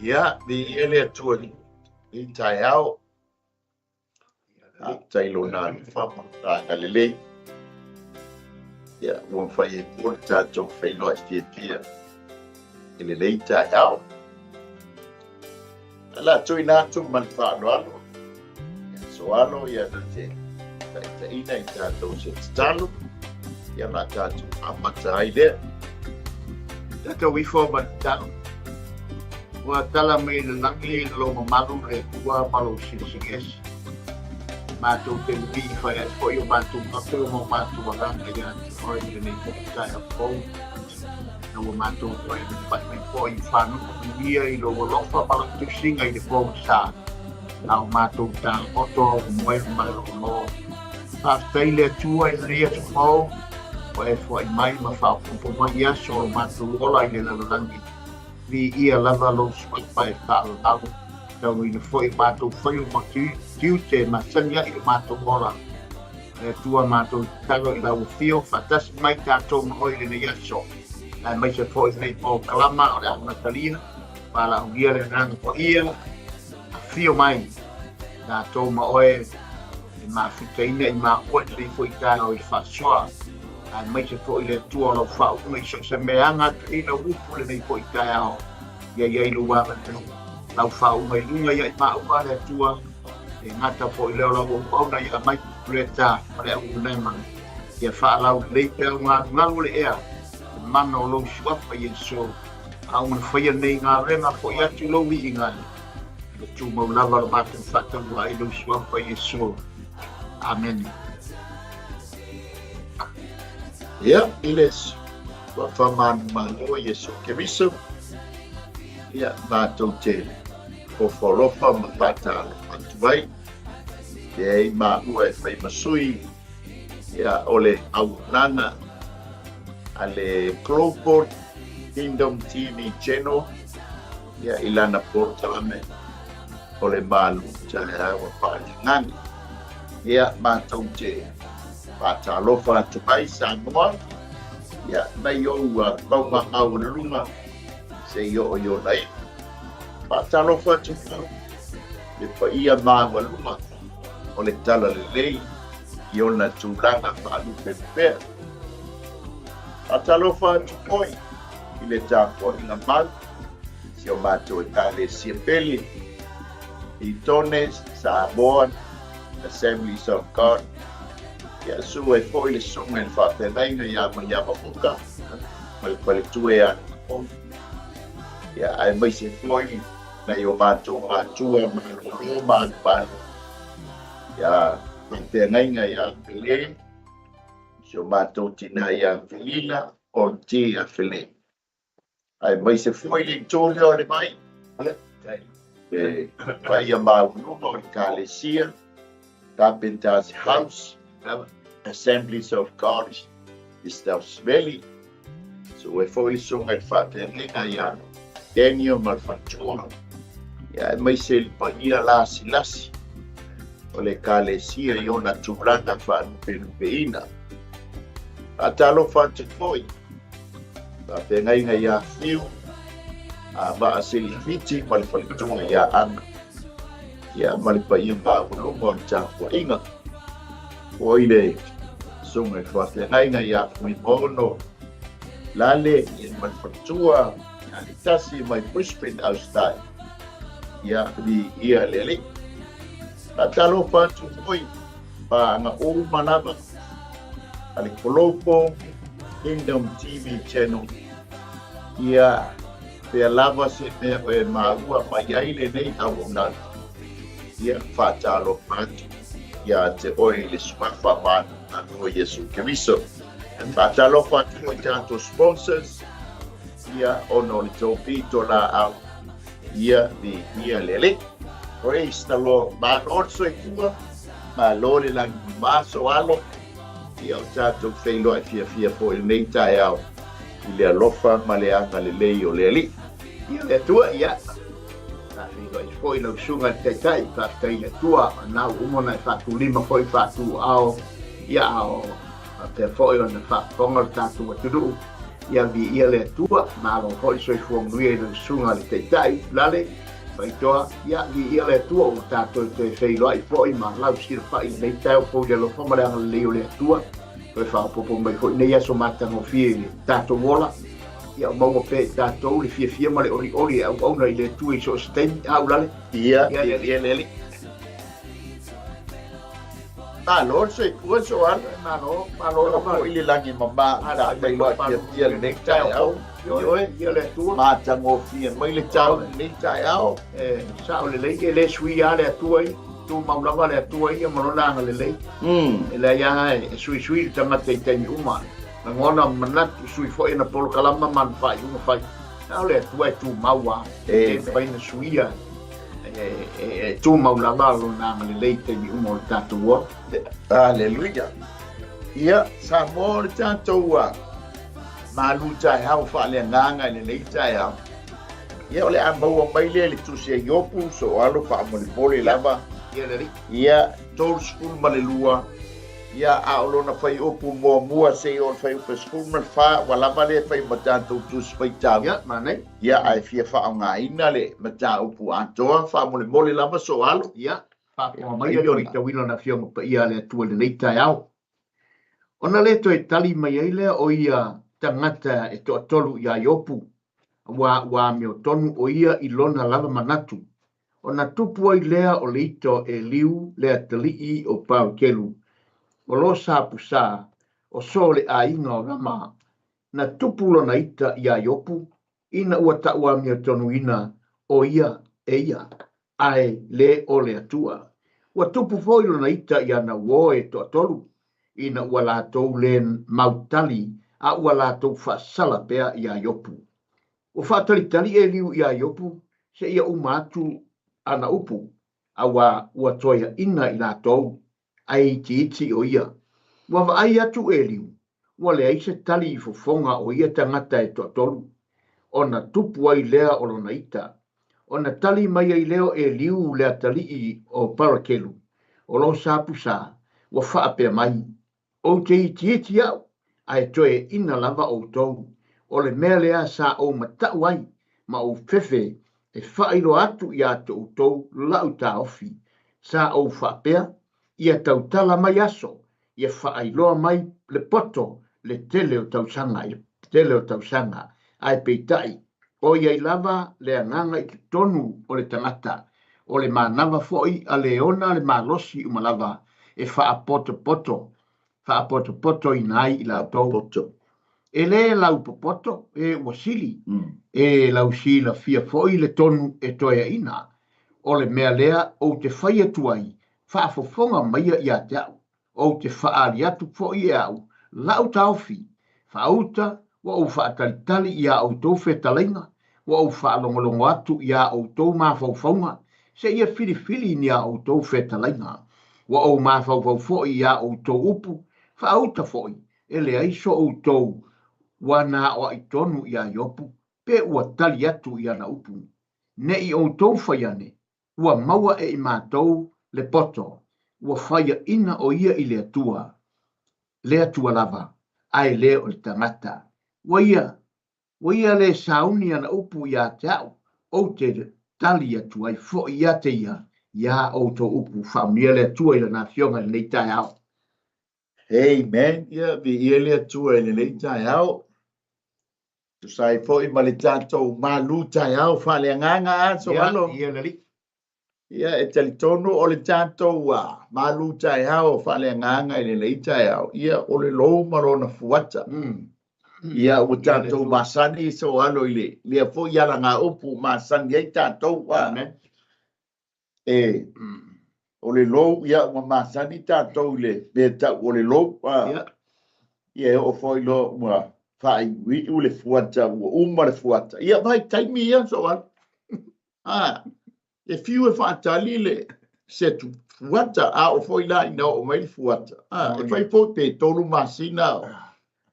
Ia, viia le Atua i lenei taeao. Faafetai i Lona alofa ma Lona agalelei. Ia, ua mafai ai foi le tatou feiloai fiafia i lenei taeao. O le a tuuina atu ma le faaaloalo ia Soalo ia na te taitaiina i tatou se tatalo, ia na tatou amata ai lea. Tatou ifo ma le tatalo. Ua tala mai le lagi lou mamalu le Atua ma lou silisili ese. Matou te lui fai ai foi o matou mate ma o matou agaga ia te oe i lenei foi taeao fou. Ina ua matou toe pai mai foi i fanuku manuia i lou alofa ma lau tausiga i le pogisa, a o matou taoto au moe malolo. Faafetai i le Atua i lenei aso fou, ua e foai mai ma faaopoopo mai i aso o lo matou ola i le lalolagi. Viia lava lou suafa e faaauau, tauina foi o matou faiva ma tiute e masani ai lo matou ola. Le Atua matou tatalo i lau afio, faatasi mai tatou ma oe i lenei aso, aemaise foi lenei polokalama o le amatalia, valaaulia le Agaga Paia, afio mai tatou ma oe e mafutaina i maua i lenei foi taeao i le faasoa, aemaise foi le Atua o lau faauuga i so o se mea aga atu i lau upu i lenei foi taeao, ia i ai lou avanoa, lau faauuga i luga ia i maua le Atua, e gata foi lea o lau auauna ia Michael Puleta ma le auaunaga, ia faalaulelei pea au galugalu o le ea, le mana o lou suafa Iesu, a ua faia nei galuega foi atu lou viiga, ia tumau lava lo matou faatauvaa i lou suafa Iesu. Amene. Ia, i le suafa manumalo Iesu Keriso, ia matou te ofo alofa ma faatalofa atu ai, e ai maua e fai ma sui, ia, o le auaunaga a le Global Kingdom TV Channel, ia, i lana polokalame o le Malu Taeao Faaleagaga. Ia, matou te faatalofa atu ai Samoa, ia, mai ou mauga maualuluga seia oo i ona iu. Faatalofa atu foi le paia maualuga o le Talalelei i ona tulaga faalupelupea. Faatalofa atu foi i le tapuaiga mau si o matou Ekalesia pele i Tone Samoan Assemblies of God. Ia susu ai foi le susuga i le faafeagaiga ia Maiava Muka ma le faletua ia Ia aemaise foi nai o matou matua malolo manumanu ia faafeagaiga ia Pele, si o matou tina ia Felina o T a Fele. Aemaise foi le itu lea o le vai, le paia maualuga o le Ekalesia, Carpenter's House, Assemblies of God i Salisbury. Susu ai foi le susuga i le faafeagaiga ia Daniel ma le faletua, ia aemaise le paia lasilasi o le Ekalesia i ona tulaga faalupelupeina. Faatalofa atu foi faafeagaiga ia Fiu, a Vaaselifiti ma le faletua ia Ana, ia ma le paia maualuga o le tapuaiga. Foi le susuga i le faafeagaiga ia Fuimaono Lale ia ma le faletua ia Letasi mai Brisbane, Australia. Ia viia le Alii. Faatalofa atu foi paaga uma lava a le Global Kingdom TV Channel. Ia pea lava se mea e maua mai ai lenei auaunaga. Ia faatalofa atu ia te oe i le suafa manumanu o Iesu Keriso. Faatalofa atu foi i tatou sponsors, ia ona o le tou pitolaau, ia viia le Alii. Praise the Lord. Malo le soifua, malo le lagi mamaso alo. Ia o tatou feiloai fiafia foi i lenei taeao i le alofa ma le agalelei o le Alii. Ia le Atua, ia. Faafeiloai foi lau susuga i le Taitai, faafetai i le Atua, o lena ua uma ona e faatulima foi faatuao, ia a o faapea foi ona faafofoga le tatou atunuu. Ia viia le Atua, malo foi le soifua manuia i lau susuga le Taitai, Lale, Faitoa, ia viia le Atua ua tatou toe feiloai foi ma lau silafa'i i lenei taeao fou i le alofa ma le agalelei o le Atua, toe faaopoopo mai foi nei aso matagofie i le tatou ola. Ia maua pea i tatou le fiafia ma le olioli e auauna i le Atua i so o se taimi. A Ulale? Ia, Ia le Alii. Ia le Alii. Malo le soifua Soala. Malo, malo Ua lava. foi le lagi e mama A sa le failoa fiafia lenei taeao. Ioe, ia le Atua. Matagofie mai le tau lenei taeao. E sao lelei, e le suia lava le Atua ia. Tumau lava le Atua ia ma lona agalelei. E leai lava e suisui le tagata i taimi uma. Lagona ma manatu, sui foi ana polokalama ma ana faaiuga fai. A o le Atua e tumau lava. E le mafai ona suia. E tumau lava lona agalelei i taimi uma o le tatou ola. Aleluia. Ia, Samoa o le tatou malu taeao faaleagaga i lenei taeao. Ia, o le a maua mai lea i le tusi a Iopu, soalo faamolemole lava. Ia, le Alii. Ia, 32, ia, a o lona fuaiupu muamua seia oo i le fuaiupu e 14, ua lava lea e fai ma tatou tusi faitau. Ia, manaia. Ia, ae fia faaaogaina le mataupu atoa, faamolemole lava soalo. Ia, faafofoga mai le faitauina o le Afioga Paia a le Atua i lenei taeao. Ona le toe tali mai ai lea o ia tagata e toatolu iā Iopu, aua ua amiotonu o ia i lona lava manatu. Ona tupu ai lea o le ita o Eliu le atalii o Parakelu, o lo Sapusā, o so le aiga o Rama. Na tupu lona ita iā Iopu, ina ua tauamiotonuina o ia e ia, ae le o le Atua. Ua tupu foi lona ita i ana uo e toatolu, ina ua latou le mautali a ua latou faasala pea iā Iopu. Ua faatalitali Eliu iā Iopu seia uma atu ana upu, auā ua toeaina i latou, ae itiiti o ia. Ua vaai atu Eliu, ua leai se tali i fofoga o ia tagata e toatolu, ona tupu ai lea o lona ita. Ona tali mai ai lea o Eliu le atalii o Parakelu, o lo Sapusā, ua faapea mai, Ou te itiiti au, ae toeaina lava outou. O le mea lea sa ou matau ai ma ou fefe e faailoa atu iā te outou la'u taofi. Sa ou faapea, Ia tautala mai aso, ia faailoa mai le poto le tele o tausaga i le tele o tausaga, ae peitai, ʻoiai lava le agaga i totonu o le tagata, o le manava foi a le ona le malosi uma lava e faapotopoto, faapotopotoina ai i latou. E le laupopoto e ua sili, e lausilafia foi le tonu e toeaina. O le mea lea ou te fai atu ai, faafofoga maia ia te au. Ou te faaali atu foi e au la'u taofi, faauta ua ou faatalitali iā outou fetalaiga, ua ou faalogologo atu iā outou mafaufauga, seia filifili ni a outou fetalaiga. Ua ou mafaufau foi iā outou upu, faauta foi, e leai so outou ua naoaʻi tonu iā Iopu, pe ua tali atu i ana upu. Neʻi outou fai ane, ua maua e i matou le poto, ua faiaʻina ʻo ia i le Atua, le Atua lava, ae le o le tagata. Ua ia, ua ia le sauni ana upu iā te a'u, ou te tali atu ai foi iā te ia, iā outou upu. Faamanuia le Atua i Lana Afioga i lenei taeao. Amen. Ia, viia le Atua i lenei taeao. Tusa ai foi ma le tatou malu taeao faaleagaga a Soalo. Ia, le Alii. Ia, e talitonu o le tatou malu taeao faaleagaga i lenei taeao, ia, o le lou ma lona fuata. Ia, ua tatou masani Soalo i le lea foi alagaupu masani ai tatou. Amen. E, o le lou, ia, ua masani tatou i le mea tau o le lou. Ia, e oo foi loa ua faaiuiu le fuata, ua uma le fuata. Ia, vaitaimi ia, Soala. E fiu e faatali le se fuata, a oo foi la ina oo mai le fuata. E fai foi pe 3 masina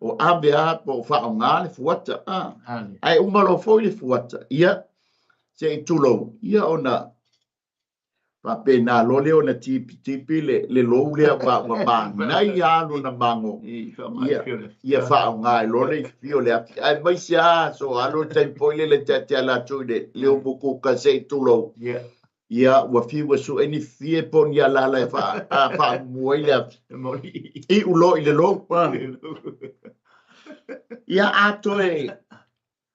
o ave a po o faaaoga le fuata, ae uma loa foi le fuata, ia, se i tulou, ia ona Faapena loa lea ona tipitipi le lou lea ua manaia lava lona mago. Ia faaaoga ai loa le ifio o le afi. Aemaise lava aso alo le taimi foi lele ta te ala atu i le umukuka se i tulou. Ia ua fiu e sue ni fie po o ni alala e faamumu ai le afi. Iu loa i le lou. Ia a toe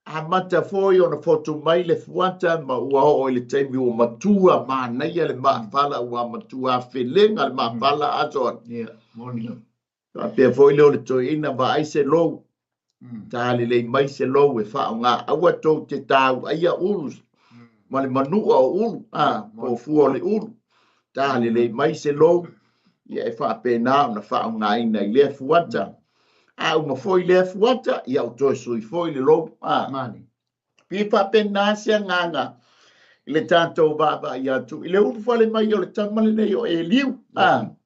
amata foi ona fotu mai le fuata ma ua oo i le taimi ua matua manaia le maafala, ua matua felega le maafala aso ana. Faapea foi lea o le toeaina, vaai se lou, ta lelei mai se lou e faaaoga, aua tou te tauaia ulu ma le manua o ulu, po o fua o le ulu, ta lelei mai se lou, ia e faapena ona faaaogaina i lea fuata. A uma foi lea fuata, ia ua toe sui foi le lou. Pei e faapena se agaga i le tatou vaavaai atu i le ulufale mai o le tama lenei o Eliu. Amen.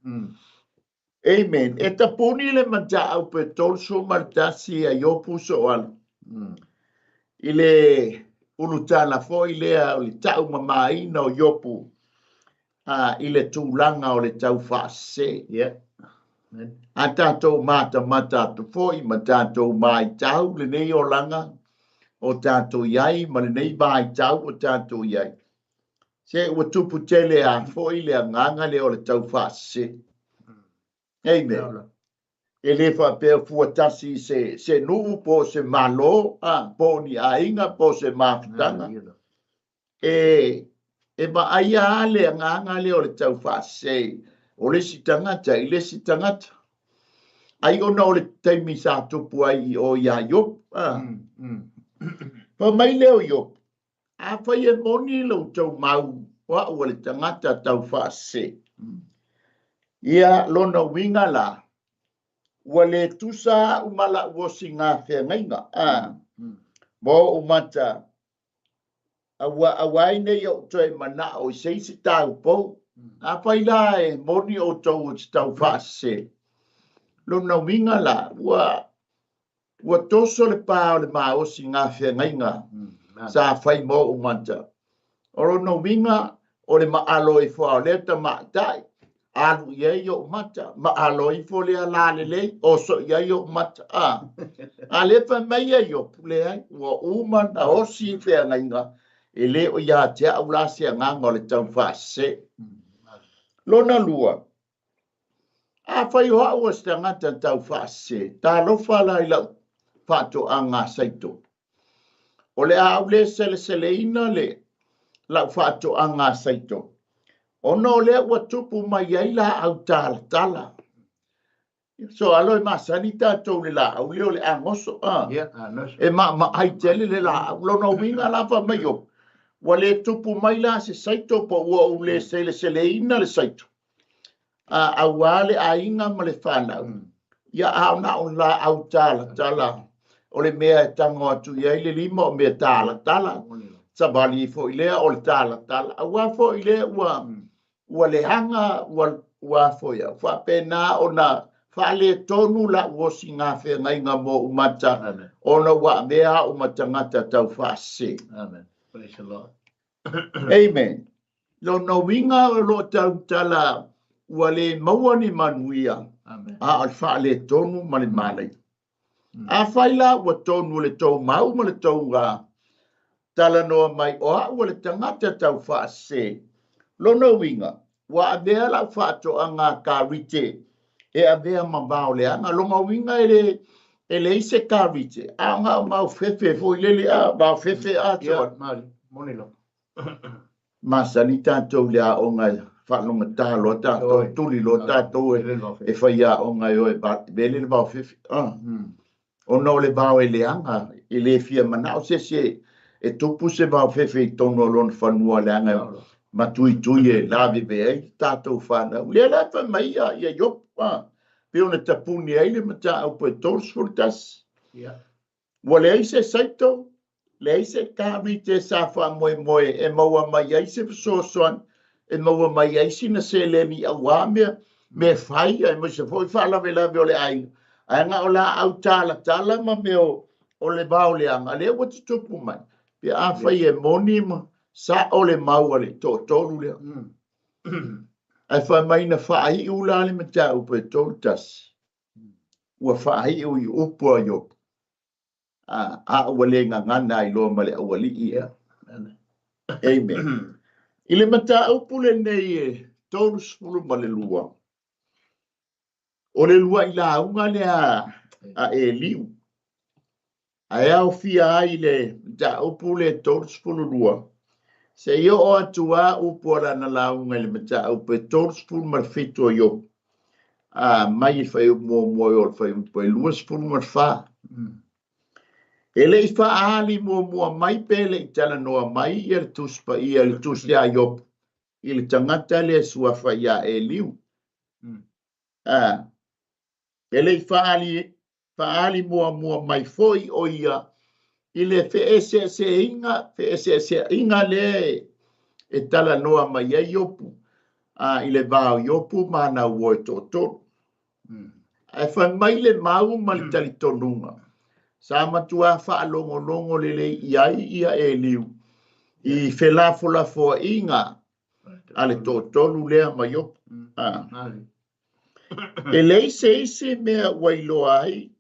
E tapuni le mataupu e 31 a Iopu Soala i le ulutala foi lea o le taumamaina o Iopu i le tulaga o le taufaasese. A tatou matamata atu foi ma tatou maitau lenei olaga o tatou i ai ma lenei vaitau o tatou i ai, se ua tupu tele a foi le agaga lea o le taufaasese. Amen. E le faapea fua tasi i se nuu po o se Malo, po o ni aiga po o se mafutaga. E vaaia lava le agaga lea o le taufaasese o le isi tagata i le isi tagata. Ai ona o le taimi sa tupu ai i o iā Iopu. Fai mai lea o Iopu, afai e moni lo outou mau o au o le tagata taufaasese, ia lona uiga la, ua le tusa au ma lau osiga feagaiga, ma ou mata, aua ai nei ou toe manao i se isi taupou. Afai la e moni outou o te taufaasese, lona uiga la, ua toso le pa o le maosi ngā feagaiga sa fai ma ou mata. O lona uiga o le maalo ifo a o lea tamaitai, alu i ai ou mata, maalo ifo lea la lelei, oso i ai ou mata. A lea fai mai ai Iopu, leai, ua uma na osi feagaiga, e le o ia te au la se agaga o le taufaasese. Lona lua, afai o au o se tagata taufaasese, talofa la i lau faatoaga saito. O le a au le seleseleina le lau faatoaga saito, ona o lea ua tupu mai ai laau talatala. So alo e masani tatou le laau lea o le agoso. E maamaai tele le laau. Lona uiga la fai mai o, ua le tupu mai la se saito po ua ou le seleseleina le saito. Aua le aiga ma le fanau. Ia a o na o laau talatala o le mea e tago atu i ai le lima o mea talatala. Savali foi lea o le talatala. Aua foi lea ua leaga, ua foi au. Faapena ona faaletonu lau osiga feagaiga mo ou mata, ona ua avea au ma tagata taufaasese. Amen. Praise the Lord. Amen. Lona uiga o lo o tautala ua le maua ni manuia, a o le faaletonu ma le malaia. Afai la ua tonu le tou mau ma le tou talanoa mai o au o le tagata taufaasese, lona uiga ua avea lau faatoaga karite e avea ma vao leaga. Lona uiga e leai se karite, a o na o mau fefe foi lele a vao fefe a toa. Moni lo. Masani tatou i le aoga e faalogata loa tatou, tuli loa tatou e fai aoga e o e vele le vao fefe. Ona o le vao e leaga, e le fia manao se isi e tupu se vao fefe i totonu o lona fanua leaga matuitui e laveve ai tatou fanau. Lea la fai mai ia Iopu, pei ona tapuni ai le mataupu e 31. Ua leai se saito, leai se karite sa faamoemoe e maua mai ai se fesoasoani, e maua mai ai sina seleni aua mea fai, aemaise foi faalavelave o le aiga. Ae na o laau talatala ma mea o le vao leaga, lea ua tutupu mai. Pe afai e moni ma sao le mau a le toatolu lea. Ae fai mai na faaiu la le mataupu e 31, ua faaiu i upu a Iopu, a ua le gagana ai loa ma le aualii ea. Amen. I le mataupu lenei e 32, o le luaʻi lauga lea a Eliu, ae aofia ai le mataupu le 32, seia oo atu a upu a lana lauga i le mataupu e 37 o Iopu, a mai i le fuaiupu muamua e oo i le fuaiupu e 24. E le i faaali muamua mai pe le i talanoa mai ia le Tusi Paia i le Tusi a Iopu i le tagata lea e suafa ia Eliu. E le i faaali, faaali muamua mai foi o ia i le feeseeseaiga, feeseeseaiga lea e talanoa mai ai Iopu, a, i le va o Iopu ma ana uo e toatolu. Ae fai mai le mau ma le talitonuga, sa matua faalogologo lelei i ai ia Eliu i felafolafoaiga a le toatolu lea ma Iopu. E leai se isi mea ua iloa ai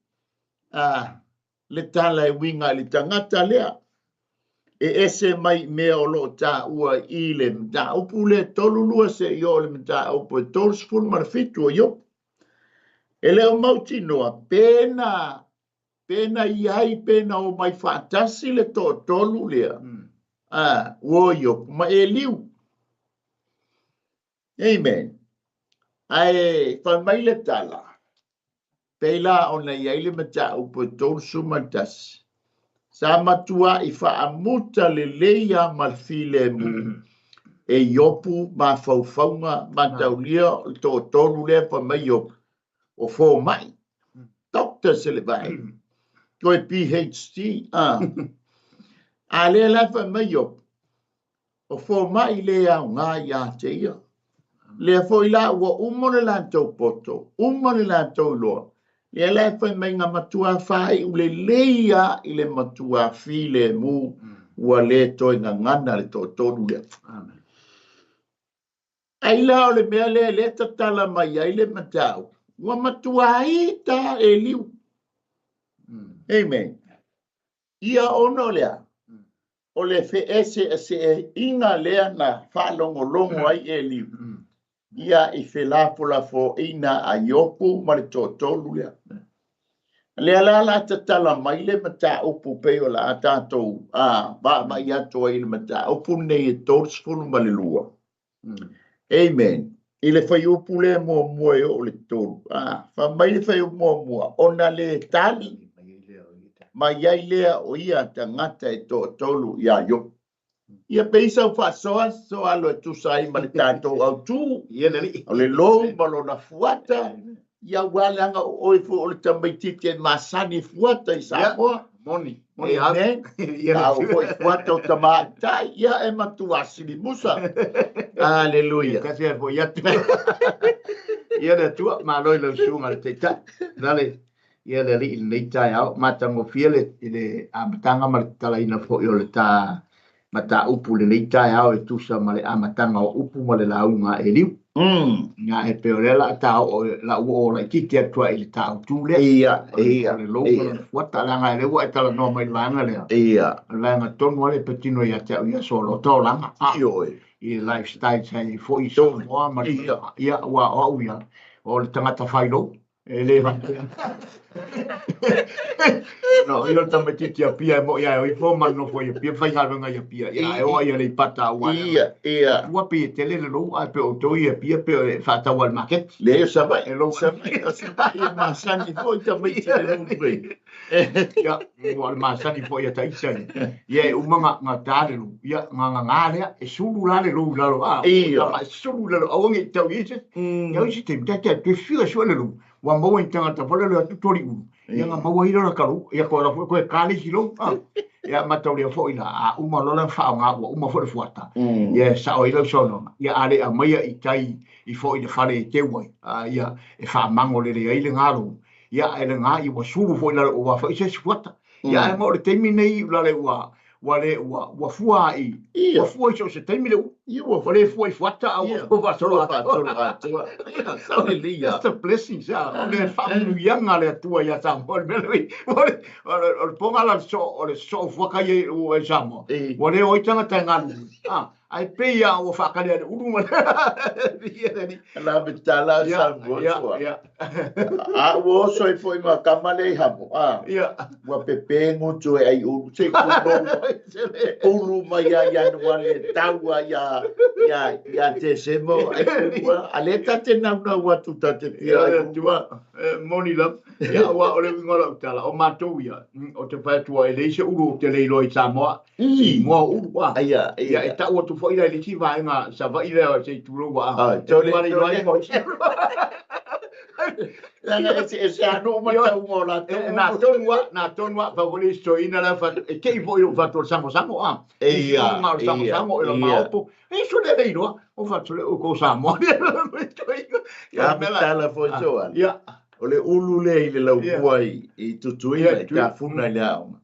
le tala e uiga i le tagata lea e ese mai i mea o lo o taua i le mataupu lea 32 seia oo i le mataupu e 37 o Iopu. E le o mautinoa pe na pe na i ai pe na omai faatasi le toatolu lea, uo o Iopu ma Eliu. Amen. Ae fai mai le tala, pei la ona i ai le mataupu e 31, sa matuaʻi faamuta lelei lava ma le filemu e Iopu mafaufauga mataulia o le toatolu lea fai mai Iopu, o fomai, doctor se le vaai, toe PhD, a lea la fai mai Iopu, o fomai le aoga ia te ia. Lea foi la ua uma le latou poto, uma le latou iloa, lea la e fai mai na matua faaiu lelei lava i le matua filemu, ua le toe gagana le toatolu lea. Ai la o le mea lea lea tatala mai ai le mataupu, ua matua ita Eliu. Amen. Ia ona o le a? O le feeseeseaiga lea na faalogologo ai Eliu ia i felafolafoaiga a Iopu ma le toatolu lea. Lea la la tatala mai le mataupu pei o le a tatou vaavaai atu ai i le mataupu lenei e 32. Amen. I le fuaiupu lea muamua e oo i le tolu. Fai mai le fuaiupu muamua, ona le tali mai ai lea o ia tagata e toatolu iā Iopu. Ia pei sau faasoa soalo e tusa ai ma le tatou autu, o le lou ma lona fuata, ia aua leaga o oe foi o le tamaitiiti e masani i fuata i Samoa. Moni, moni. Amen. A o foi fuata o tamaitai, ia e matua silimusa. Aleluia. Kasi ai foi atu. Ia le Atua, malo i lau susuga i le Taitai. Lale, ia le Alii i lenei taeao, matagofie le, i le amataga ma le tatalaina foi o le ta mataupu i lenei taeao e tusa ma le amataga o upu ma le lauga a Eliu. Ia, e pei o lea la a ta oo, la ua oo laitiiti atu ai i le ta autu lea. Ia, O le lou ma lona fuata, leaga lea ua e talanoa mai i le vaega lea. O le vaega tonu lava lea e patino ia te au ia soloa taulaga. Ioe. I le lifestyle sa i ai foi i Samoa ma le, ia, aua o au ia, o le tagata failou. E le faapea. No, ia o le tamaitiiti Apia e mo'i ae o ifo ma le nofo i Apia, faigaluega i Apia. Ia, ae oo i Aleipata aua Ia, ia. Ua pei e tele le lou, ae pei o outou i Apia pei e faatau lava i le maketi. Leai, o Savaii. E lou Savaii, o Savaii e masani foi tamaiti i le lou nei. Ia, ua o le masani foi a ita ia. Ia e uma na, na ta le lou, ia, na gagā lea, e sulu la le lou i lalo, a, Ia. tama e sulu i lalo, aua ne i tau i ai se isi. Ia o isi taimi, taitai atu e fiu e sue le lou, ua maua i ni tagata foi lele o atu toli ulu, ia na maua ai lea o lata lou, ia toe alu foi toe ta le isi lou, a. Ia mataulia foi la, a uma loa la ona faaaoga ua uma foi le fuata, ia e sao ai lau saunoaga, ia a le aumaia i tai i foi i le fale e teu ai, a, ia e faamago lelei ai lena lou, ia ae lena ia ua sulu foi i lalo aua foi se isi fuata. Ia ae ma o le taimi nei i lale ua ua le ua ua fua i ua fua i so o se taimi le ulu. Ia ua Ua le fua i fuata a ua faasolo atoa. Faasolo atoa. Ia, sao lelei lava. That's a blessing, sa. O le faamanuiaga a le Atua ia Samoa, le mea lea. O le poga la o le soo fuata ia i Samoa. Ua le o ai tagata e galulue. Ae pei lava ua faatali a le ulu ma le La me tala Samoa soa. A ua oso ai foi ma kama le i hamo. A. Ua pepe gutu e ai ulu. Se ku ulu mai ia Ianuari e tau a ia ia ia Tesema ai ulu. A le ta te naunau atu ta te fia ai ulu. Moni lava. Ia, aua o le uiga o lau tala, o matou ia, ou te fai atu ai, e leai se ulu ou te le iloa i Samoa, i igoa o ulu, a. Ia, ia. E tau atu foi la i le isi vaega Savaii lea se i tulou ua, a. E tua le iloa igoa o isi ulu. Leaga e se anu uma tauga o latou. Na tonu lava, na tonu lava, pau foi le isi toeaina la e fai atu, e te i foi i lou fatu o le sagosago, a. Ia, o le sagosago, e maopo. E so le le iloa, o fatu le o ko Samoa. Ia, me tala foi so. Ia. O le ulu lea i le laumua i Tutuila i Tafuna i le aoga.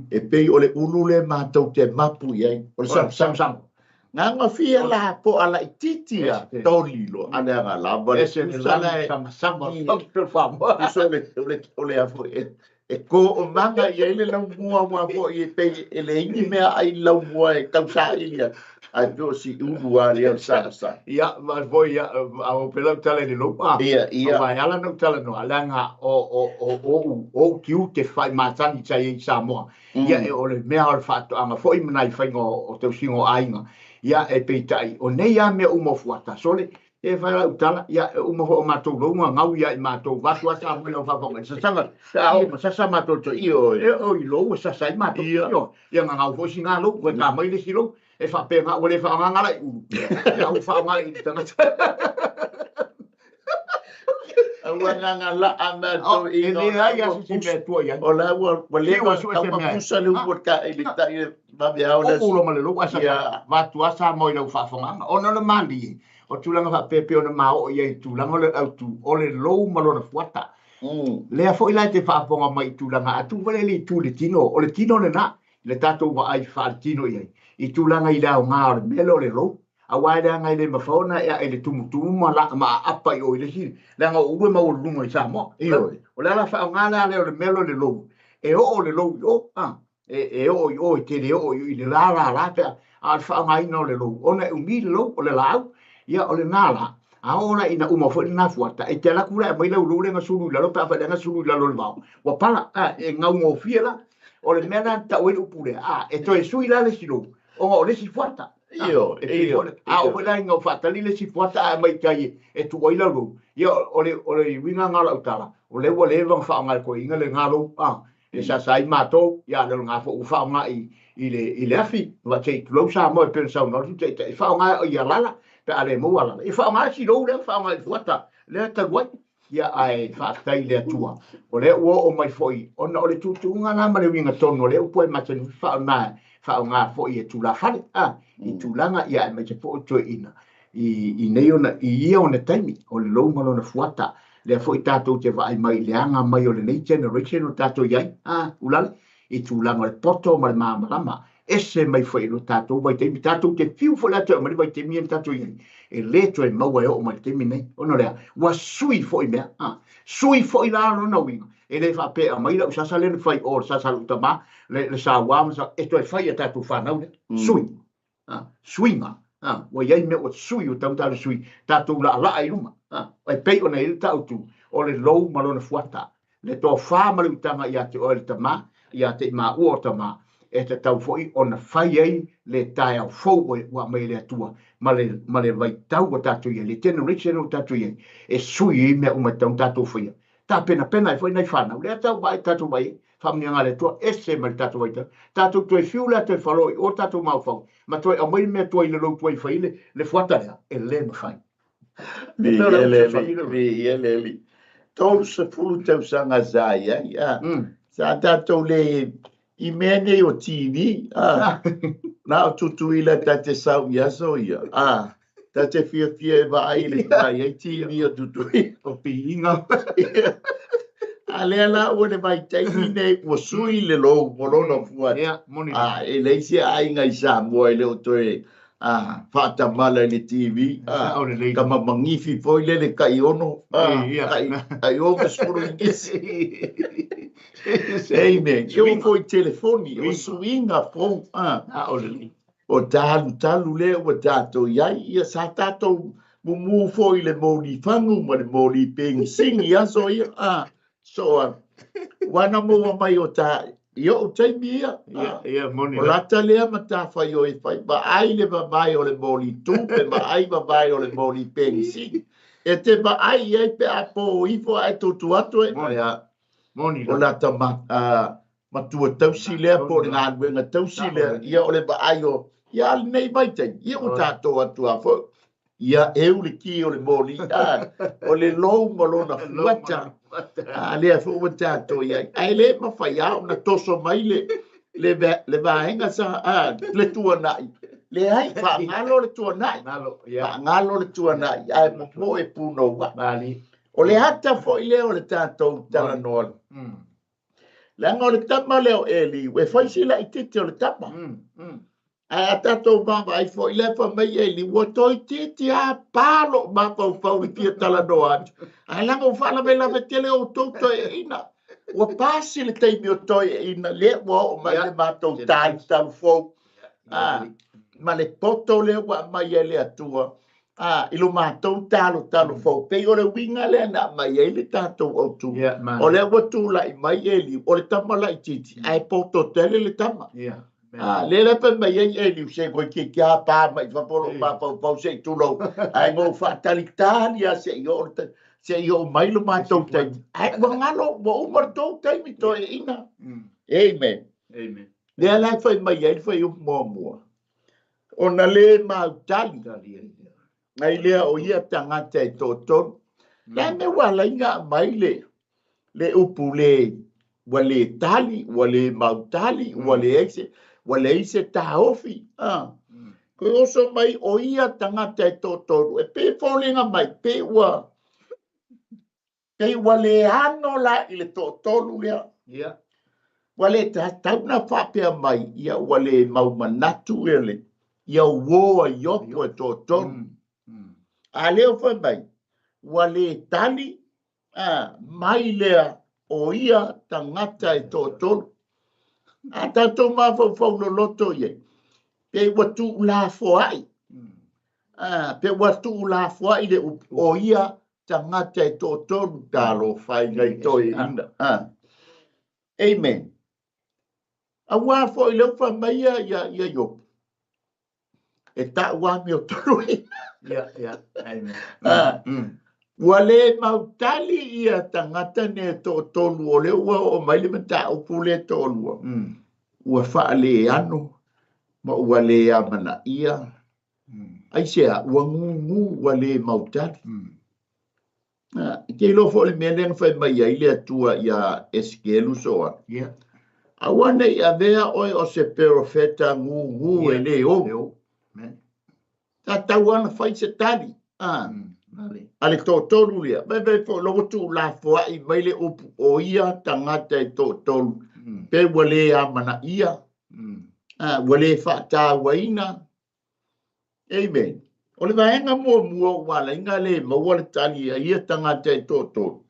E pei o le ulu lea matou te mapu i ai. O le sagosago. Gagafia la po ala itiiti a toli loa. A leaga lava le pusa la e Sama pusa o le a foi e koomaga i ai le laumua aua foi e pei e leai ni mea ai le laumua e tausaili atu. Ae pei o si ulu lava lea o le sagosago. Ia, ma foi ia, a o pela tala i le lou, a. Ia, ia. O vai ala na talanoa, leaga o ou tiute faimasani sa i ai i Samoa. Ia, e o le mea o le faatoaga foi ma nai faiga o tausiga o aiga. Ia, e peitai, o nei lava mea uma o fuata, sole, e fai lau tala, ia, e uma foi o matou louga gau ia i matou, vaeatu lava Samoa i lau faafofoga i le sasaga, pe a oo ma sasa matou toe, Ioe. E o i lou e sasa ai matou. Ia. Ioe. Ia gagau foi sina lou, ua ta mai le isi lou, e faapena ua le faaaogaina la i ulu. Ia ua faaaoga i le tagata. Ua gagalaa matou i E leai lava se isi mea e tua i ai. O la ua Fiu leva e sue se mea. Pusa le upu o le ta i le tai le vaveao le Upu loa ma le lou ae sasa Ia. vaeatu lava Samoa i lau faafofogaaga. Ona o le malie, o tulaga faapea e pei ona ma oo i ai i tulaga o le autu, o le lou ma lona fuata. Lea foi la e te faafofoga mai i tulaga, a tuu foi lea i le itu i le tino, o le tino lena, i le tatou vaai faaletino i ai, i tulaga i le aoga o le mea lea o le lou. Aua e leaga e le mafai ona e ae i le tumutumu ma la, ma aapa i o i le isi, leaga o ulu e maualuluga i Samoa. Ioe. O le ala faaaoga la lea o le mea lea o le lou, e oo le lou i o, a, e oo i o, e te le oo i le la la la pe a, a o le faaaogaina o le lou, ona e umi le lou, o le laau, ia o lena la, a oo la ina uma foi lena fuata, e te alu atu la e aumai lau lou lea na sulu i lalo pe afai lea na sulu i lalo o le vao, ua pala, a, e gaugofie la. O le mea lena na tau ai le upu lea, a, e toe sui la le isi lou, ona o le isi fuata. Ioe, E pei foi ioe, a oo foi la ina ua faatali le isi fuata ae aumai i tai e tuu ai lau lou, ia o le o le uiga lena o lau tala, o lea ua leva ona faaaoga e toeaiina lena lou, a, e sasa ai matou, ia a o lena foi ua faaaoga i i le i le afi, se i tulou Samoa e pei ona saunoa le Sui Taitai, e faaaoga i alala pe a le maua alala, ia faaaoga isi lou lea na faaaoga i le fuata lea talu ai. Ia ae faafetai i le Atua, o lea ua oo mai foi, ona o le tuutuuga la ma le uiga tonu o lea upu e masani foi faaaoga, faaaoga foi e tulafale, a, i tulaga, ia aemaise foi o toeaiina i nei ona, i ia ona taimi, o le lou ma lona fuata. Lea foi tatou te vaai mai i le aga mai o lenei generation o tatou i ai, a, Ulale, i tulaga o le poto ma le malamalama, ese mai foi i lo tatou vaitaimi. Tatou te fiu foi la e toe aumai le vaitaimi ia na tatou i ai, e le toe maua e oo mai i le taimi lenei. Ona o le a? Ua sui foi mea. A, sui foi la lona uiga, e le faapea e aumai lau sasa lea na fai i o, le sasa a lou tama, le saua ma le sa, e toe fai e tatou fanau lea. Sui. A, suiga. A, ua i ai mea ua sui, ua tatau ona tatou sui, tatou laalaa i luma. A, e pei ona i ai le taotu, o le lou ma lona fuata. Le tofa ma le utaga ia te oe le tama, ia te i maua o tama, e tatau foi ona fai ai le taeao fou ua aumai e le Atua ma le, ma le vaitau ua tatou i ai, le generation ua tatou i ai, e sui ai mea uma e tatau ona tatou faia. Tapenapena ai foi nai fanau, lea tau vaai, tatou vaai ai, faamanuiaga a le Atua, ese mai le tatou vaitau. Tatou toe fiu la toe falo i o tatou mafaufau, ma toe aumai le mea tuai i le lou tuai e fai ai le, le fuata lea, e le mafai. Viia le Alii, viia le Alii. 30 tausaga sa i ai, a. Sa tatou le i mea nei o TV, a. Na o Tutuila ta te sau i aso ia, a. Ta te fiafia e vaai i le vaai ai TV o Tutuila. O piiga. A lea la ua le vaitaimi nei ua sui le lou mo lona fuata. Ia, moni. A, e leai se aiga i Samoa e le o toe Faatamala i le TV, tama magifi foi lele tai 6, tai 60 inisi. Amen. E oo foi i telefoni, o suiga fou, o talutalu lea ua tatou i ai, ia sa tatou mumu foi i le moli fagu ma le moli pegisini i aso ia. So, ua na maua mai o ta, i o'u taimi ia, o lata lea matafaioi e fai, vaai le vavae o le moli tū pe vaai vavae o le moli pegisini. E te vaai i ai pe a po ifo ae tutu atu e. O lata matua tausi lea po o le galuega tausi lea, ia o le vaai o, ia a lenei vaitaimi, ia ua tatou atu lava foi, ia eu le ki o le moli, o le lou ma lona fuata, a lea foi ua tatou i ai. Ae le mafai lava ona toso mai le vaega sa, le tuanai. Leai, faagalo le tuanai. Faagalo le tuanai, ae momoe punouai. O le ata foi lea o le tatou talanoa. Leaga o le tama lea o Eli, e fai si laitiiti o le tama. Ae a tatou vaavaai foi lea fai mai Eli, ua toeitiiti lava pa lou mafaufau i fia talanoa atu. Ae leaga ua faalavelave tele outou toeaiina. Ua pasi le taimi o toeaiina, lea ua oo mai le matou talutalu fou. Ma le poto lea ua aumai e le Atua. I lo matou talotalo fou, pei o le uiga lea na aumai ai le tatou autu. O lea ua tulai mai Eliu, o le tama laitiiti, ae poto tele le tama. Lea la fai mai ai Eliu, se koe ke kia pa mai fafo lou mafaufau se i tulou, ae gou faatalitali lava se i oo se i oo mai lo matou taimi. Ae ua galo, ua uma le tou taimi toeaiina. Amen. Amen. Lea la fai mai ai le fuaiupu muamua, ona le mautali ai lea o ia tagata e toatolu. Le a mea ua ala ai ona aumai le upu le, ua le tali, ua le mautali, ua leai se, ua leai se taofi. Koe oso mai o ia tagata e toatolu, e pei e foliga mai, pei ua, pei ua le ano la i le toatolu lea. Ua le tatau na faapea mai, ia ua le maumanatu ia le, ia uo a Iopo e toatolu. A lea ua fai mai, ua le tali, mai lea o ia tagata e toatolu. A tatou mafaufau loloto i ai, pe ua tuulafoai, pe ua tuulafoai le upu o ia tagata e toatolu, talofa e nai toeaiina. Amen. Aua foi lea ua fai mai ia Iopo, e tau amiotonuina. Amen. Ua le mautali ia tagata nei e toatolu, o lea ua oo mai le mataupu lea toalua. Ua faaleano ma ua le amanaia. Aisea, ua gugu, ua le mautali. Ke iloa foi le mea lea na fai mai ai le Atua ia Esekielu soa. Aua nei avea oe o se perofeta gugu e le ou. Sa tau lava na fai se tali. A le toatolu lea, vai vai foi logo tuulafoai mai le upu o ia tagata e toatolu. Pe ua le amanaia, ua le faatauaina. Amen. O le vaega muamua ua ala ai ona le maua le tali a ia tagata e toatolu.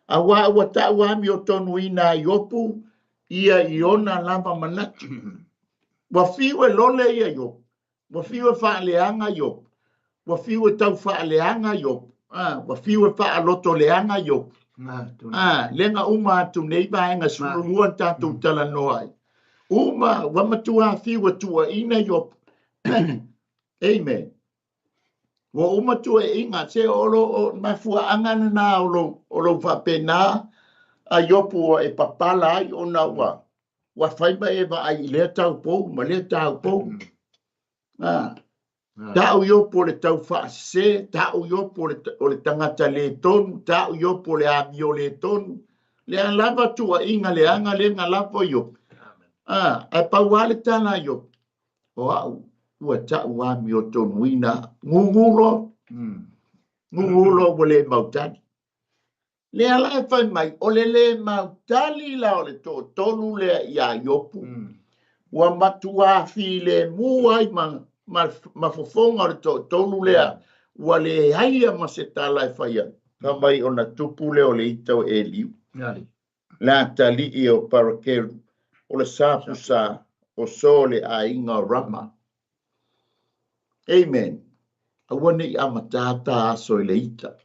Aua ua tau amiotonuina ai Iopu ia i ona lava manatu. Ua fiu e lole ia Iopu. Ua fiu e faaleaga Iopu. Ua fiu e tau faaleaga Iopu. Ua fiu e faalotoleaga Iopu. Lea na uma atu nei vaega 12 na tatou talanoa ai. Uma, ua matua fiu e tuuaina Iopu. Amen. Ua uma tuuaiga, se o lo o mafuaaga lena o lou faapena a Iopu ua e papala ai ona ua fai ma e vaai i lea taupou ma lea taupou. Tau Iopu o le tau faasese, tau Iopu o le tagata le tonu, tau Iopu o le amio le tonu. Lea lava tuuaiga leaga lea na lafo Iopu. Ae pau lava le tala a Iopu, o au ua tau amiotonuina, gugu loa. Gugu loa ua le mautali. Lea la e fai mai, o le le mautali la o le toatolu lea ia Iopu, ua matua filemu ai ma Ma fofoga o le toatolu lea, ua leai ia ma se tala e fai atu. Fai mai ona tupu lea o le ita o Eliu, le atalii o Parakelu, o le sa pusa o So le aiga o Rama. Amen. Aua ne i amata ta aso i le ita.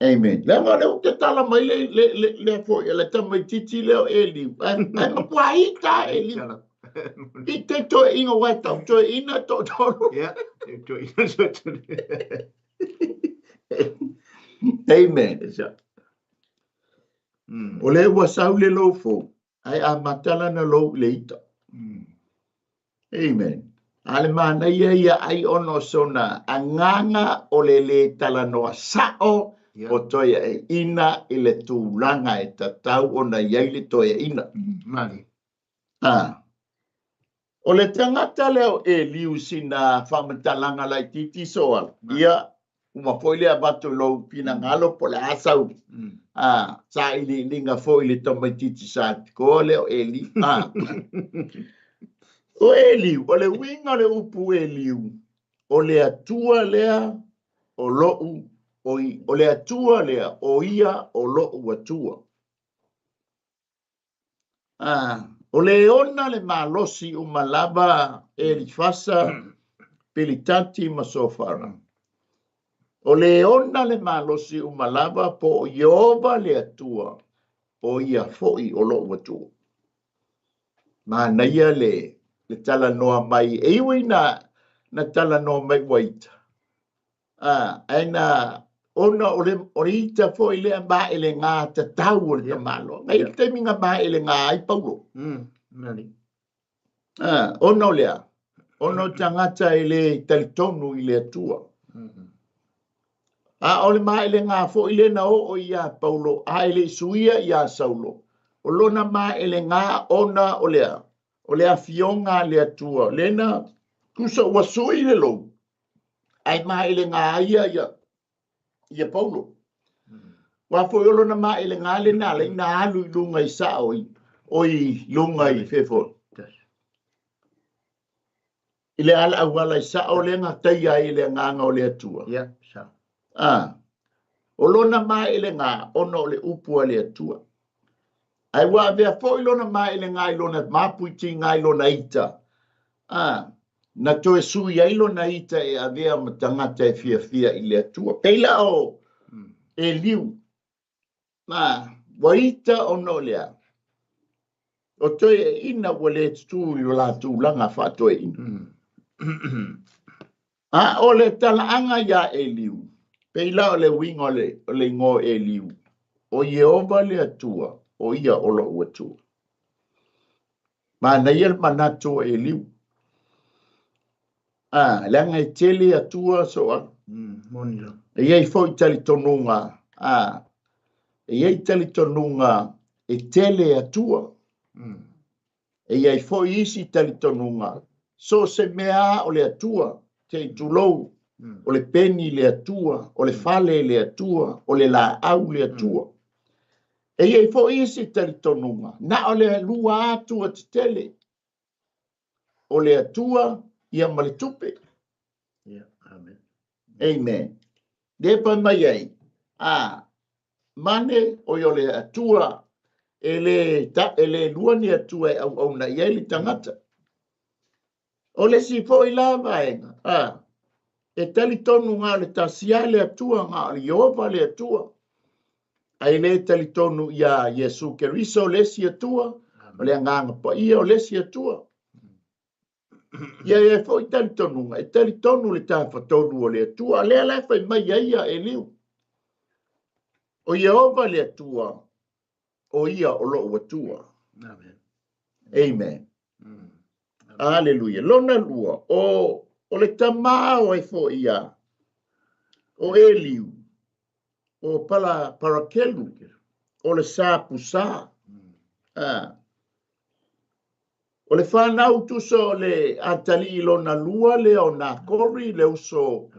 Amen. Leaga o lea ou te tala mai le, le, le, le foi, le tamaitiiti lea o Eliu. Ae, ae matua ita Eliu. I te toeaiina ua e tau toeaiina toatolu. Ia, e toeaiina toatolu. Amen. O lea ua sau le lou fou, ae amata lana lou i le ita. Amen. A le manaia ia ai ona o sona agaga o le lē talanoa sa'o o toeaina i le tulaga e tatau ona i ai le toeaina. A. O le tagata lea o Eliu sina faamatalaga laitiiti soala, ia, uma foi lea avatu i lou finagalo po o le a sau sailiiliga foi i le tamaitiiti sa tikoa lea o Eliu. A. O Eliu, o le uiga o le upu Eliu, o le Atua lea o lo'u, o le Atua lea o ia o lo'u Atua. A, o le ona le malosi uma lava Elifasa, Pilitati ma Sofara. O le ona le malosi uma lava po o Ieova le Atua, o ia foi o lo'u Atua. Manaia le le talanoa mai, e ui na na talanoa mai ua ita, A, ae na, ona o le, o le ita foi lea maelegā tatau o le tamaloa. Na i le taimi na maelegā ai Paulo. A, ona o lea, ona o tagata e le talitonu i le Atua. A o le maelegā foi lea na oo iā Paulo, a e le i suia iā Saulo, o lona maelegā ona o lea, o le afioga a le Atua, lea na tusa ua sui le lou, ae maelegā ai ia ia ia Paulo. Aua foi o lona maelegā lena ala i na alu i luga i sao i o i luga i fea foi. I le ala auala i sao lea na taia ai e le agaga o le Atua. Ia, sao. A, o lona maelegā ona o le upu a le Atua. Ae ua avea foi lona maelegā i lona mapuitiga i lona ita, a, na toe sui ai lona ita e avea ma tagata e fiafia i le Atua. Pei la o Eliu, a, ua ita ona o le a? O toeaiina ua le tutū i lo la tulaga faatoeaina. A o le talaaga iā Eliu, pei la o le uiga o le, o le igoa o Eliu, o Ieova le Atua, o ia o lo'u Atua. Manaia le manatu o Eliu. A, leaga e tele Atua soa. Moni lava. E i ai foi talitonuga, a, e i ai talitonuga e tele Atua. E i ai foi isi talitonuga, so o se mea lava o le Atua, se i tulou, o le peni le Atua, o le fale le Atua, o le laau le Atua. E i ai foi isi talitonuga, na o le lua Atua tetele, o le Atua ia ma le tupe. Yeah, amen. Amen. Lea fai mai ai, a, mane, oi o le Atua, e le, ta, e le lua ni Atua e auauna i ai le tagata. O le isi foi la vaega, a, e talitonu na o le tasi lava le Atua, na o le Ieova le Atua, ae le talitonu iā Iesu Keriso le isi Atua, o le Agaga Paia o le isi Atua. Ia e ai foi talitonuga, e talitonu le Tafatolu o le Atua, a lea la e fai mai ai ia Eliu, o Ieova le Atua, o ia o lo'u Atua. Amen. Amen. Aleluia. Lona lua, o, o le tamā o ai foi ia, o Eliu, o Pala, Parakelu, o le sa pusā. Ah. O le fanau tusa o le atalii lona lua lea o Nakori, le uso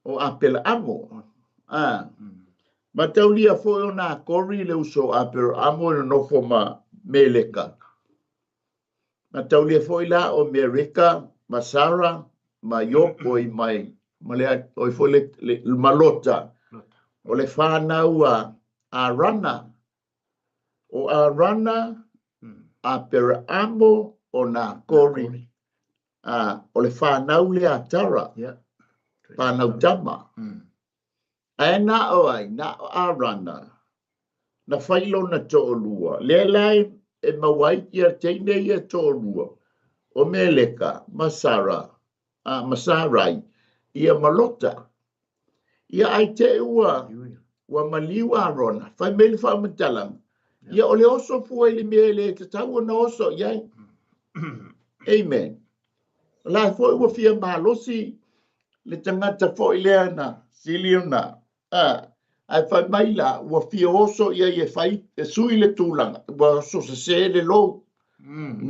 o Apelaamo. A, mataulia foi o Nakori, le uso o Apelaamo, e nonofo ma Meleka. Mataulia foi la o Mereka ma Sara ma Iopo i mai ma le oi foi le, le ma Lota. O le whanau a Arana. O Arana Aperaamo o Nakori. O le whanau le a Tara. Whanau tama. Ae na o ai, na o Arana, na fai lona toʻolua, lea la e maua ai ia teine ia toʻolua, o Meleka ma Sara, a, ma Sarai, ia ma Lota. Ia ai te ua, ua maliu Arona, fai mai le faamatalaga, ia o le oso fua i le mea e le tatau ona oso i ai. Amen. O la foi ua fia malosi le tagata foi lea na sili ona a ae fai mai la ua fia oso i ai e fai e sui le tulaga ua oso sesē le lou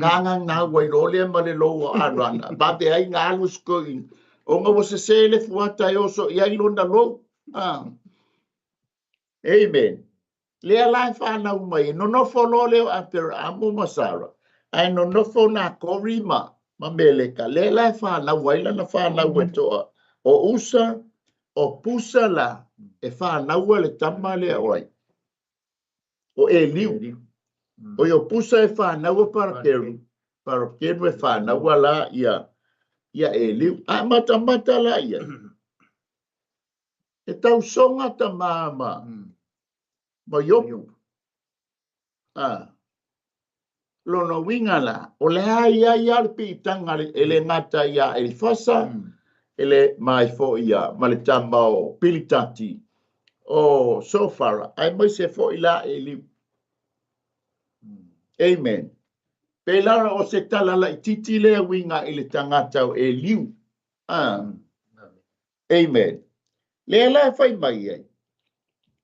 gagagau ai loa lea ma le lou o Arana vave ai na alu si toeaina ona ua sesē le fuata e oso i ai lona lou a. Amen. Lea la e fanau mai e nonofo loa lea o Aperaamo ma Sara, ae nonofo Nakori ma, ma Meleka. Lea la e fanau ai lana fanau e toa o Usa, o Pusa la e fanaua le tama lea o ai? O Eliu. Oi o Pusa e fanaua Parakeru, Parakeru e fanaua la ia ia Eliu. A matamata la ia. E tausoga tama ma ma Iopu. A. Lona uiga la, o le a i ai lava le piitaga e le gata iā Elifasa, e le ma ai foi ia ma le tama o Pilitati, o Sofara, aemaise foi la Eliu. Amen. Pei la o se tala laitiiti lea uiga i le tagata o Eliu. A. Amen. Lea la e fai mai ai,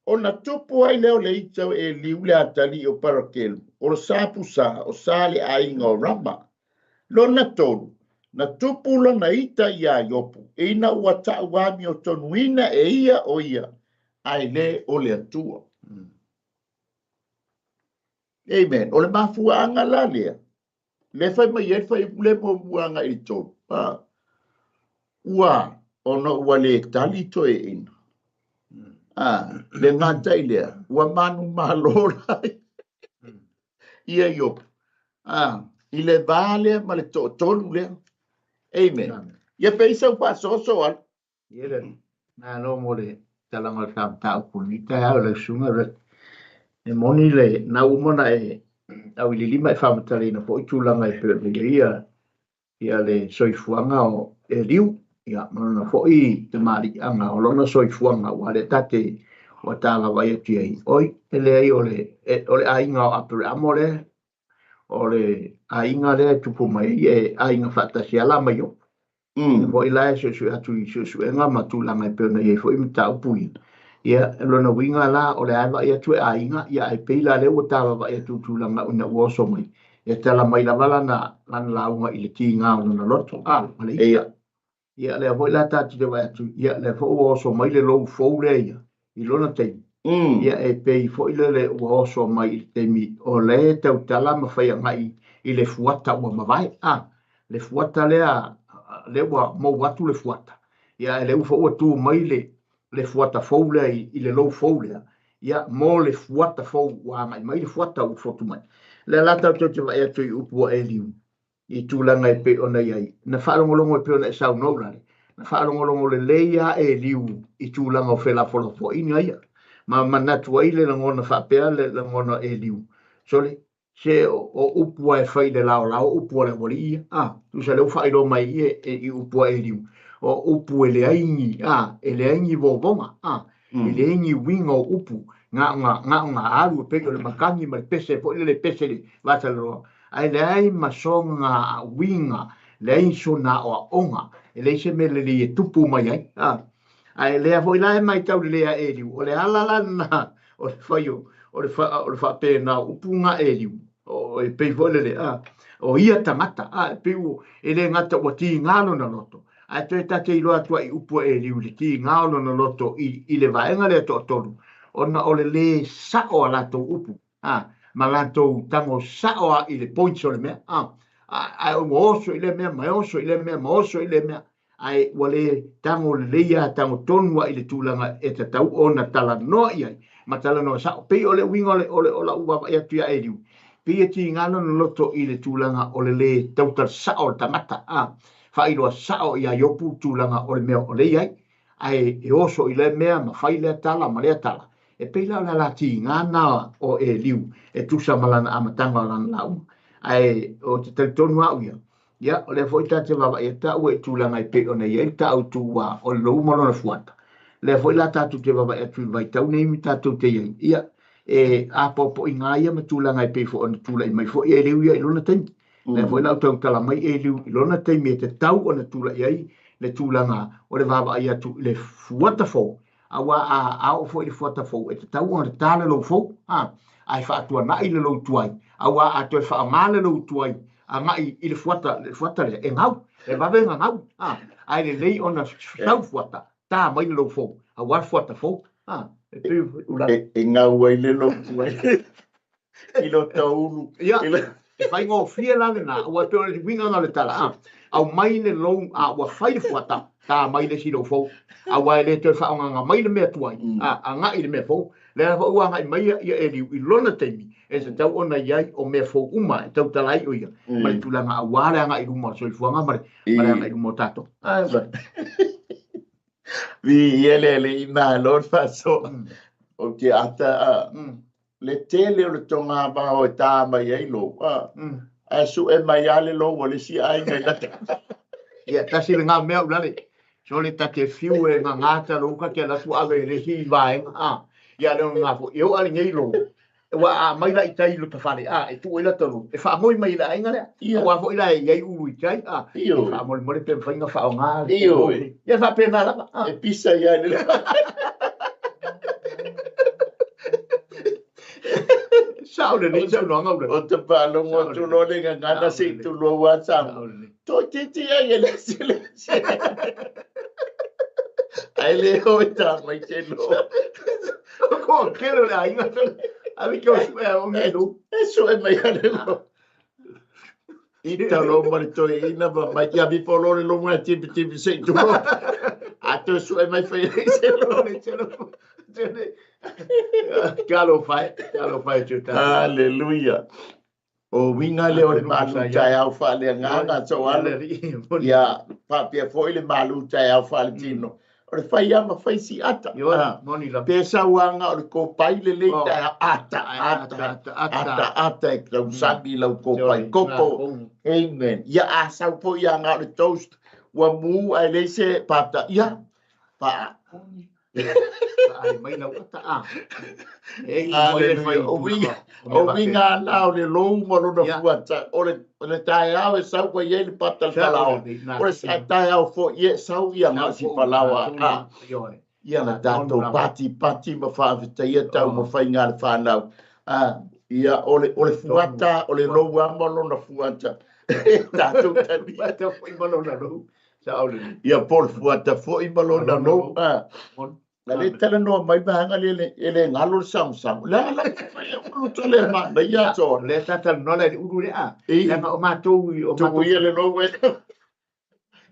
ona tupu ai lea o le ita o Eliu le atalii o Parakelu, o le sa Pusa, o sa le aiga o Rama. Lona tolu, na tupu lona ita iā Iopu, ina ua ta'u amiotonuina e ia o ia, ae le o le Atua. Amen. O le mafuaaga la lea, lea fai mai ai le fuaiupu lea muamua agai i le tolu, ua ona ua le tali toeaina. A, le gata i lea, ua manumalo la ia Iopu. A, i le va lea ma le toatolu lea. Amen. Ia pei sau faasoaso alu. Ia le malo mo le talaga o le ta mataupu i lenei taeao i lau susuga Rick. E moni le na ua uma ona e auililima e faamatalaina foi tulaga e pei ona i ai ia, ia le soifuaga o Eliu, ia ma lona foi tamaliiaga o lona soifuaga aua lea ta te ua ta vaavaai atu i ai, oi, e leai o le, o le aiga o Apereamo lea, o le aiga lea e tupu mai ai, e aiga faatasi lava la ma Iopu. Lea foi la e suesue atu i suesuega ma tulaga e pei ona i ai foi mataupu ia. Ia, o lona uiga la, o lea lava e vaai atu e aiga, ia ae pei la lea ua ta vaavaai atu i tulaga ina ua oso mai, e tala mai lava lana, lana lauga i le tiga o lona loto, a, ma le ita. Ia, lea foi la tatou te vaai atu, ia, lea foi ua oso mai le lou fou lea ia, i lona taimi. Ia, e pei foi lele ua oso mai i le taimi o lea e tautala ma fai agai i le fuata ua mavae, a, le fuata lea, lea ua mou atu le fuata, ia, ae lea foi ua tu mai le, le fuata fou lea i, i le lou fou lea, ia, mo le fuata fou ua agai mai le fuata ua fotu mai. Lea la tatou te vaai atu i upu a Eliu, i tulaga e pei ona i ai. Na faalogologo e pei ona e saunoa Ulale, na faalogologo lelei lava Eliu i tulaga o felafolafoaiga ia, ma manatu ai le lagona faapea le lagona o Eliu, Sole, se o upu lava e fai i le laolao o upu a le aualii ia, a, tusa lea ua faailoa mai i i i upu a Eliu, o upu e leai ni, a, e leai ni vovoga, a, e leai ni uiga o upu, na ona, na ona alu e pei o le makani ma le pese foi lele e pese i le vatalaloa, ae leai ma sona uiga, leai sona aoaoga, e leai se mea lelei e tupu mai ai. A, ae lea foi la e matau lelei a Eliu, o le ala la lena o le fai o, o le, fa, o le faapena o upu na Eliu, o, e pei foi lele, a, o ia tagata, a, e pei ua, e le gata ua tiga lona loto, ae toe ta te iloa atu ai i upu a Eliu i le tiga o lona loto i, i le vaega lea toatolu, ona o le lē sa'o a latou upu, a, ma latou tago sa'o a i le points o le mea, a. Ae ua oso i lea mea ma oso i lea mea ma oso i lea mea, ae ua le tago lelei lava, tago tonu lava i le tulaga e tatau ona talanoa i ai ma talanoa sao. Pei o le uiga o le, o le, o lau vaavaai atu ia Eliu, pei e tiga lona loto i le tulaga o le lē tautala sao o le tagata, a faailoa sao ia Iopu tulaga o le mea o lea e i ai, ae e oso i lea mea ma fai lea tala ma lea tala. E pei la o le ala tiga lena o Eliu e tusa ma lana amataga o lana lauga. Ae ou te talitonu au ia, ia, o lea foi ta te vaavaai atu taua i tulaga e pei ona i ai le taautu ua o le lou ma lona fuata. Lea foi la tatou te vaavaai atu i le vaitau nei ma tatou te i ai, ia, e apoapoaiga ia ma tulaga e pei foi ona tulai mai foi Eliu ia i lona taimi. Lea foi la ua tautala mai Eliu i lona taimi e tatau ona tulai ai le tulaga o le vaavaai atu i le fuata fou, aua a oo foi i le fuata fou, e tatau ona ta le lou fou, a, ae faatuanai le lou tuai, aua a toe faaaoga le lou tuai agai i le fuata, le fuata lea, e gau, e vave ona gau, a, ae lelei ona sau fuata, ta mai le lou fou, aua le fuata fou, a, e pei o E, e gau ai le lou tuai i lo taulu. Ia, e faigofie la lena, aua e pei o le uiga lena o le tala, a, aumai le lou, a ua fai le fuata, ta mai le isi lou fou, aua e le toe faaaogaga mai le mea tuai, a, agai i le mea fou. Lea foi ua agai mai ia Eliu i lona taimi, e tatau ona i ai o mea fou uma e tautala ai o ia, ma le tulaga aua le agai i luma o le soifuaga ma le, ma le agai i luma o tatou. Viia le Alii, malo le faasoa. Ou te ata a le tele o le togavao e ta mai ai lou, a, ae sue mai lava le lou a le isi aiga i lata. Ia, tasi lena mea u lale. Sole ta te fiu e gagā ta lou ka te alu atu ave i le isi vaega, a. Ia, le ona foi, e oo lava lenei lou, ua a mai la i tai i lota fale, a, e tuu ai lata lou, e faamoi mai i le aiga lea. Aua foi la e i ai ulu i tai, a, e faamolemole pe mafai ona faaaoga le lou. Ia, e faapena lava, a. E pisa ia i le Sao lelei saunoaga ula. Ou te faalogo atu loa le gagana se i tulou lava Samoa. Toeitiiti ai e le se le se. Ae le o e tā mai te lo. Ko tele o le aiga. Ave ke o sue a ongi lu. E sue mai a le lo. I talo ma le toe ina ma mai ia mi polo le longa tipi tipi se i tulo. A toe sue mai fai le se lo. Le se lo. Talofa e, talofa e te Hallelujah. O uiga lea o le malu taeao faaleagaga soalo. Ia faapea foi le malu taeao faaletino. O le fai lava ma fai si ata. Pe sau aga o le kopai lelei taeao ata ata ata ata e tausami lau kopai koko. Amen. Ia a sau foi aga o le toast ua mu ae leai se pata. Ia paa. Ai mai lau ata a. E i o uiga o uiga na o le lou ma lona fuata o le o le taeao e sau ai ai le pata le palaoa. O le taeao foi e sau ia nga si palaoa a. Ia na tatou pati pati ma faafetaia taumafaiga a le fanau. A ia o le o le fuata o le lou lava ma lona fuata. Tatou tali. Fuata foi ma lona lou. Ia po o le fuata foi ma lona lou. A na le talanoa mai vaega le e le galo le sagosago. Le aga la fai ulu tole manaia aso. Le ta talanoa le ulu le a. Leaga o matou o matou ia le lou e.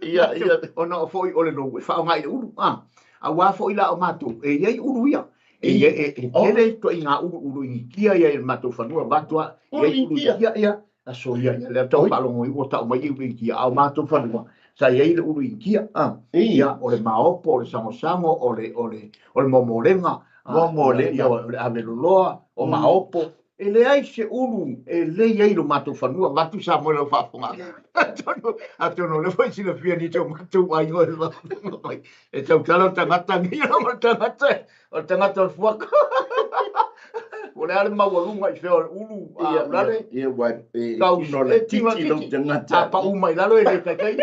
Ia ia ona o foi o le lou e faaaoga i le ulu. A aua foi la o matou e i ai ulu ia. E i e e tele ituaiga ulu ulu initia ia i le matou fanua avatu a. I ai ulu initia ia. Aso ia ia lea tau faalogo i ua tau mai ulu initia a o matou fanua sa i ai le ulu initia. A ia o le maopo o le sagosago o le o le o le momolega momolega ia o le aveloloa o maopo. E leai se ulu e le i ai i lo matou fanua, avatu Samoa i lau faafofoga. Atonu, atonu o lea foi silafia nisi o matou aiga o le faafofoga mai. E tautala le tagata nei, o le tagata, o le tagata o le fuata. O le a le maualuga i fea o le ulu a ulale. Ia, ua e tino laitiiti lou tagata. A pau mai lalo e le taitai.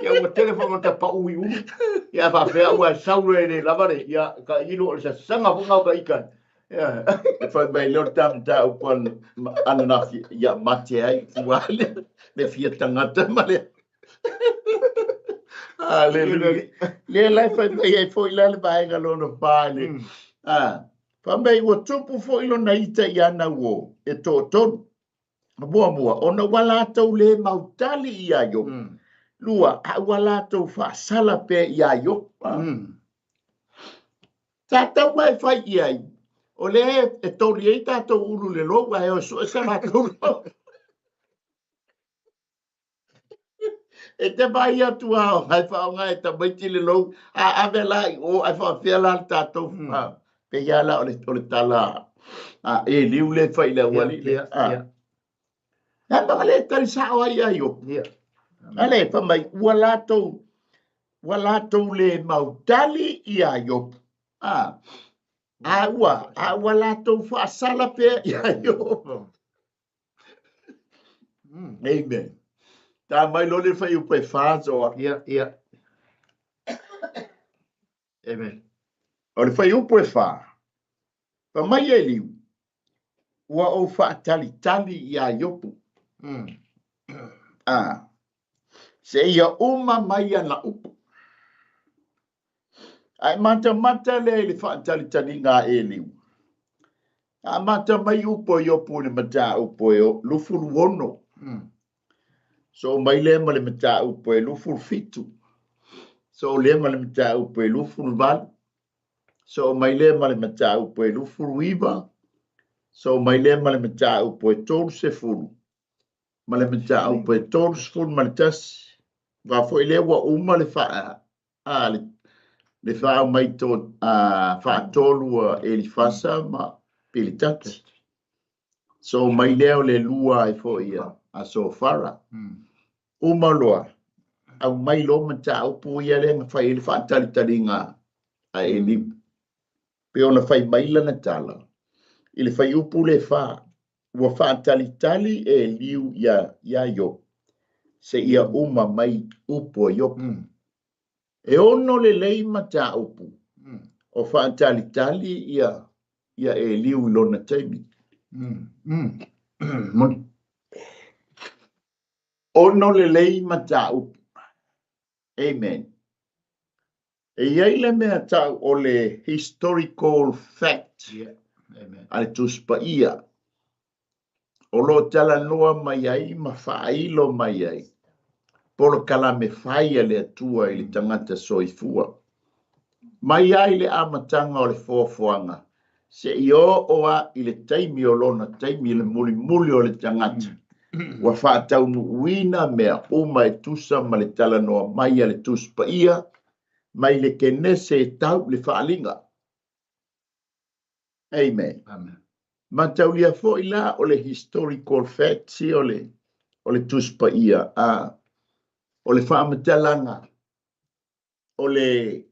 Ia ua tele foi ona tapau i ulu. Ia faapea ua e sau loa e le lava le, ia ka ilo o le sasaga foi ngau ka ika. Ia. E fai mai lea o le ta mataupu ananafi, ia mate ai fua le, le fia tagata ma le. Hallelujah. Lea la e fai mai ai foi la le vaega lona fa le. Ah, fai mai ua tupu foi lona ita i ana uo e toatolu. Muamua, ona ua latou le mautali iā Iopu. Lua, a ua latou faasala pea iā Iopu. Sa tatau ma e fai i ai, o lea e toli ai tatou ulu i le lou, ae o e sue sa latou lou. E te vaai atu lava e faaaoga e tamaiti le lou, a ave la i o, ae faapefea la le tatou. Pei lava la o le tala a Eliu lea e fai i le aualii lea. E a le tali sao ai ia Iopu? A lea fai mai, ua latou le mautali iā Iopu. A ua latou faasala pea iā Iopu. Amen. Ta mai loa le fuaiupu e 4 Zoa. Ia, ia. Amen. O le fuaiupu e 4. Fai mai Eliu, ua ou faatalitali iā Iopu. Seia uma mai ana upu. Ae matamata lea i le faatalitaliga a Eliu. Amata mai upu a Iopu i le mataupu e 26. Soo mai lea ma le mataupu e 27. Soo lea ma le mataupu e 28. Soo mai lea ma le mataupu e 29. Soo mai lea ma le mataupu e 30. Ma le mataupu e 31. Aua foi lea ua uma le faa a le faaumai to a faatolu a Elifasa ma Pilitati. Soo mai lea o le lua ai foi a Sofara. Uma loa, aumai loa mataupu ia lea na fai ai le faatalitaliga a Eliu. Pei ona fai mai lana tala i le fuaiupu le 4, ua faatalitali Eliu iā Iopu seia uma mai upu a Iopu. E ono lelei mataupu o faatalitali ia Eliu i lona taimi. Ono lelei mataupu. Amen. E i ai le mea tau o le historical fact a le Tusi Paia o lo o talanoa mai ai ma faailo mai ai polokalame fai a le Atua i le tagata soifua. Mai ai le amataga o le foafoaga seia oo lava i le taimi o lona taimi i le mulimuli o le tagata. Ua faataunuuina mea uma e tusa ma le talanoa mai a le Tusi Paia mai le Kenese e tau i le Faaaliga. Amen. Amen. Mataulia foi la o le historical facts o le Tusi Paia, o le faamatalaga o le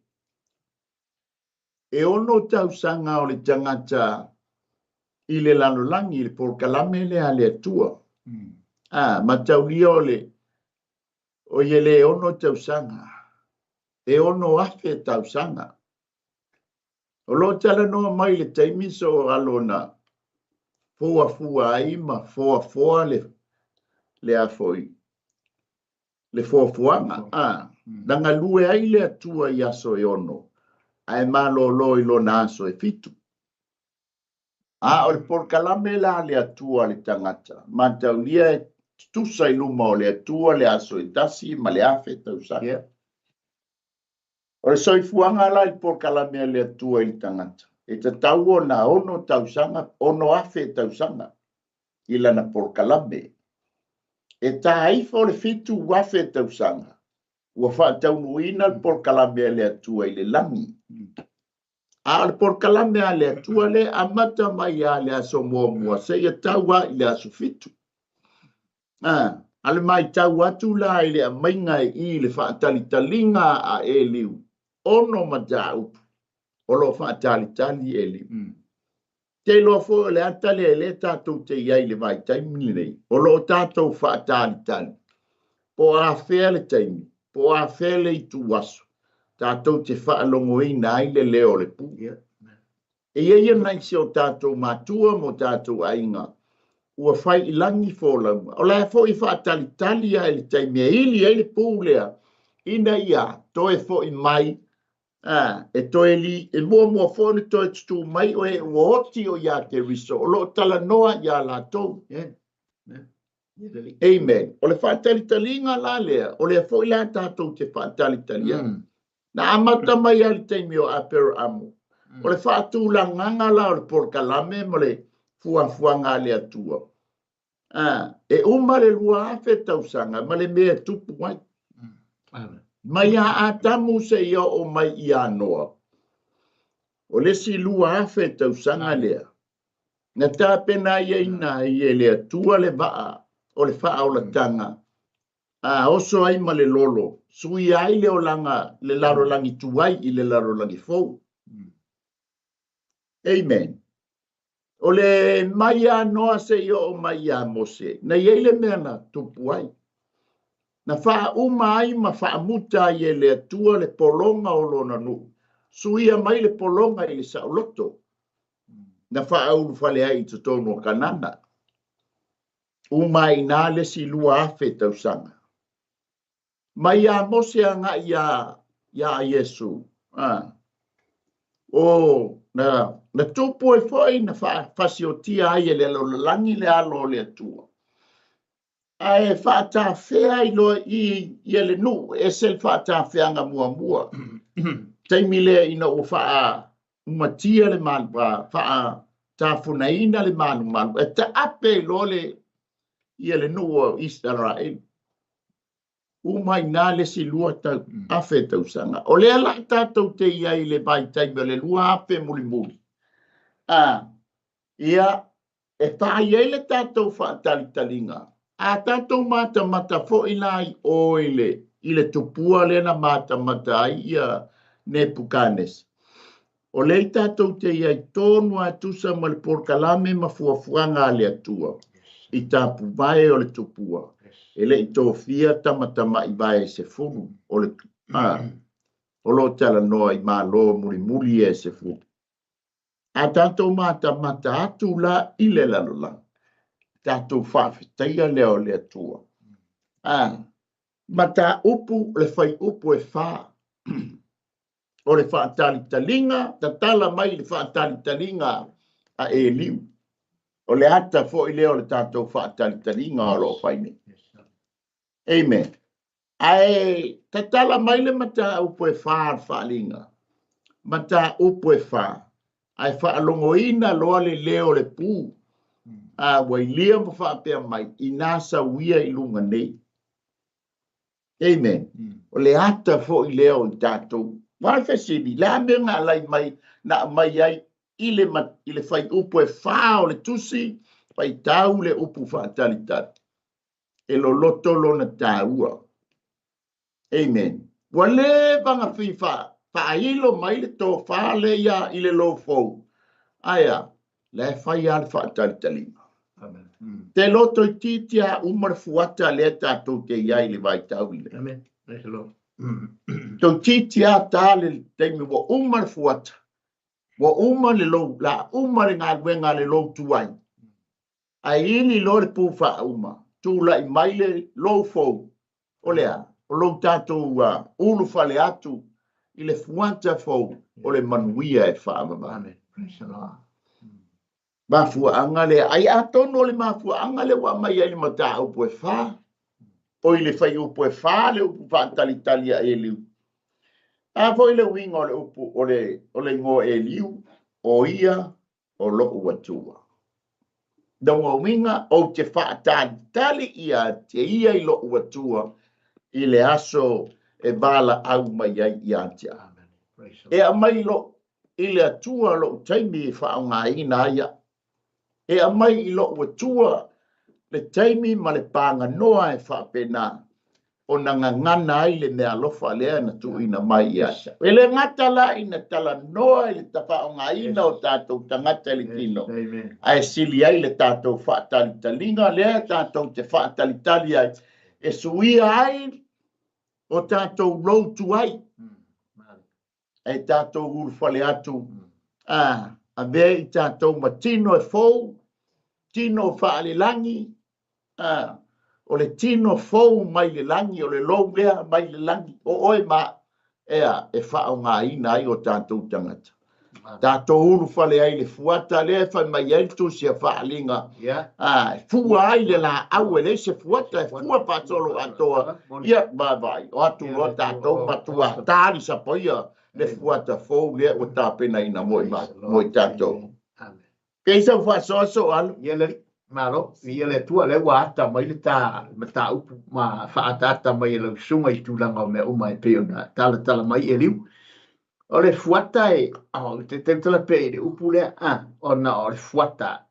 e ono tausaga o le tagata i le lalolagi i le polokalame lea a le Atua. Mataulia o le o ia le ono tausaga, e 6,000 tausaga. O lo o talanoa mai le taimi so alo na fuafua ai ma foafoa le a foi, le foafoaga. Na galue ai le Atua i aso e ono, ae malolo i lona aso e 7. A o le polokalame la le Atua le tagata, mataulia e tutusa i luma o le Atua le aso e 1 ma le 1,000 tausaga. O le soifuaga la i polokalame a le Atua i le tagata, e tatau ona ono tausaga, 6,000 tausaga i lana polokalame. E taifo le 7,000 tausaga, ua faataunuuina le polokalame a le Atua i le lagi. A o le polokalame a le Atua le amata mai a le aso muamua, seia tau a i le aso 7. A le matau atu la i le aumaiga e i le faatalitaliga a Eliu, ono mataupu o lo o faatalitali Eliu. Te iloa foi o le ata lea e le tatou te i ai i le vaitaimi lenei, o lo o tatou faatalitali, po o afea le taimi, po o afea le ituaso, tatou te faalogoina ai le leo o le pu. E i ai nai si o tatou matua mo tatou aiga, ua fai i lagi folauga. O la foi faatalitali ai le taimi e ili ai le pu lea, ina ia toe foi mai, e toe li, e muamua foi ona toe tutu mai o e ua oti o ia Keriso, o lo o talanoa ia latou. Amen. O le faatalitaliga la lea, o lea foi la tatou te faatalitali ai. Na amata mai lava i le taimi o Aperaamu. O le faatulagaga la o le polokalame ma le fuafuaga a le Atua. E uma le 2000 tausaga ma le mea e tupu ai. Mai ia Atamu seia oo mai ia Noa. O le isi 2000 tausaga lea, na tapenaina ai e le Atua le vaa o le faaolataga, a oso ai ma le lolo, suia ai le olaga le lalolagi tuai i le lalolagi fou. Amen. O le mai ia Noa seia oo mai ia Mose, na i ai le mea na tupu ai. Na faauma ai ma faamuta ai e le Atua le pologa o lona nuu, suia mai le pologa i le saoloto, na faaulufale ai i totonu o Kanana. Uma ai i ina le isi 2000 tausaga. Mai ia Mose agai ia Iesu, o na tupu ai foi na faafasiotia ai e le lalolagi le alo o le Atua. Ae faatafea ai loa i ia le nuu, e ese le faatafeaga muamua. Taimi lea ina ua faaumatia le malu, faatafunaina le malumalu, e taape ai loa le ia le nuu o Isaraelu. Uma i ina le isi 2000 tausaga. O lea la tatou te i ai i le vaitaimi o le 2000 mulimuli. Ia, e fai ai le tatou faatalitaliga. A tatou matamata foi la i o i le tupua lea na matamata ai ia Nepukanesa. O lea tatou te i ai tonu a tusa ma le polokalame ma fuafuaga a le Atua i tapuvae o le tupua. E le i tofia tamatamai vae 10 o le o lo o talanoa i Malo mulimuli e 10. A tatou matamata atu la i le lalolagi, tatou faafetaia lea o le Atua. Mataupu le faiupu e 4. O le faatalitaliga, tatala mai le faatalitaliga a Eliu. O le ata foi lea o le tatou faatalitaliga o lo o fai nei. Amen. Ae tatala mai le mataupu e 4 le faaaliga. Mataupu e 4. Ae faalogoina loa le leo o le pu. Ua ilia ma faapea mai, ina sauia i luga nei. Amen. O le ata foi lea o i tatou. Ua le fesili, le a mea na alai mai, na aumai ai i le faiupu e 4 o le tusi, faitau le upu faatalitali. E loloto lona tāua. Amen. Ua leva na fia faailo mai le tofa le ia i le lofou. Aia, la e fai lava le faatalitaliga. Amen. Te loto i titi a uma le fuata lea tatou te i ai i le vaitau i le. Amen. Praise the Lord. Tau titi a tā le taimi ua uma le fuata. Ua uma le lou, la uma le galuega a le lou tuai. Ae ili loa le pu faauma, tulai mai le lou fou. O le a, o lou tatou ulufale atu i le fuata fou o le manuia e faavavau. Amen. Praise the Lord. Mafuaaga lea, ai atonu o le mafuaaga lea ua aumai ai le mataupu e 4, o i le faiupu e 4 le upu faatalitali a Eliu. A foi le uiga o le upu o le igoa Eliu, o ia o lou Atua. Lona uiga, ou te faatalitali ia te ia i lou Atua i le aso e valaau mai ai ia te au. E aumai i le Atua lou taimi e faaaogaina ai au. E aumai i lou Atua le taimi ma le paganoa e faapena ona gagana ai le mea alofa lea na tuuina mai ia te au. E le gata la ina talanoa i le faaaogaina o tatou tagata i le tino, ae sili ai le tatou faatalitaliga lea tatou te faatalitali ai, e suia ai o tatou lou tuai. Ae tatou ulufale atu, avea i tatou ma tino e fou, tino faalelagi, o le tino fou mai le lagi, o le lou lea mai le lagi, o oe ma ea e faaaogaina ai o tatou tagata. Tatou ulufale ai i le fuata lea e fai mai ai le tusi a Faaaliga, a, e fua ai le laau e leai se fuata e fua faasolo atoa. Ia, vaavaai, o atu loa tatou matua tali sapaia le fuata fou lea ua tapenaina mo i tatou. Pei sau faasoaso alo. Ia le Malo, viia le Atua, lea ua ata mai le ta mataupu ma faaataata mai e lau susuga i tulaga o mea uma e pei ona talatala mai Eliu. O le fuata e, oh, te tautala pea i le upu lea, ah, ona o le fuata,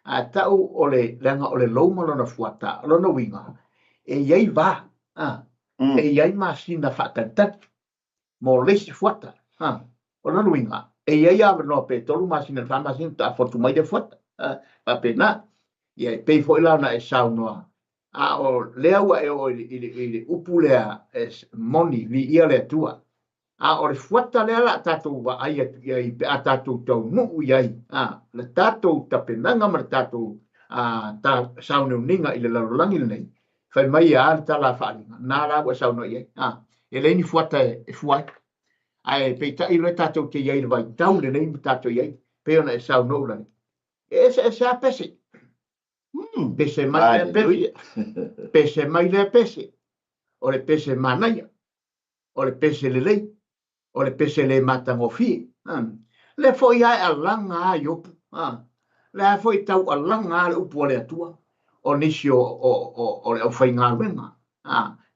a tau o le, leaga o le lou ma lona fuata, o lona uiga, e i ai va, ah, e i ai masina faatalitali mo le isi fuata, ah. O lona uiga, e i ai avanoa pe 3 masina i le 4 masina faatoa fotu mai le fuata, ah, faapena. Ia, e pei foi la ona e saunoa, a o lea ua e oo i le upu lea e moni, viia le Atua. A o le fuata lea la tatou vaai atu i ai pe a tatou taunuu i ai, a, le tatou tapenaga ma le tatou sauniuniga i le lalolagi lenei, fai mai a le tala a Faaaliga, na la ua e saunoa i ai, a, e leai ni fuata e fua ai. Ae peitai loa tatou te i ai i le vaitau lenei ma tatou i ai, pei ona e saunoa ulale, e eseese lava pese. Pese mai lea pese, pese mai lea pese, o le pese manaia, o le pese lelei, o le pese le matagofie. Lea foi lava e alaga lava Iopu. Lea foi e tau alaga lava le upu a le Atua o nisi o le aufaigaluega.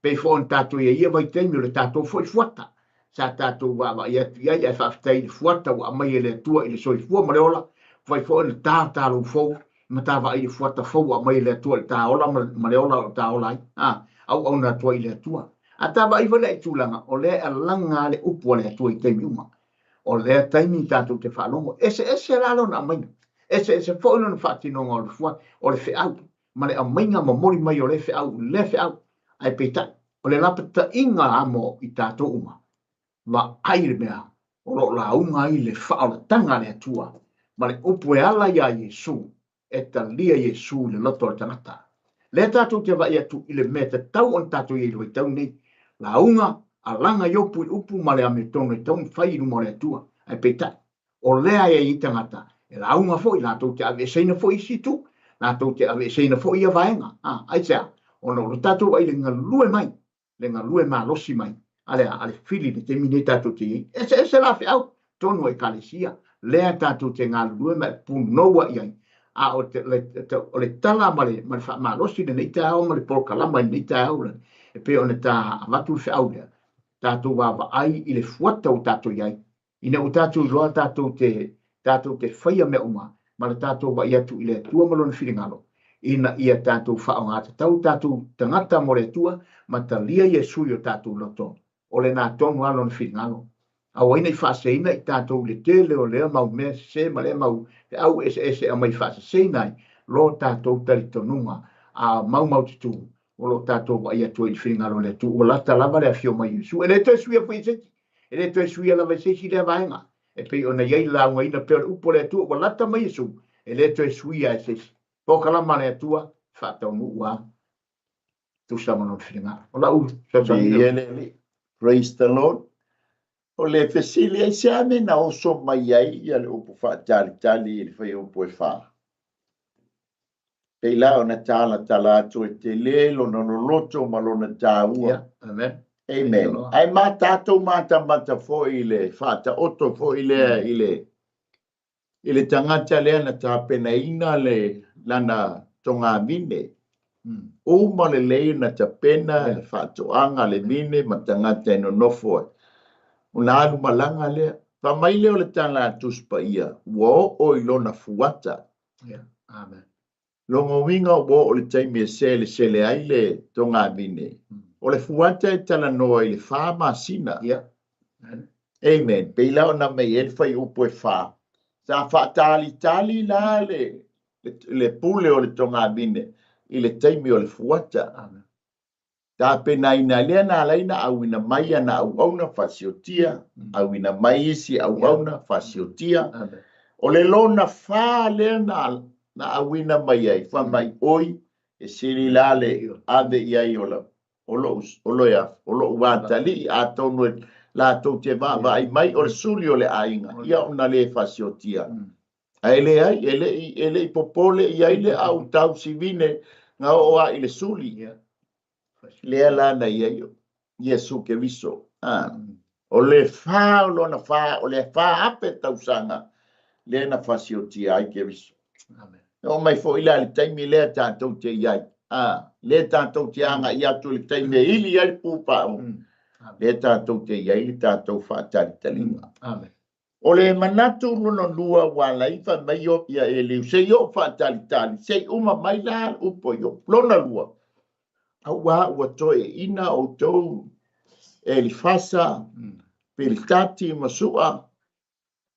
Pei foi ona tatou i ai ia vaitaimi o le tatou foi fuata sa tatou vaavaai atu i ai, ae faafetai i le fuata ua aumai e le Atua i le soifua ma le ola, ua fai foi ona ta ta lou fou ma ta vaai i le fuata fou ua aumai e le Atua i le ta ola ma le ola o ta ola ai, auauna atu ai i le Atua. A ta vaai foi la i tulaga, o lea e alaga le upu a le Atua i taimi uma. O lea taimi tatou te faalogo, eseese la lona aumaiga, eseese foi lona faatinoga o le fuata, o le feau, ma le aumaiga momoli mai o lea feau i lea feau. Ae peitai, o le lapataiga lava mo i tatou uma, vaai le mea o lo o lauga ai le faaolataga a le Atua ma le upu e ala iā Iesu, e talia Iesu i le loto o le tagata. Lea tatou te vaai atu i le mea e tatau ona tatou i ai i le vaitau lenei, lauga, alaga Iopu i le upu ma le amiotonu e tatau ona fai i luma o le Atua. Ae peitai, o lea e i ai tagata e lauga foi, latou te aveeseina foi isi itu, latou te aveeseina foi ia vaega. Aisea? Ona o lo tatou vaai i le galue mai, le galue malosi mai a le, a le fili i le taimi nei tatou te i ai. Eseese la feau tonu o Ekalesia, lea tatou te galulue ma e punoua i ai. A o, te, le, te, o le tala ma le, ma le faamalosi lenei taeao ma le polokalama i lenei taeao, e pei ona ta avatu le feau lea, tatou vaavaai i le fuata ua tatou i ai, Ina ua tatou iloa tatou te, tatou te faia mea uma ma le tatou vaai atu i le Atua ma Lona finagalo, ina ia tatou faaaoga tatau tatou tagata mo le Atua ma talia Iesu i o tatou loto, o lena tonu lava Lona finagalo. Aua ne i faaseseina i tatou i le tele o lea mau mea sese ma lea mau feau eseese e aumai faaseseina ai lo tatou talitonuga a maumaututu o lo o tatou vaai atu ai i le finagalo o le Atua. Ua lata lava le afio mai o Iesu. E le toe suia foi e se isi. E le toe suia lava e se isi lea vaega. E pei ona i ai le laugaina pea o le upu a le Atua, ua lata mai Iesu, e le toe suia e se isi. Polokalama a le Atua, faataunuu lava, tusa ma lona finagalo. O lau fesoasoani lea. Le Alii. Praise the Lord. O le fesili, aisea mea na oso mai ai ia le upu faatalitali i le fuaiupu e 4? Pei la ona talatala atu e tele lona loloto ma lona taua. Yeah, amen. Amen. Ae ma tatou matamata foi i le faataoto foi lea i le tagata lea na tapenaina le lana togavine. Uma lelei ona tapena le faatoaga le vine ma tagata e nonofo ai. Ona alu malaga lea. Fai mai lea o le tala a Tusi Paia, ua oo i lona fuata. Yeah. Amen. Lona uiga ua oo i le taimi e selesele ai le togavine. O le fuata e talanoa i le 4 masina. Yeah. Amen. Pei la ona mei ai le fuaiupu e 4. Sa faatalitali la le pule o le togavine i le taimi o le fuata. Amen. Tapenaina ai lea na ala ai na auina mai ana auauna faasiotia, auina mai isi auauna faasiotia. O le lona 4 lea na auina mai ai, fai mai, oi, e sili la le ave i ai o lou atalii, atonu e latou te vaavaai mai o le suli o le aiga, ia ona le fasiotia. Ae leai, e le i, e le i popole i ai le au tau sivine na oo lava i le suli. Lea la na i ai Iesu Keriso. O le fa o lona fa, o le 4000 tausaga lea na fasiotia ai Keriso. E oo mai foi la i le taimi lea tatou te i ai, lea tatou te agai atu i le taimi e ili ai le pupau, lea tatou te i ai le tatou faatalitaliga. O le manatu lona lua ua ala ai fai mai ia Eliu, se i ou faatalitali, se i uma mai la le upu a Iopu. Lona lua, auā ua toeaina outou Elifasa, Pilitati ma Sua,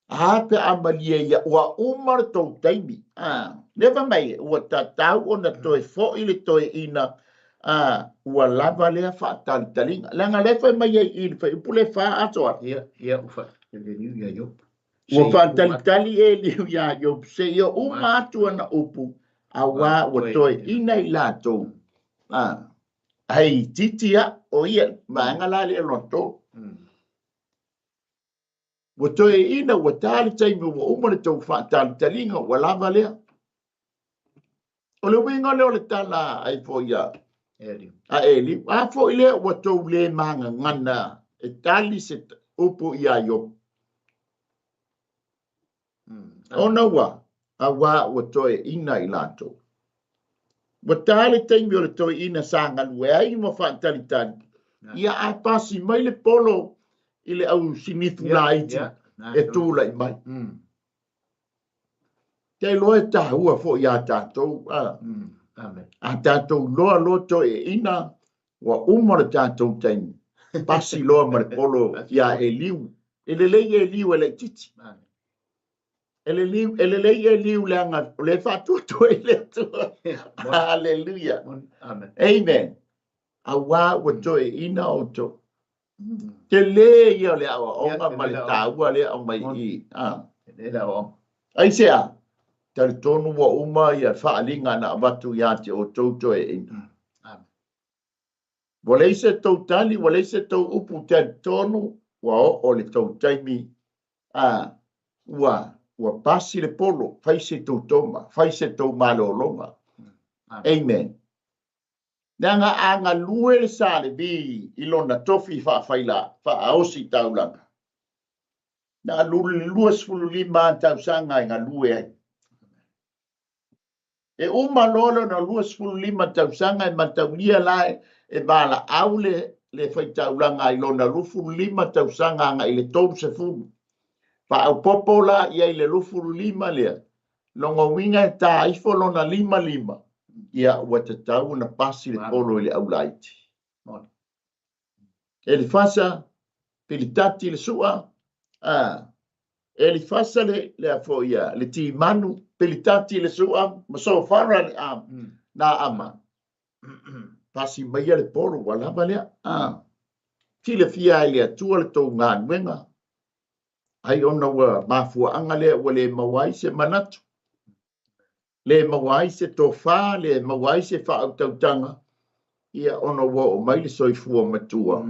a pe a malie ia, ua uma le tou taimi. Lea fai mai, ua tatau ona toe foi le toeaina, ua lava lea faatalitaliga. Leaga lea fai mai ai i le fuaiupu lea 4 aso atu. Ia, ia, ua faatalitali ia Iopu. Ua faatalitali Eliu iā Iopu seia uma atu ana upu, auā ua toeaina i latou. Ae itiiti a, o ia, vaega la lea lona tolu. Ua toeaina, ua ta le taimi ua uma le tou faatalitaliga, ua lava lea. O le uiga lea o le tala ai foi a Eliu. A foi lea ua tou le magagana e tali se upu iā Iopu. Ona ua, auā ua toeaina i latou. Ua ta le taimi o le toeaina sa galue ai ma faatalitali, ia ae pasi mai le polo i le au sinifu laiti e tulai mai. Te iloa e taua foi iā tatou, a tatou loa loa toeaina, ua uma le tatou taimi, pasi loa ma le polo iā Eliu. E lelei Eliu e laitiiti. E lelei, e lelei Eliu leaga o lea e faatuatua i le Atua. Haleluia. Amen. Amen. Auā ua toeaina outou. Tele ia o le aoaoga ma le taua lea aumai i i. Aisea? Talitonu ua uma ia faaaliga na avatu ia te outou toeaiina. Ua leai se tou tali, ua leai se tou upu, talitonu ua oo le tou taimi, ua, ua pasi le polo, fai se tou toma, fai se tou malologa. Amen. Leaga a galue le Sa Levi i lona tofi faafaila faaosi taulaga, na alu le 25 tausaga e galue ai. E uma loa lona 25 tausaga e mataulia la e valaau le le faitaulaga i lona 25 tausaga agai i le 30. Faaopoopo la i ai le 25 lea, lona uiga e ta ifo lona 55, ia ua tatau ona pasi le polo i le aulaiti. Elifasa, Pilitati le Sua, a, Elifasa le, le a foi ia, le Timanu, Pilitati le Sua, ma Sofara le a, na ama. Pasi maia le polo, ua lava lea. A, silafia ai le Atua le tou galuega, ai ona ua mafuaaga lea ua le maua ai se manatu, le maua ai se tofa, le maua ai se faautautaga, ia ona ua oo mai le soifua matua,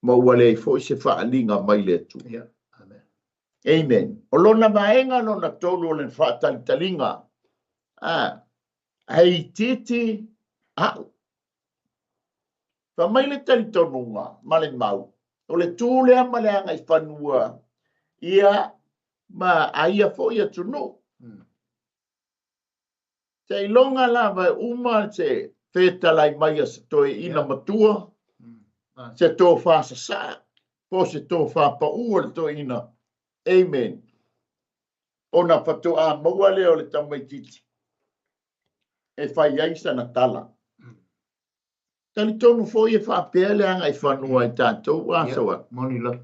ma ua leai foi se faaaliga mai le Atua. Yeah. Amen. Amen. O lona vaega lona tolu o le faatalitaliga, a, ae itiiti a'u. Fai mai le talitonuga ma le mau, o le tu lea ma le agaifanua ia ma a ia foi atunuu. Seiloga lava e uma se fetalai mai a se toeaina matua, se tofa sasaa, po o se tofa pau a le toeaina. Amen. Ona faatoa maua lea o le tamaitiiti e fai ai sana tala. Talitonu foi e faapea le agaifanua i tatou aso a. Moni lava.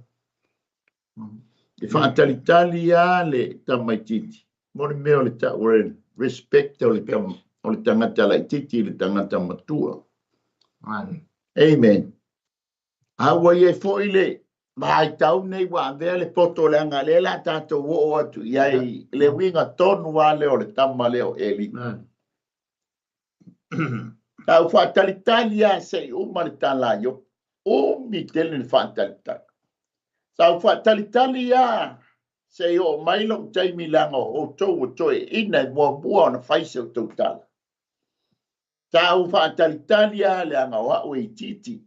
E faatalitali lava le tamaitiiti mo le mea o le tau o le respect o le, o le tagata laitiiti i le tagata matua. Amen. A ua i ai foi le vaitau nei ua avea le poto leaga lea la tatou oo atu i ai le uiga tonu lava lea o le tama lea o Eli. Sa ou faatalitali lava se i uma le tala a Iopu. Umi tele le faatalitali. Sa ou faatalitali lava se i oo mai lou taimi leaga o outou ua toeaiina e muamua ona fai se outou tala. Sa ou faatalitali lava leaga o au e itiiti.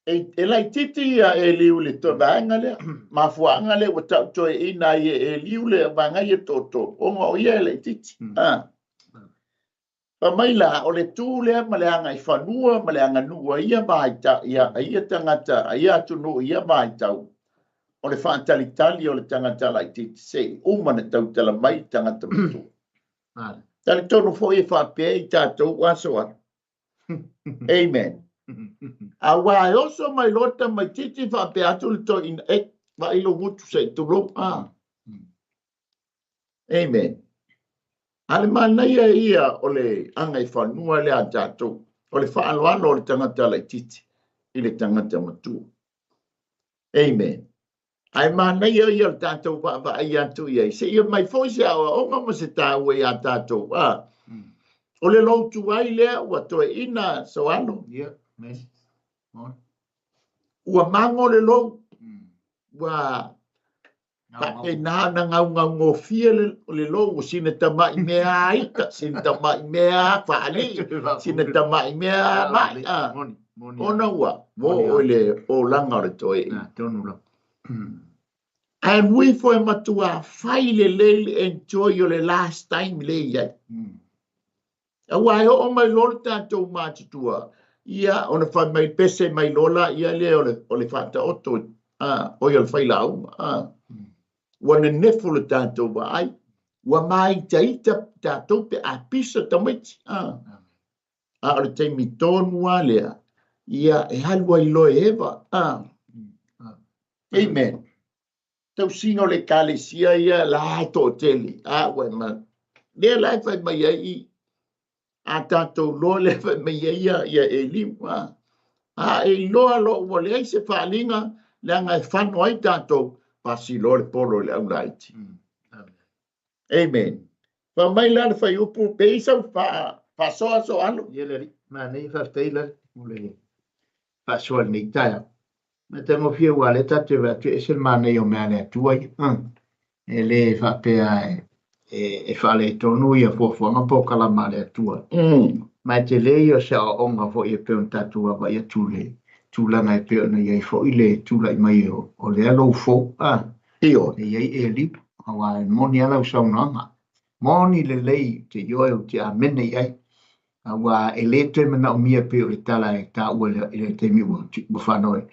E, e laitiiti ia Eliu i le vaega lea. Mafuaaga lea ua tau toeaina ai e Eliu le vaega ia toatolu, ona o ia e laitiiti. Ah. Fai mai la, o le tu lea ma le agaifanua ma le aganuu a ia vaita, ia, a ia tagata, a ia atunuu i ia vaitau, o le faatalitali o le tagata laitiiti se i uma ona tautala mai le tagata matua. Talitonu foi e faapea i tatou aso a. Amen. Aua e oso mai loa le tamaitiiti faapea atu le toeaina, e, vaai lou gutu se i tulou. Ah. Amen. A le manaia ia o le agaifanua lea a tatou, o le faaaloalo o le tagata laitiiti i le tagata matua. Amen. Ae manaia ia o le tatou vaavaai atu i ai, seia mai foi se aoaoga ma se taua iā tatou. A o le lou tuai lea ua toeaina Soalo. Ia, me. Ua mago le lou. Ua faapena ona gaugaugofie le lou, sina tamai mea a ita, sina tamai mea a faalii, sina tamai mea a mai, a. Ona ua oo i le olaga o le toeaina. Ae mui foi matua fai lelei le enjoy o le last time le i ai. Aua e oo mai loa le tatou matutua, ia ona fai mai pese mai loa laia lea o le faataoto, a, oi o le failauga, a. Ua nenefu le tatou vaai, ua māitaita tatou pe a pisa tamaiti, a. A o le taimi tonu lava lea, ia e alu ai loa e eva, a. Amen. Tausiga o le Ekalesia ia la e toatele, a ua e ma, lea la e fai mai ai i, a tatou loa lea e fai mai ai ia, ia Eliu, a. A e iloa loa ua leai se faaaliga, leaga e fano ai tatou, pasi loa le polo i le aulaiti. Amen. Fai mai la le fuaiupu, pe i sau faasoa Soalo. Ia le alii, manaia faafetai la mo le faasoa i lenei taeao. Matagofie aua lea tatou te vaai atu e ese le manaia o mea a le Atua ia. E le faapea e faaletonu ia fuafuaga po o kalama a le Atua. Ma e tele ia o se aoaoga foi e pei ona tatou vaavaai atu i le tulaga e pei ona i ai foi le tulai mai o lea lou fou. Ioe. E i ai Eliu, aua e moni lava lau saunoaga. Moni lelei ou te ioe ou te amene i ai. Aua e le toe manaomia pei o le tala e taua i le taimi ua fanau ai.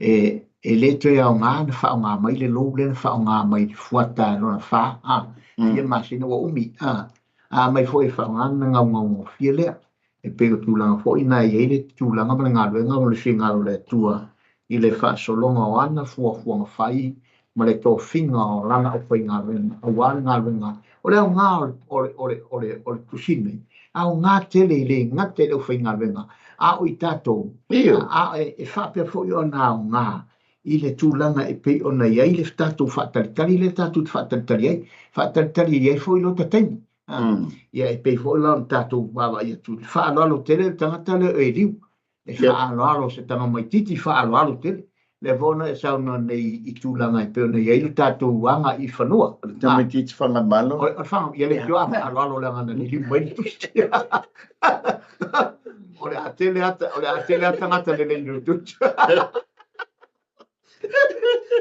E le toe aoga ona faaaoga mai le lou lea na faaaoga mai i le fuata lona fa, a, fia masina ua umi, a, a aumai foi e faaaoga ona gaugaugofie lea. E pei o tulaga foi na e i ai le tulaga ma le galuega ma le finagalo o le Atua i le faasologa o ana fuafuaga fai ma le tofiga o lana aufaigaluega aua le galuega. O le aoga o le tusi lenei, aoga tele e le gata i le aufaigaluega, a o i tatou, a e faapea foi ona aoga i le tulaga e pei ona i ai le tatou faatalitali lea tatou te faatalitali ai, faatalitali i ai foi lota taimi. Ia e pei foi la ona tatou vaavaai atu i le faaaloalo tele o le tagata lea o Eliu, e faaaloalo se tamaitiiti faaaloalo tele. Lea foi ona e saunoa nei i tulaga e pei ona i ai le tatou aga i fanua. O le tamaitiiti fagamalo. O le faga, ia leitioa a faaaloalo leaga na liliu mai le tusi. O le a tele ata, o le a tele a tagata lelei i le tusi.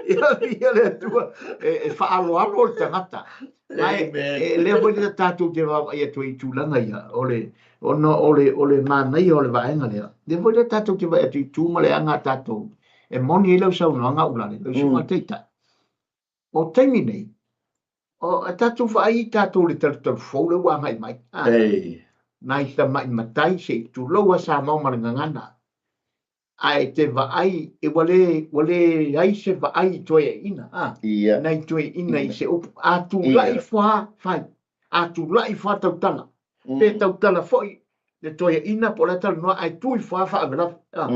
Ia le Atua e faaaloalo le tagata. Ae e lea foi le tatou te vaavaai atu ai i tulaga ia, o le, ona o le, o le manaia o le vaega lea. Lea foi le tatou te vaai atu i tu ma le aga a tatou, e moni ai lau saunoaga Ulalei, lau susuga i le Taitai. O taimi nei, o a tatou vaai i tatou i le talutalu fou lea ua agai mai. Nai tamai matai se i tulou a Samoa ma le gagana. Ae e te vaai, e ua le, ua leai se vaai i toeaiina, a, Ia. nai toeaiina i se upu, a tulai ifo lava, fai, a tulai ifo lava tautala, pe tautala foi le toeaiina po o le a talanoa, ae tu ifo lava faalavelave, a,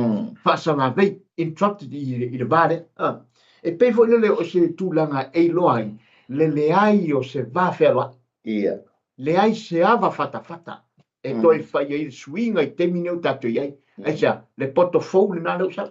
faasalavei, interrupted i, i le va lea, a. E pei foi lele o se tulaga e iloa ai le leai o se va fealoai. Ia. Leai se ava fatafata e toe fai ai le suiga i taimi nei o tatou i ai. Aisea? Le poto fou lena lea ua sau.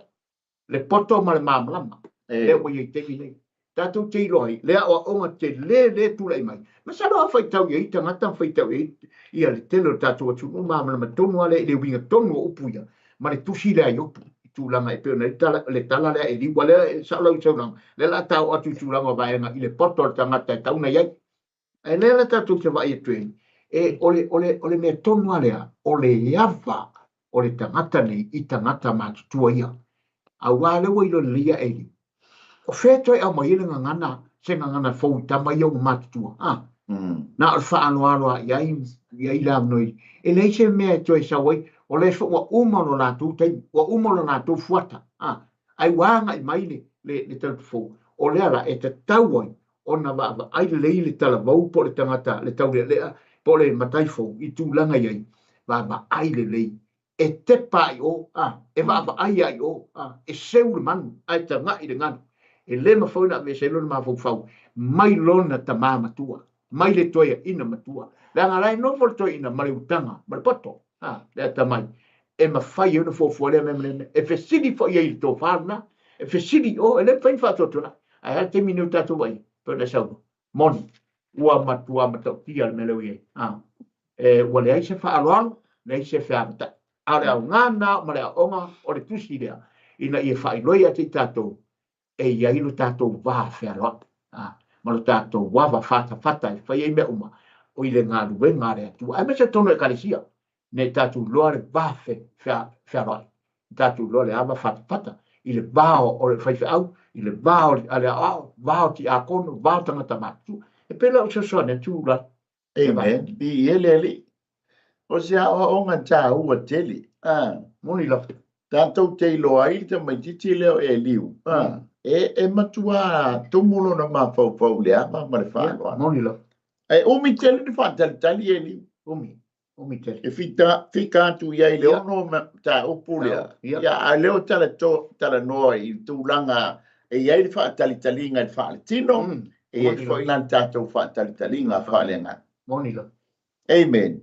Le poto ma le malamalama. Lea ua i ai i le taimi nei. Tatou te iloa ai le aoaoga tele lea e tulai mai. Masalo a faitau i ai tagata ma faitau i ai ia le tele o le tatou atunuu, malamalama tonu lava lea i le uiga tonu o upu ia ma le tusi lea a Iopu i tulaga e pei ona i ai le tala lea a Eliu. Ua lea e sao lau saunoaga, lea o le a ta oo atu i tulaga o vaega i le poto a le tagata e tatau ona i ai. Ae lea la tatou te vaai atu ai, e, o le, o le, o le mea tonu lava lea, o le ava o le tagata nei i tagata matutua ia. Aua lea ua iloa lelei ia Eli. O fea e toe aumai ai le gagana, se gagana fou i tama ia ua matutua? A? Na o le faaaloalo lava i ai, i ai le avanoa i, e leai se mea e toe sau ai, o lea foi ua uma lo latou taimi, ua uma lo latou fuata, a? Ae ua agai mai le, le, le tagata fou, o lea la e tatau ai ona vaavaai lelei le talavou po o le tagata le taulealea po o le matai fou i tulaga i ai, vaavaai lelei, e tepa a i o, a, e vaavaai a i o, a, e seu le manu ae tagai i le galu. E le mafai ona aveese ai lona mafaufau mai lona tamā matua, mai le toeaina matua, leaga la e nofo le toeaina ma le utaga ma le poto, a, le atamai, e mafai ai ona fuafua lea mea ma lea mea. E fesili foi ai i le tofa lena, e fesili i o, e le mafai ona faatuatuanai. Ae a le taimi nei o tatou vaai, pei ona e saunoa, moni, ua matua matautia le mea lea ua i ai. A, e, ua leai se faaaloalo, leai se feavatai. A o le aoga lena ma le aoaoga o le tusi lea, ina ia faailoa ia te i tatou, e i ai lo tatou va fealoai, a, ma lo tatou ava fatafata e fai ai mea uma, o i le galuega a le Atua, aemaise totonu o Ekalesia, ina ia tatou iloa le va fealoai, tatou iloa le ava fatafata i le va o le faifeau, i le va o le aoao, va o tiakono, va o tagata matutua. E pei la o fesoasoani atu la. Amen. Viia le Alii. O se aoaoga taua tele. Ah. Moni lava. Tatou te iloa ai le tamaitiiti lea o Eliu. Ah. E, e matua tumu lona mafaufau i le ava ma le faaaloalo. Moni lava. Ae umi tele le faatalitali Eliu. Umi. Umi tele. E fita, fika atu i ai le ono mataupu lea. Ia, a o lea ua talanoa i tulaga e i ai le faatalitaliga i le faaletino, e i ai foi la le tatou faatalitaliga faaleagaga. Moni lava. Amen.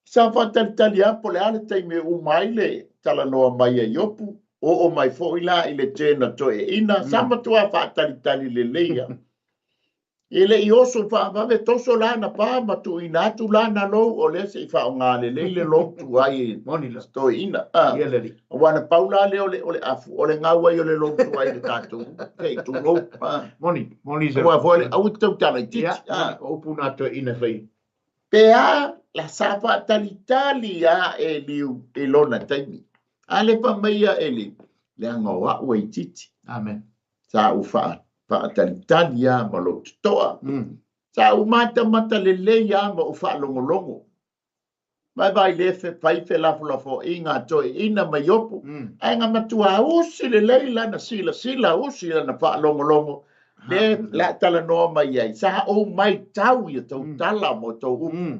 Sa faatalitali lava po o le a le taimi e uma ai le talanoa mai a Iopu, oo mai foi la i le turn a toeaiina, sa matua faatalitali lelei lava. E le i oso faavave toso lana pa ma tuuina atu lana lou, o lea se i faaaoga lelei le lou tuai e Moni la. toeaina. Ah, Ia le alii. aua na pau la lea o le, o le afu, o le gau ai o le lou tuai i le tatou, se i tulou. Ah. Moni, moni se. Aua foi le, aua te tautala itiiti. Ia, Ah. o upu na toeaina e fai. Pe a, la sa faatalitali a Eliu i lona taimi. A le fai mai ia Eliu, leaga o au e itiiti. Amen. Sa ou faatalitali lava ma lou totoa. Sa ou matamata lelei lava ma ou faalogologo. Vaivai le fai felafolafoaiga a toeaiina ma Iopu, ae na matua usi lelei lana silasila, usi lana faalogologo, lea o le a talanoa mai ai. Sa ou matau i a tou tala ma tou upu.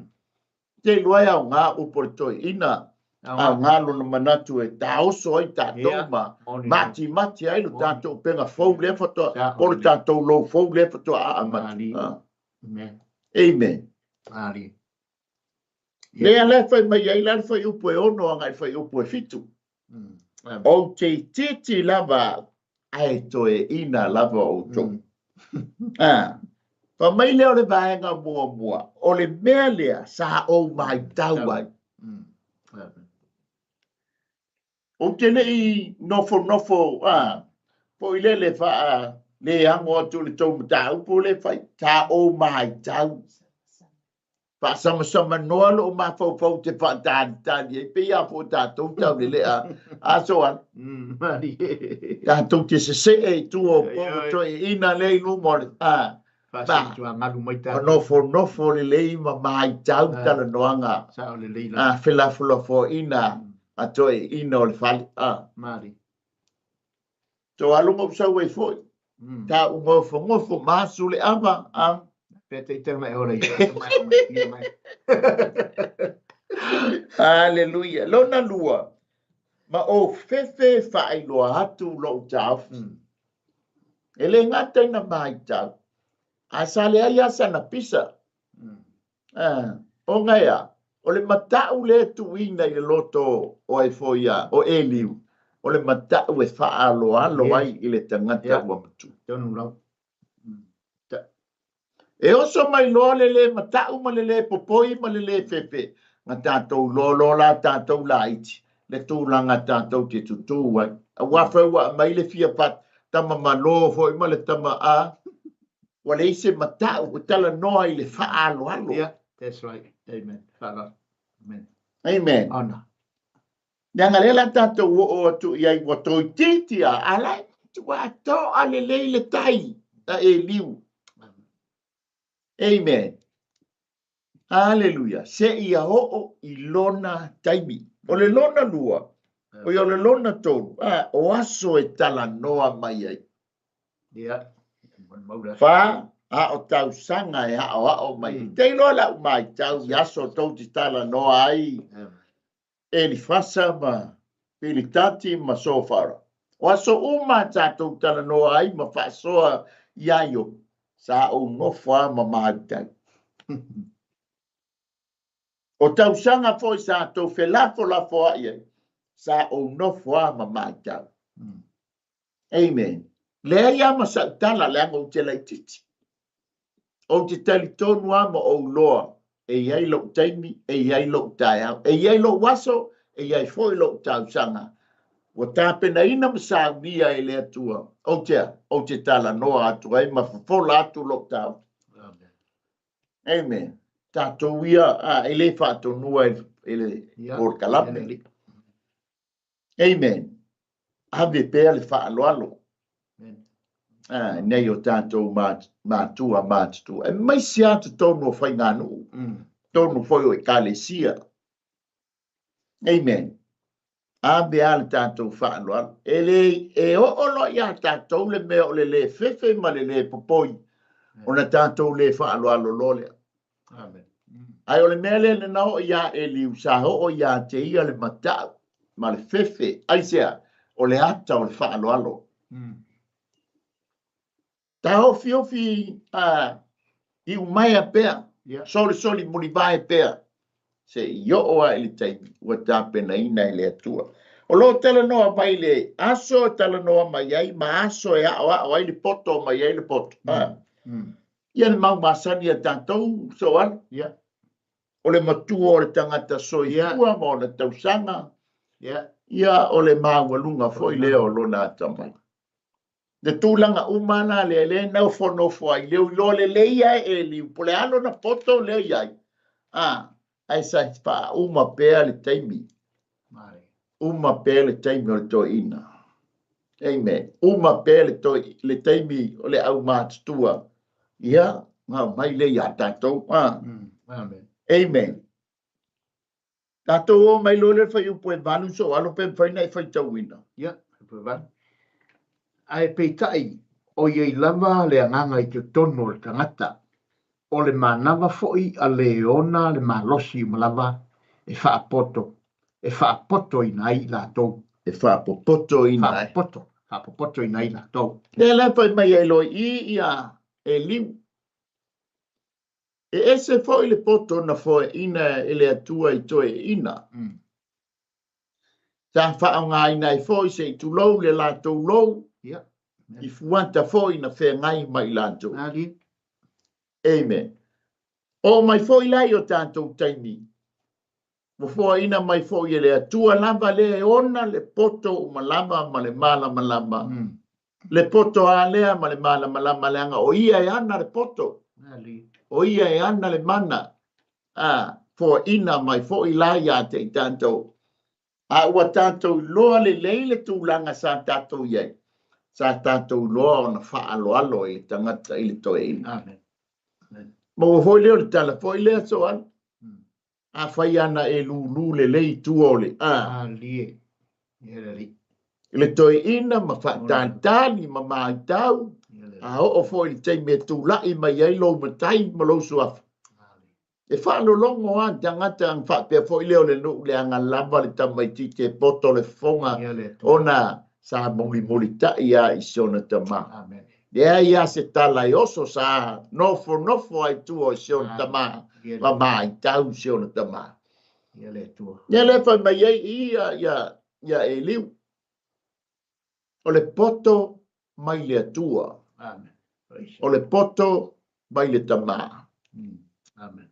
Te iloa e aoga upu o le toeaina, aoga lona manatu e taoso ai tatou ma matimati ai lo tatou upega fou lea faatoa, po o le tatou lou fou lea faatoa amata. Amen. Lea la e fai mai ai la le fuaiupu e 6 agai i le fuaiupu e 7. Ou te itiiti lava au, ae toeaina lava outou. Ah, fai mai lea o le vaega muamua, o le mea lea sa ou matau ai. Ou te le i nofonofo ah, foi lele faa le ago atu i le tou mataupu lea e fai, sa ou matau. Faasamsamanoa lou mafaufau ou te faatalitali ai, pei lava foi o tatou taulelea aso a. Tatou te sesee i tua o popo toeaiina lea i luma o le ma nofonofo lelei ma matau talanoaga felafolafoaiga a toeaiina o le fale. Tou alu ma ou sau ai foi. Ta ou gofogofo ma asu le ava, a. Pe te itanga e ora i mai. Aleluia. Lona lua, ma ou fefe faailoa atu lou taofi. E le gata ina matau, ae sa leai lava sana pisa. Ona e a? O le matau lea e tuuina i le loto o ai foi a, o Eliu. O le mata'u e fa'aaloalo ai i le tagata ua matua. Tonu lava. E oso mai loa le lē mata'u ma le lē popoi ma le lē fefe, na tatou iloa loa la tatou laiti le tulaga tatou te tutū ai. Aua foi ua aumai le fia tama malo foi ma le tama a, ua leai se mata'u e talanoa i le fa'aaloalo. Yeah, that's right. Amen. Fa'aaloalo. Amen. Amen. Ona. Leaga lea la tatou oo atu i ai ua toeitiiti a, a la e matua to'a lelei le tai a Eliu. Amen. Haleluia. Seia oo i lona taimi. O le lona lua, o ia o le lona tolu, a, o aso e talanoa mai ai. Ia. Fa, a o tausaga e aoao mai ai. Te iloa lau matau i aso tou te talanoa ai Elifasa ma Pilitati ma Sofara. O aso uma a tatou talanoa ai ma faasoa iā Iopu, sa ou nofo a ma māutai. O tausaga foi sa tou felafolafoaʻi ai, sa ou nofo a ma māitau. Amen. Leai a ma sa'u tala leaga ou te laitiiti. Ou te talitonu a ma ou loa e i ai lo'u taimi, e i ai lo'u taeao, e i ai lo'u aso, e i ai foi lo'u tausaga ua tapenaina ma saunia e le Atua. Ou te a? Ou te talanoa atu ai ma fofola atu lo'u taofi. Amen. Amen. Tatou ia a, e le faatonua e le polokalame. Amen. Ave pea le faaaloalo nei o tatou matua matutua, aemaise lava totonu o faiganuu, totonu foi o ekalesia. Amen. Ave lava le tatou faaaloalo. E le e oo loa iā tatou le mea o le lē fefe ma le lē popoi, ona tatou lē faaaloalo loa lea. Amen. Ae o le mea lea na oo iā Eliu, sa oo iā te ia le mata'u ma le fefe. Aisea? O le ata o le faaaloalo. Taofiofi a iumaea pea, solisoli mulivae pea, se i oo lava i le taimi ua tapenaina e le Atua. O lo o talanoa mai le aso e talanoa mai ai ma aso e aoao ai le poto mai ai le poto. Ia le mau masani a tatou, Soala. O le matua o le tagata soifua ma ona tausaga. Ia, o le maualuga foi lea o lona atamai. Le tulaga uma la lea, lea e nofonofo ai, leo iloa lelei lava e Eliu, po o le a lona poto lea e i ai, a, ae sa faauma pea le taimi. Uma pea le taimi o le toeaina. Amen. Uma pea le, toi, le taimi o le aumatutua. Ia, na aumai lea iā tatou. Ah. Amen. Amen. Tatou o mai loa lea le fuaiupu e 8 soo alo pe mafai ona e faitauina. Ia, fuaiupu e 8. Ae peitai, o i ai lava le agaga i totonu o le tagata, o le manava foi a le ona le malosi uma lava e faapoto, e faapotoina ai i latou. E faapopotoina ai. Faapopoto, faapopotoina ai i latou. Lea la e fai mai ai loa i i ia Eliu. E ese foi le poto na foeaina e le Atua i toeaiina. Sa faaaogaina ai foi se i tulou le latou lou, i fuata foi na feagai ma i latou. Amen. Oo mai foi la i o tatou taimi, ua foaina mai foi e le Atua lava lea e ona le poto uma lava ma le malamalama. Le poto a lea ma le malamalama leaga o ia e ana le poto. O ia e ana le mana. A, foaina mai foi la iā te i tatou. A ua tatou iloa lelei le tulaga sa tatou i ai, sa tatou iloa ona faaaloalo i le tagata i le toeaina. Amen. Amen. Maua foi lea o le tala foi lea, Soala. Afai ana e lūlū lelei i tua o le a. Malie. Ia le Alii. I le toeaina ma faatalitali ma maitau, a oo foi i le taimi e tula'i mai ai lou matai ma lou suafa. E faalologo lava le tagata ona faapea foi lea o le nuu leaga lava le tamaitiiti e poto le fofoga ona sa mulimulita'i lava i si ona tama. Leai lava se tala e oso sa nofonofo ai tua o si ona tama ma maitau si ona tama. Ia lea fai mai ai i ia Eliu. O le poto mai le Atua. Amen. O le poto mai le Tamā. Amen.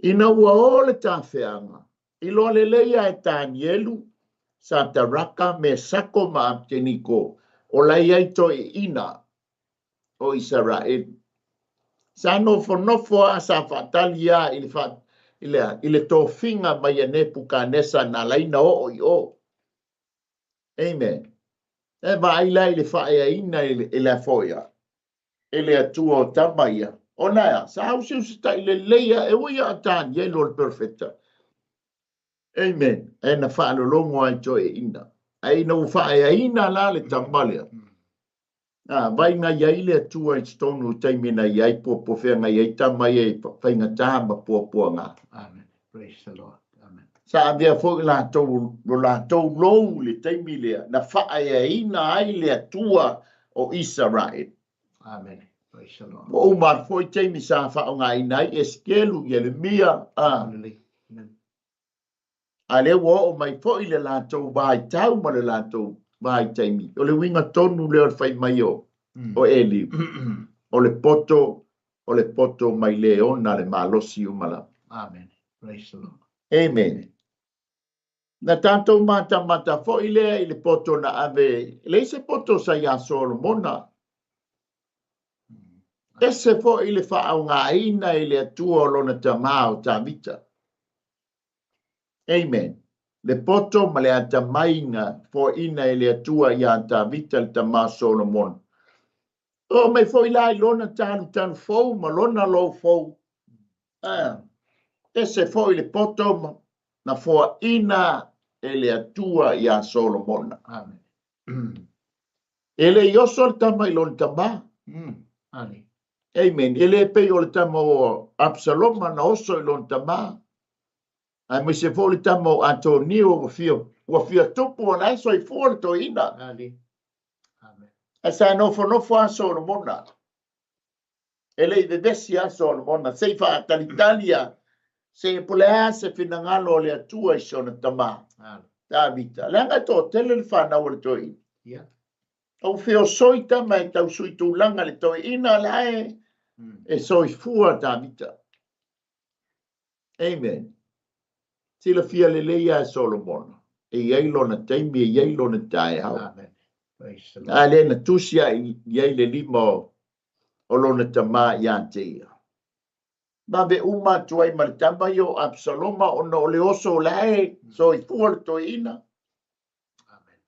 Ina ua o le tafeaga, iloa lelei lava e Tanielu, Sataraka, Mesako ma Apeteniko, o la e i ai toeaiina o Isaraelu. Sa nofonofo lava, sa faatali lava i le, fa, i le, i le tofiga mai a Nepukanesa na ala ai ona oo i o. Amen. E vaai la i le faaeaina i le, i le afoia e le Atua o tama ia. Ona e a, sa usiusitai lelei lava, e ui lava o Tanielu o le perofeta. Amen. E na faalologo ai toeaiina. Ae ina ua faaeaina la le tama lea, a, vai na i ai le Atua i totonu i taimi na i ai puapuafeagai ai tama ia i faigata ma puapuaga. Amen. Praise the Lord. Amen. Sa avea foi latou lo latou lou i le taimi lea na faaeaina ai le Atua o Isaraelu. Amen. Praise the Lord. Ua uma atu foi taimi sa faaaogaina ai Esekielu, Ieremia, a. Amen. A lea ua oo mai foi le latou vaitau ma le latou vaitaimi. O le uiga tonu lea o le fai mai o, o Eliu. O le poto, o le poto mai le ona le malosi uma lava. Amen. Praise the Lord. Amen. Na tatou matamata foi lea i le poto na ave, e leai se poto sa iā Solomona. Ese foi le faaaogaina e le Atua o lona tamā o Tavita. Amen. Le poto ma le atamai na foaina e le Atua iā Tavita le tamā Solomona. Oo mai foi la i lona talutalu fou ma lona lou fou. Ah, ese foi le poto ma, na foaina e le Atua iā Solomona. Amen. E le i oso le tama i lona tamā. Amen. E le pei o le tama o Absaloma na oso i lona tamā. Aemaise foi le tama o Atonio ua fia, ua fia tupu o la e soifua le toeaina. Ae sa nofonofo lava Solomona. E le i vevesi lava Solomona, se i faatalitali a se po o le a se finagalo o le Atua i si ona tamā, Tavita. Leaga e toatele le fanau a le toeaina. Yeah. Ua feosoi tama e tau sui tulaga le toeaina la e, e soifua Tavita. Amen. Silafia lelei lava e Solomona, e i ai lona taimi, e i ai lona taeao. Amen. Praise the Lord. A lea na tusi lava i ai le lima o, o lona tamā iā te ia. Vave uma atu ai ma le tama ia o Absaloma ona o le oso o la e soifua le toeaina. Amen.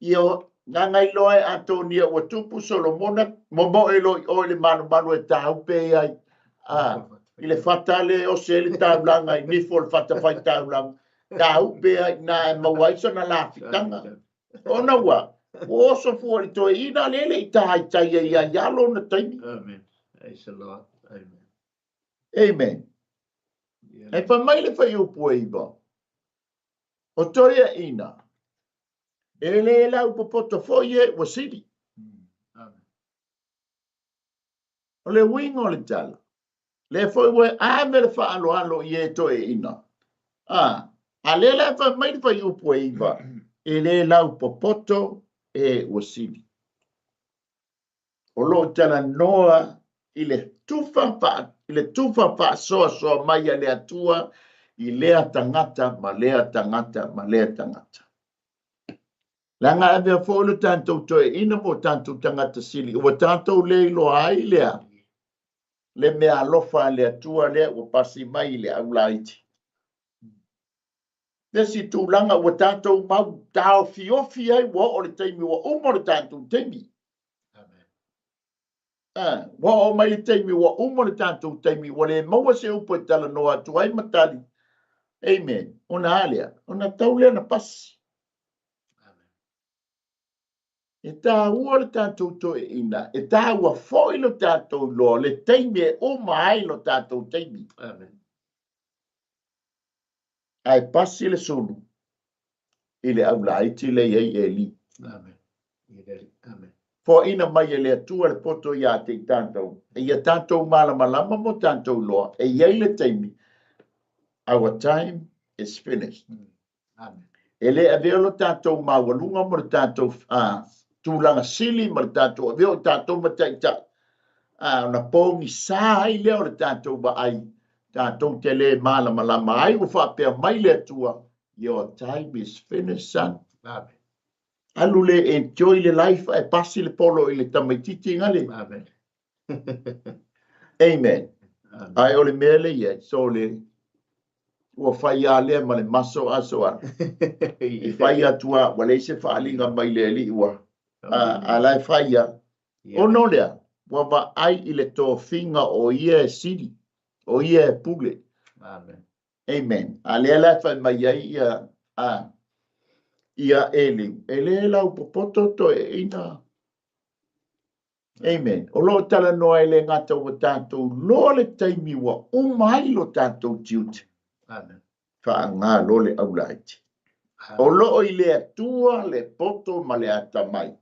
Ia gagailoa e Atonia ua tupu Solomona, momoe loa i o i le malumalu e tāupe ai a, i le fata lea e ose ai le taulaga i nifo o le fatafaitaulaga, tāupe ai i ina e maua ai sana lafitaga. Ona ua, ua oso fua i le toeaina lea e le i tāitai ai ia ia lona taimi. Amen. Praise the Lord. Amen. Amen. E fai mai le fuaiupu e 9, o toeaiina, e le laupopoto foi e ua sili. O le uiga o le tala, lea foi ua ave le faaaloalo i e toeaiina. A, a lea la e fai mai le fuaiupu e 9, e le laupopoto e ua sili. O lo o talanoa i le tufa faa, i le tufa faasoasoa mai a le Atua i lea tagata ma lea tagata ma lea tagata. Leaga e avea foi lo tatou toeaina mo tatou tagata sili, ua tatou le iloa ai lea le mea alofa a le Atua lea ua pasi mai i le aulaiti. Le isi tulaga ua tatou mau taofiofi ai ua oo le taimi ua uma le tatou taimi. Amen. Ah, ua oo mai le taimi ua uma le tatou taimi ua le maua se upu e talanoa atu ai ma tali. Amen. Ona a lea? Ona tau lea na pasi. Amen. E tāua le tatou toeaina, e tāua foi lo tatou iloa le taimi e uma ai lo tatou taimi. Amen. Ae pasi le sulu i le aulaiti lea i ai Eli. Amen. Amen. Foaina mai e le Atua le poto iā te i tatou, e ia tatou malamalama mo tatou iloa, e i ai le taimi, our time is finished. Amen. E le avea lo tatou maualuga mo le tatou tulaga sili ma le tatou avea o tatou ma taitai, a ona pogisa ai lea o le tatou vaai, tatou te le malamalama ai, ua faapea mai le Atua, your time is finished, son. Amen. Alu le enjoy le life ae pasi le polo i le tamaitiiti gale. Amen. Amen. Amen. Ae o le mea le i ai, so le ua fai lava lea ma le maso aso alu. E fai atu lava, ua leai se faaaliga mai le Alii ua, a la e fai lava. Ona o lea, ua vaai i le tofiga o ia e sili, o ia e pule. Amen. Amen. A lea la e fai mai ai ia, a, ia Eliu, e le laupopoto toeaiina. Amen. O lo o talanoa e le gata ua tatou loa le taimi ua uma ai lo tatou tiute. Amen. Faaga loa le aulaiti. O lo o i le Atua le poto ma le atamai.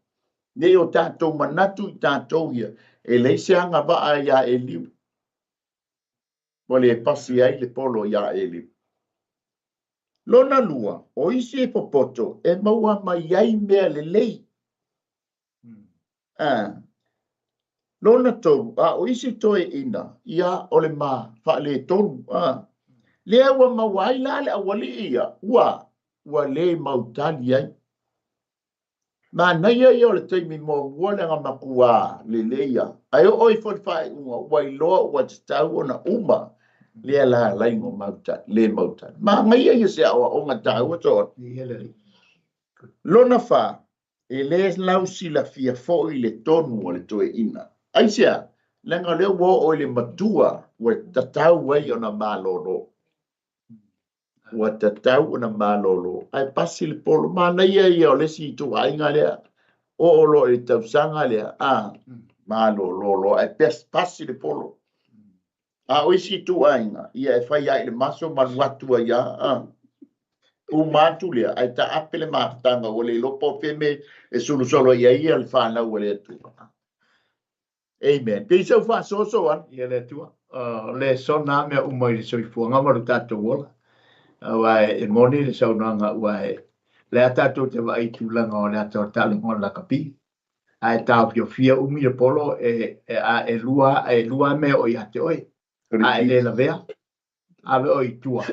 Ne i o tatou manatu i tatou ia, e leai se agavaa iā Eliu. Ua le pasi ai le polo iā Eliu. Lona lua, o isi e popoto e maua mai ai mea lelei. A. Lona tolu, a o isi toeaiina, ia, o le ma faaletonu. A. Lea ua maua ai la le aualii ia, ua, ua le mautali ai. Manaia ia o le taimi muamua leaga matua lelei lava. Ae oo ifo i le faaiuga, ua iloa ua tatau ona uma lea la alai ona mautali, le mautali. Manaia ia se aoaoga taua Soona. Lona fa, E le lausilafia foi le tonu a le toeaina. Aisea? Leaga o lea ua oo i le matua ua tatau ai ona malolo. Ua tatau ona malolo. Ae pasi le polo. Manaia ia o le isi ituaiga lea. Oo loa i le tausaga lea, a, malolo loa ae pasi le polo. A o isi ituaiga, ia e fai lava i le maso ma alu atu ai lava, a. Uma atu lea, ae taape le mafutaga ua le iloa po o fea mea e solosolo i ai ia le fanau a le Atua. Amen. Pei sau faasoaso ana. Ia le Atua. O le sona mea uma i le soifuaga ma lo tatou ola. Aua e moni le saunoaga aua e lea tatou te vaai i tulaga o le ata o taaloga o le lakapi. Ae taofiofia umi le polo e, e, a, e lua, e lua mea o ia te oe. A e le lavea, ave oe i tua.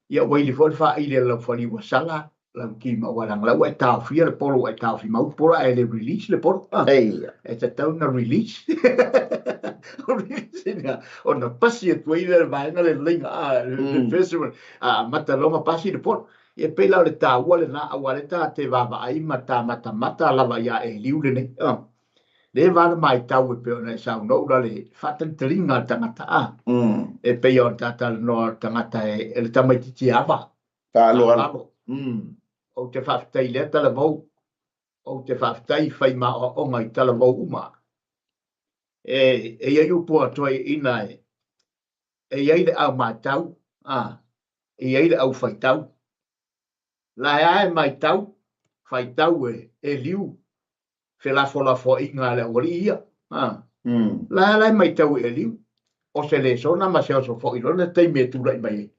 Ia ua ili foi le faaili a lau faliu ua sala lau tima aua leaga la ua e taofia le polo ua e taofi mau le polo ae le release le polo. Ah, e tatau ona release. Release ina ona pasi atu ai le vaega le laina ah, le first one. Ah, amata loa ma pasi le polo. Ia pei la o le taua lena aua lea ta te vaavaai ma ta matamata lava iā Eliu lenei. Ah. Le va le maitau e pei ona e saunoa ula le faatalitaliga a le tagata a. E pei ona ta talanoa o le tagata e le tamaitiiti ava. Faaaloalo. Ou te faafetai i lea talavou. Ou te faafetai i fai maoaoga i talavou uma. E e i ai upu a toeaiina e e i ai le au matau, a, e i ai le au faitau. La e a e matau, faitau e Eliu felafolafoaiga a le aualii ia. A. La la e matau e Eliu, o se lesona ma se oso foi lona taimi e tulai mai ai.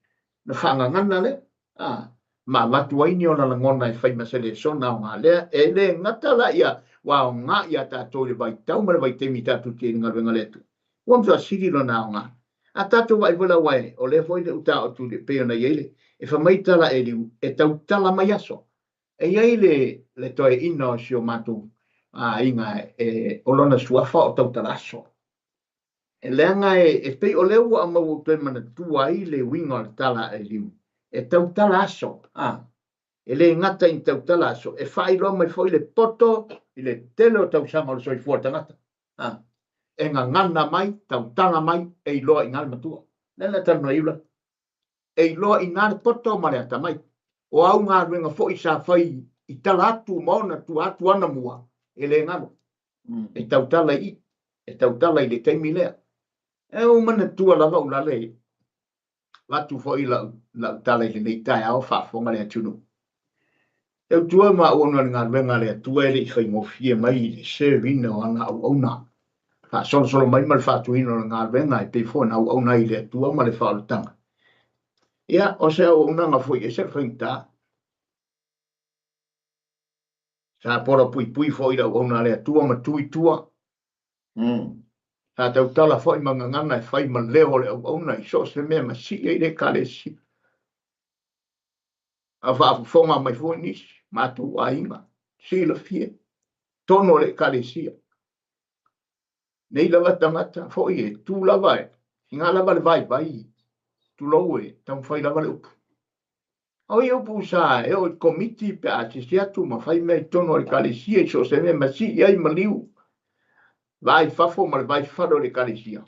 Na faagagana lea, a, ma avatu ai ni ona lagona e fai ma se lesona aoga lea. E le gata la ia ua aoga iā tatou i le vaitau ma le vaitaimi tatou te i le galuega a le Atua. Ua matua sili lona aoga. A tatou vaai foi la aua e, o lea foi le uta o atu pei ona i ai le, e fai mai tala Eliu, e tautala mai aso. E i ai le, le toeaina o si o matou aiga e, o lona suafa o Tautalaso. E leaga e, e pei o lea ua aumau ou toe manatua ai le uiga o le tala a Eliu, e tautala aso, a, e le gata i tautala aso, e faailoa mai foi le poto i le tele o tausaga o le soifua o le tagata. A, e gagana mai, tautala mai, e iloa i ina le matua. Lea la e talanoa ai Iula. E iloa i ina le poto ma le atamai. O au galuega foi sa fai i tala atu ma ona tua atu ana mua, e le galo. E tautala i i, e tautala i le taimi lea. E ua manatua lava Ulale, avatu foi lau, lau tala i lenei taeao faafofoga le atunuu. E utua maua ona o le galuega a le Atua e le i faigofie mai i le serve ina o ana auauna. Faasolosolo mai ma le faatuina o le galuega e pei foi ona auauna ai i le Atua ma le faaolataga. Ia, o se auaunaga foi e ese le faigata. Sa pola puipui foi i le auauna a le Atua ma tu i tua. Sa tautala foi ma gagana e fai ma leo o le auauna i so o se mea ma sii ai le Ekalesia. A faafofoga mai foi nisi, matou aiga, silafia, totonu o le Ekalesia. Nei lava tagata foi e tu lava e inā lava le vaivai, tulou e taumafai lava le upu. O ia upu sa e oo i komiti pe a asiasi atu ma fai mea i totonu o le Ekalesia i so o se mea ma sii ai maliu va i fafo ma le va i fale o le Ekalesia.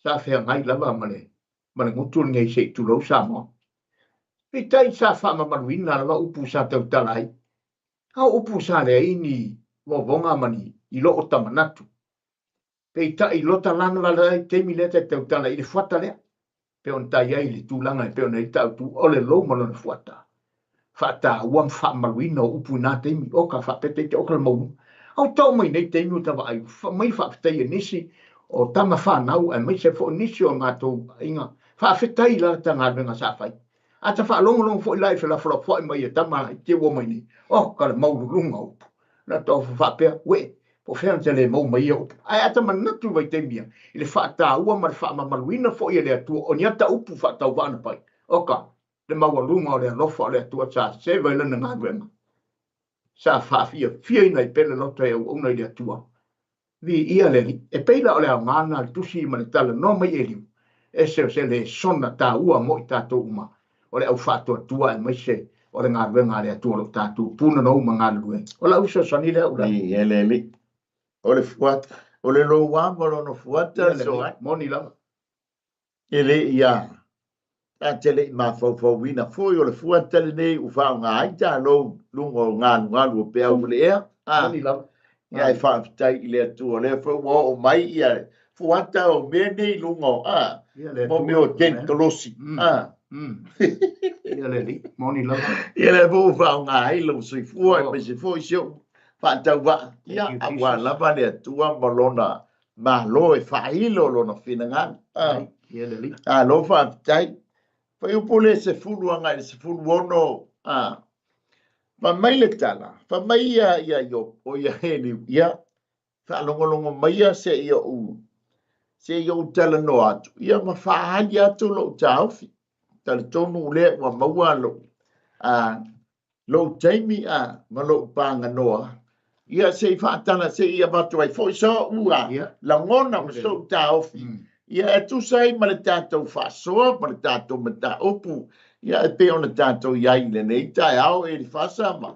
Sa feagai lava ma le ma le gutu lenei se i tulou Samoa. Peitai sa faamamaluina lava upu sa tautala ai. A o upu sa leai ni vovoga ma ni i loo ta manatu. Peitai i lota lana la le taimi lea ta tautala i le fuata lea. Pei ona ta i ai i le tulaga e pei ona i ai tatou o le lou ma lona fuata. Faataua ma faamamaluina o upu i na taimi, oka faapea ita oka le maualuga. A ua tau mai nei taimi ua ta vaai, mai le faafetai a nisi o tama fanau aemaise foi nisi o matou aiga, faafetai la ta galuega sa fai. A ta faalogologo foi la i felafolafoai mai a tama laiti ua omai nei, oka le maualuluga o upu. Na ta faapea, uee, po o fea na te le maua mai ia upu. Ae a ta manatu i vaitaimi ia, i le faataua ma le faamamaluina foi e le Atua o ni ata upu faatauvaa na fai, oka le maualuga o le alofa o le Atua sa seva i lana galuega. Sa faafiafiaina ai pea le loto e auauna i le Atua. Viia le Alii. E pei la o le aoga lena o le tusi ma le talanoa mai Eliu, ese o se lesona taua mo i tatou uma, o le au faatuatua aemaise o le galuega a le Atua o lo o tatou punonou ma galulue. O lau fesoasoani lea Ula. Viia le Alii. O le fuata, o le louā ma lona fuata, Viia le Alii. Moni lava. E le i a, ta te le i mafaufauina foi o le fuata lenei ua faaaoga ai talou luga o galugalu o peau o le ea. A, Moni lava. ia e faafetai i le Atua, o lea foi ua oo mai ia fuata o mea nei i luga o, a, Ia le mo Atua. mea o tenikolosi. A. Ia le Alii. Moni lava. Ia lea foi ua faaaoga ai lou soifua Oh. aemaise foi si ou faatauvaa. Ia, Thank you, aua Jesus. lava le Atua ma lona Malo e faailo lona finagalo. Ai, ia le Alii. Alo faafetai. Fuaiupu le 10 agai i le 16, a. Fai mai le tala, fai mai ia ia Iopo, o ia Eliu, ia, faalogologo maia se i ou, se i ou talanoa atu, ia ma faaali atu lou taofi. Talitonu lea ua maua lou, a, lou taimi a, ma lou paganoa, ia se i faatala, se i avatu ai foi so'u a lagona ma so'u taofi, ia e tusa ai ma le tatou faasoa ma le tatou mataupu, ia e pei ona tatou i ai i lenei taeao, Elifasa ma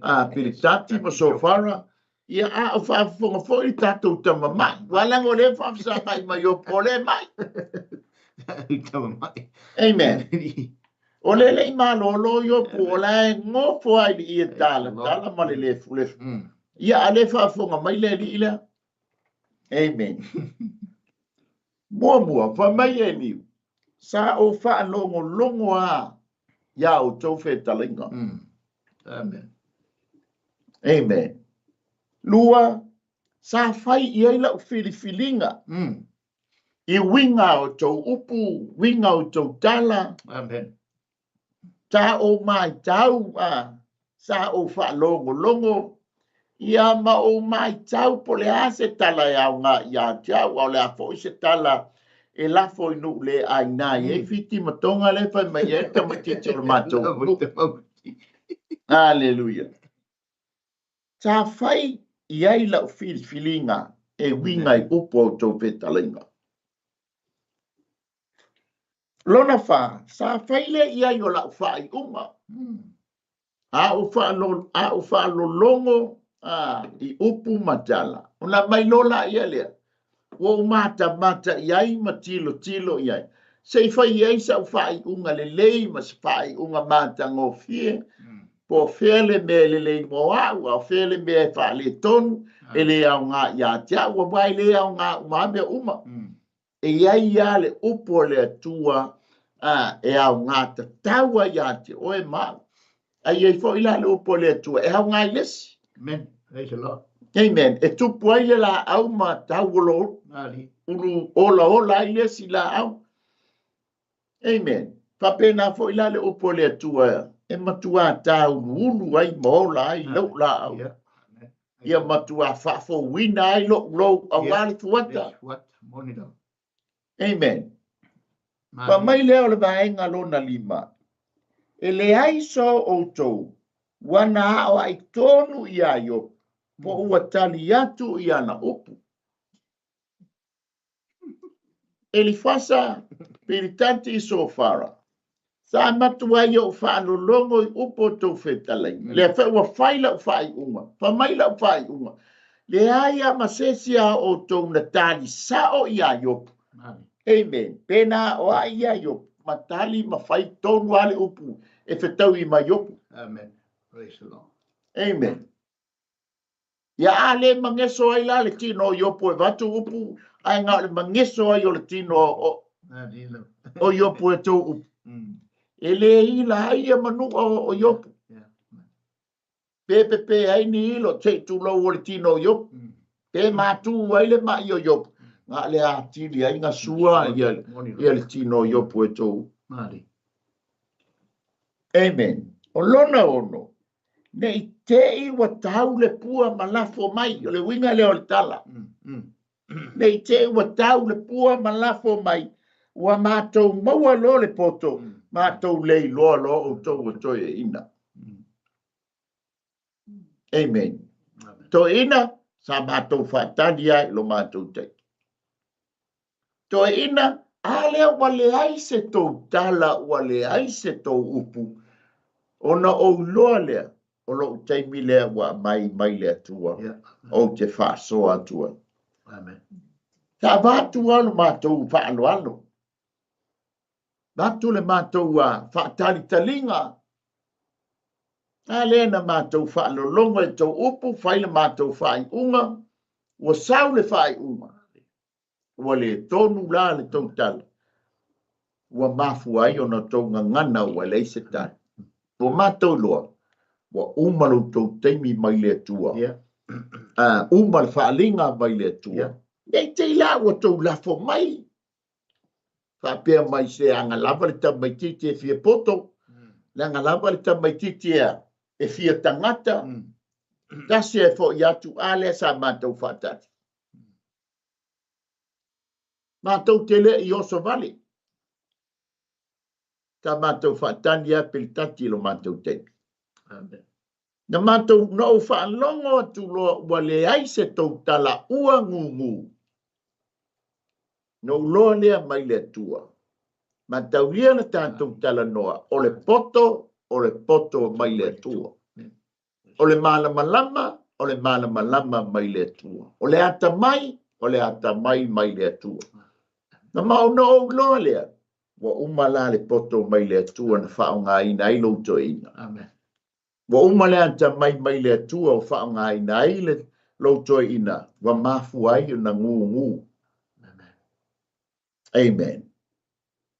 a, Pilitati ma Sofara, ia a o faafofoga foi le tatou tama mai. Ua leaga o lea e faafesagai mai o po le mai. Tama mai. Amen. O le le i malolo Iopu, o la e gofo ai le ie talatala ma le lefulefu. Ia a le faafofoga mai le alii lea. Amen. Muamua, fai mai Eliu, sa ou faalogologo lava iā outou fetalaiga. Amen. Amen. Lua, sa fai i ai lau filifiliga. I uiga o tou upu, uiga o tou tala. Amen. Sa ou maitau, a, sa ou faalogologo, ia ma ou maitau po o le a se tala e aoga ia te au, a o le a foi se tala e lafo i nuu le aina i ai Fiti ma Toga lea e fai mai ai le tamaitiiti o le matou nuu. Aleluia. Sa fai i ai lau filifiliga e uiga i upu a outou fetalaiga. Lona fa, sa fai lea i ai o lau faaiuga. A ou faalo, a ou faalologo a, i upu ma tala, ona aumai loa laia lea, ua ou matamata i ai ma tilotilo i ai, se i fai i ai sau faaiuga lelei ma se faaiuga matagofie, po o fea le mea e lelei mo au, a o fea le mea e faaletonu, e le aoga ia te au, aua e le aoga uma lava mea uma. E i ai lava le upu a le Atua a, e aoga tatau ai ia te oe ma au. A i ai foi la le upu a le Atua e aoga i le isi. Amen. Praise the Lord. Amen. E tupu ai le laau ma tauolo ulu olaola ai le isi laau. Amen. Faapena foi la le upu a le Atua E matuā tāuluulu ai ma ola ai lou laau. Ia matuā faafouina ai lou lou auā le fuata. Amen. Fai mai lea o le vaega lona lima, E leai so outou ua na aoaʻi tonu iā Iopu, po ua tali atu i ana upu. Elifasa, Pilitati, Sofara. Sa matua ai ou faalologo i upu o tou fetalaiga. Lea foi ua fai lau faaiuga, fai mai lau faaiuga. Leai a ma se isi a outou na tali sao iā Iopu. Amen. Pe na aoai iā Iopu, ma tali ma fai tonu lava le upu e fetaui ma Iopu. Amen. Praise the Lord. Amen. Ia a le mageso ai la le tino o Iopu e avatu upu, ae na o le mageso ai o le tino o Iopu e tou upu. E le ila ai ia manua o Iopu. Pe pepe ai ni ilo se i tulou o le tino o Iopu. Pe matū ai le maʻi o Iopu. Na o le atili ai na sua ia le tino o Iopu e tou upu. Amen. O lona ono, Ne i te i ua tau le pua ma lafo mai, o le uiga lea o le tala. Ne i te i ua tau le pua ma lafo mai, ua matou maua loa le poto, matou le iloa loa outou ua toeaina. Amen. Toeaina, sa matou faatali lava i lo matou taimi. Toeaina, a lea ua leai se tou tala, ua leai se tou upu, ona ou iloa lea, o lou taimi lea ua aumai mai le Atua, ou te faasoa atu ai. Amen. Sa avatu lava lo matou faaaloalo, avatu le matou faatalitaliga, a lea na matou faalologo i tou upu, fai le matou faaiuga, ua sau le faaiuga. Ua le tonu la le tou tala, ua mafua ai ona tou gagana ua leai se tali. Ua matou iloa, ua uma lo outou taimi mai le Atua. Uma le faaaliga mai le Atua. Ne i te i la ua tou lafo mai, faapea mai se aga lava le tamaitiiti e fia poto, leaga lava le tamaitiiti e fia tagata, tasi e foi atu, a lea sa matou faatali. Matou te le i oso vale. Sa matou faatali lava Pilitati i lo matou taimi. Amen. Na matou, na ou faalogo atu loa ua leai se tou tala ua gūgū. Na ou loa lea mai le Atua. Mataulia na tatou talanoa, o le poto, o le poto mai le Atua. O le malamalama, o le malamalama mai le Atua. O le atamai, o le atamai mai le Atua. Na na ou iloa lea, ua uma la le poto mai le Atua na faaaogaina ai lou toeaina. Amen. Ua uma le atamai mai le Atua ua faaaogaina ai le lou toeaina, ua mafua ai ona gūgū. Amen. Amen.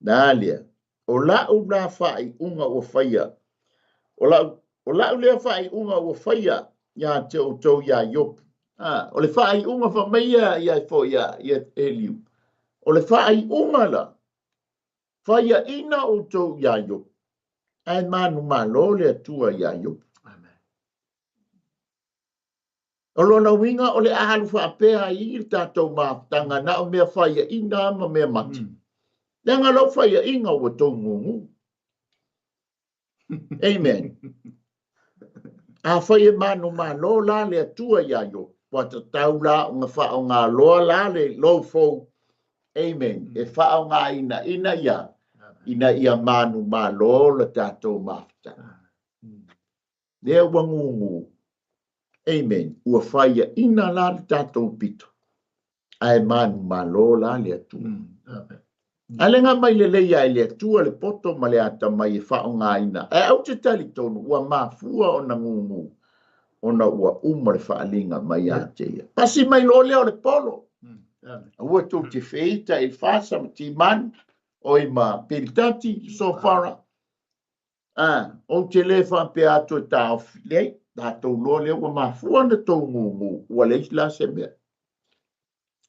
Na lea, o la'u la faaiuga ua faia, o la'u, o la'u lea faaiuga ua faia iā te outou iā Iopu. A, o le faaiuga fai mai ia ia foi ia, ia Eliu. O le faaiuga la, faiaina outou iā Iopu, ae manumalo le Atua iā Iopu. Amen. O lona uiga o le a alu faapea ai le tatou mafutaga na o mea faiaina ma mea mate. Leaga lou faiaina ua tou gūgū. Amen. Afai e manumalo la le Atua iā Iopu, ua tatau la ona faaaoga loa la le lou fou. Amen. E faaaogaina ina ia, ina ia manumalo le tatou mafutaga. Lea ua gūgū. Amen. Ua faiaina la le tatou pito, ae manumalo la le Atua. Amen. Ae le mai lelei ai le Atua le poto ma le atamai e faaaogaina. Ae ou te talitonu ua mafua ona gūgū, ona ua uma le faaaliga mai ia te ia. Pasi mai loa lea o le polo. Amen. Aua tou te feita i Fasa ma Timani, oi ma Pilitati, Sofara. A, ou te le faapea atu e taofi, leai, tatou loa lea ua mafua ona tou gūgū, ua leai la se mea.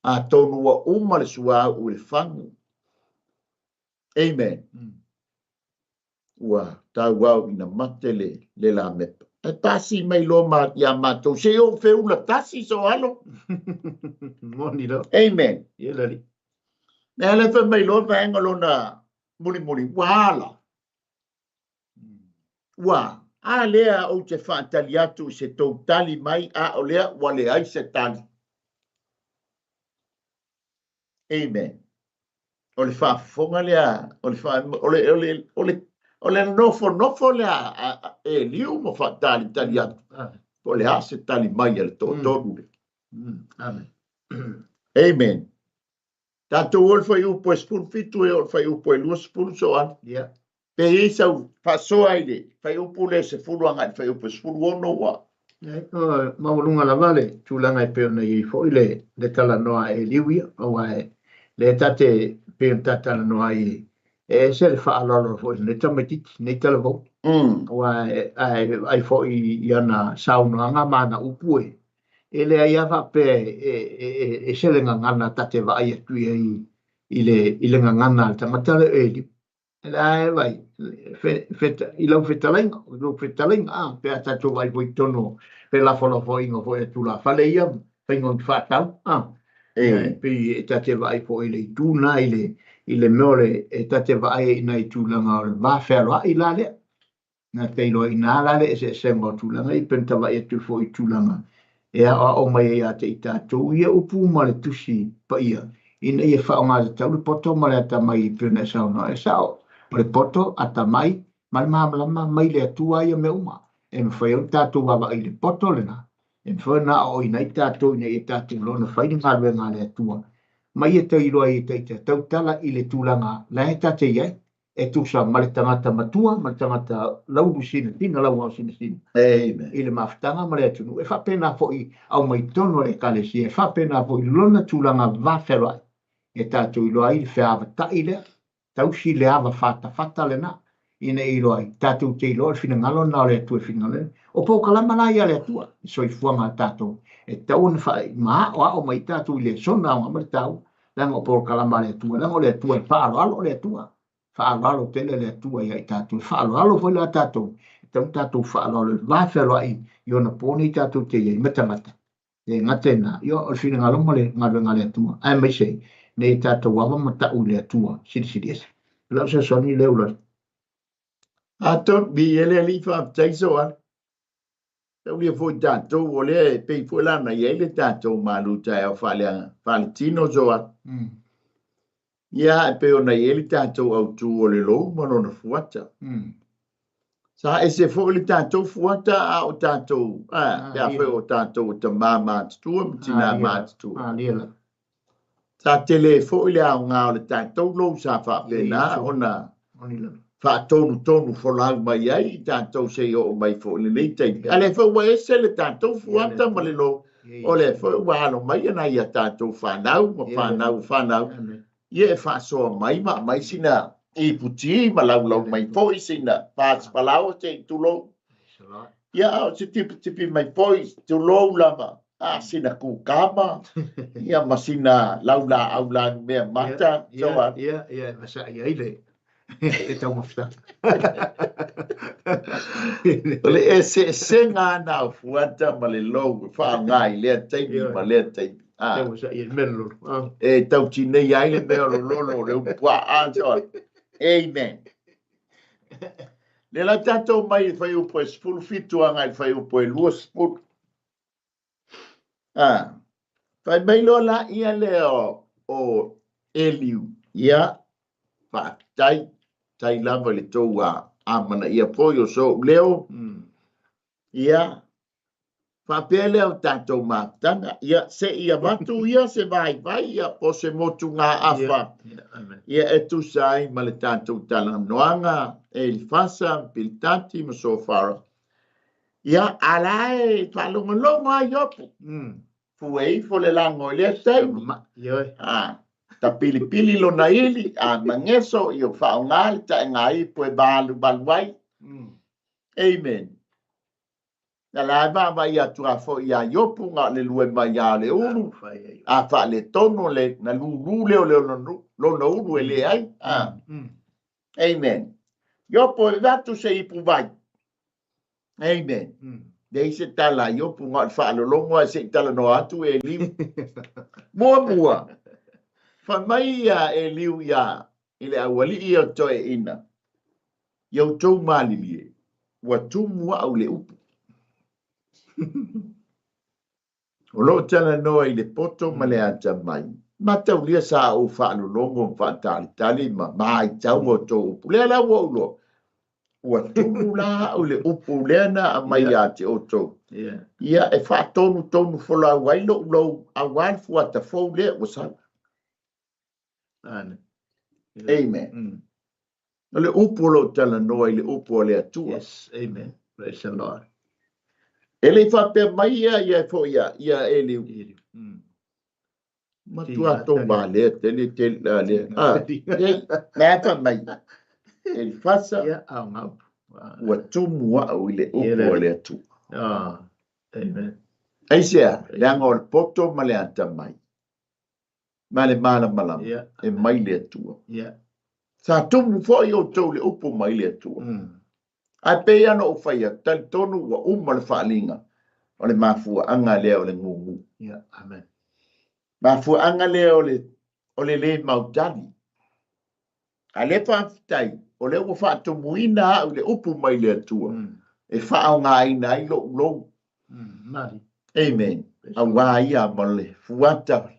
Atonu ua uma le suauu i le fagu. Amen. Ua tauau ina mate le, le lamepa. Ae pasi mai loa ma, iā matou, se i ou feula tasi so alo. Moni loa. Amen. Ia le alii. Le ala fai mai loa vaega lona mulimuli, ua ala. Ua a lea ou te faatali atu i se tou tali mai, a o lea ua leai se tali. Amen. O le faafofoga lea, o le, fa, o le, o le, o le, o le nofonofo lea a, a Eliu ma faatalitali atu. Po o le a se tali mai a le toatolu lea. Amen. Amen. Tatou o le fuaiupu e 17 e o le fuaiupu e 20 so ana. Yeah. Pe i ai sau faasoa i le fuaiupu lea 10 agai i le fuaiupu e 16 ua. Maualuga lava le tulaga e pei ona i ai foi le, le talanoa a Eliu ia, aua e, lea ta te, pei ona ta talanoa ai, e ese le faaaloalo foi i lenei tamaitiiti, lenei talavou. Aua e, a e vaai foi i ana saunoaga ma ana upu e, e leai lava faapea e, e, e ese le gagana ta te vaai atu i ai i le, i le gagana a le tagata lea o Eliu. La e vai, fe, fe, i lau fetalaiga, i lau fetalaiga, a, pe a tatou vaai foi i totonu o felafolafoaiga foi a tulafale ia, faiga o ni faatau, a. E. E pei e ta te vaai foi i le itu lena i le, i le mea o le, e ta te vaai ai i nai tulaga o le va fealoai la lea. Na te iloa i ina la le eseesega o tulaga ia, pei ona ta vaai atu foi i tulaga e aoao mai ai ia te i tatou ia upu ma le Tusi Paia, ina ia faaaoga tatau le poto ma le atamai e pei ona e saunoa. E sao, o le poto, atamai, ma le malamalama mai le Atua ia mea uma. E mafai ai ona tatou vaavaai i le poto lena, e mafai ona aoaoina ai tatou ina ia tatou iloa ona fai le galuega a le Atua, ma ia tau iloa ai e ita tautala i le tulaga la e ta te i ai. e tusa ma le tagata matua ma le tagata laulu sinasina, lauao sinasina. Amen. I le mafutaga ma le atunuu. E faapena foi aumai totonu o le Ekalesia, e faapena foi lona tulaga va fealoai e tatou iloa ai le feavatai lea, tausi le ava fatafata lena, ina ia iloa ai, tatou te iloa o le finagalo lena o le Atua e finagalo ai. O polokalama la ia a le Atua, i soifuaga a tatou, e tatau ona faaoao mai tatou i le lesona aoga ma le taua. Leaga o polokalama a le Atua, leaga o le Atua e faaaloalo le Atua, faaaloalo tele le Atua ia i tatou, e faaaloalo foi la tatou, e tatau ona tatou faaaloalo i le va fealoai i ona po nei tatou te i ai ma tagata. E le gata i lena, ia o le finagalo ma le galuega a le Atua, aemaise nei tatou ava ma tau i le Atua Silisili Ese. O lau fesoasoani lea Ulali. Atonu, viia le Alii, faafetai Soala. Taulia foi tatou, o lea e pei foi la na i ai le tatou malu taeao faaletino Soala. Ia, e pei ona i ai le tatou autu o le lou ma lona fuata. Sa ese foi le tatou fuata a o tatou, a, pe a fai o tatou o tama matutua ma tina matutua. Sa tele foi le aoga o le tatou lou sa faapena ona faatonutonu folau mai ai i tatou seia oo mai foi i lenei taimi. A lea foi ua ese le tatou fuata ma le lou, o lea foi ua alo mai nai a tatou fanau ma fanau o fanau, ia e faasoa mai ma aumai sina iputi ma laulau mai foi sina pasipalaoa se i tulou. Ia, a o se tipitipi mai foi, tulou lava, a sina kukama, ia ma sina laulaau lanumea mata, so on. Ia, ia, e masa'i ai le le taumafataga. O le eseesega lena o fuata ma le lou e faaaoga i lea taimi ma lea taimi. Ah. Tau masa'i ai le mea lololo. Ah. E tau tinei ai le mea o lololo o le upuaa, so on. Amen. Lea la tatou mai i le fuaiupu e 17 agai i le fuaiupu e 20. A, fai mai loa la ia lea o, o Eliu, ia, faafetai, tai lava i le tou a, amanaia foi o sou leo. Ia, faapea lea o tatou mafutaga, ia, se i avatu ia se vaivai ia po se motugaafa ia e tusa ai ma le tatou talanoaga, Elifasa, Pilitati ma Sofara. Ia, a la e faalogologo lava Iopu. Fue ifo le lago i lea taimi. A, tapilipili lona ili, a mageso, ia faaaoga le taega ipu e valuvalu ai. Amen. Na la e vaavaai atu lava foi iā Iopu na o le lue mai lava o le ulu, a faaletonu le, na lūlū lea o le lona ulu e leai. A. Amen. Iopo e avatu se ipuvai. Amen. Leai se tala a Iopo na o le faalologo ae se i talanoa atu Eliu. Muamua, fai mai ia Eliu ia i le aualii ia o toeaiina, Ia outou malilie, ua tumu au i le upu. O lo o talanoa i le poto ma le atamai. Mataulia sa ou faalologo ma faatalitali ma maitau a outou upu. Lea la ua ou iloa, ua tumu la au i le upu lea na aumai ia te outou. Ia, e faatonutonu folau ai lou lou aua le fuata fou lea ua sau. Amen. O le upu o lo o talanoa i le upu a le Atua. Yes, amen. Praise the Lord. E le i faapea mai ia ia foi ia, ia Eliu. Eliu. Matua tō mā lea tele tele a lea. Ah, ei, nā fa mai. Elifasa, Ia, au ngā upu. ua tumu au i le upu a le Atua. Ah, amen. Aisea, leaga o le poto ma le atamai. Ma le malamalama yeah. e mai le Atua. Yeah. Sa tumu foi outou le upu mai le Atua. Ae pei lava ona ou fai atu, talitonu ua uma le faaaliga o le mafuaaga lea o le gugu. Yeah. Amen. Mafuaaga lea o le, o le lē mautali. A lea faafetai, o lea ua faatumuina au i le upu mai le Atua e faaaogaina ai lou lou. Mali. Amen. Aua ia ma le fuata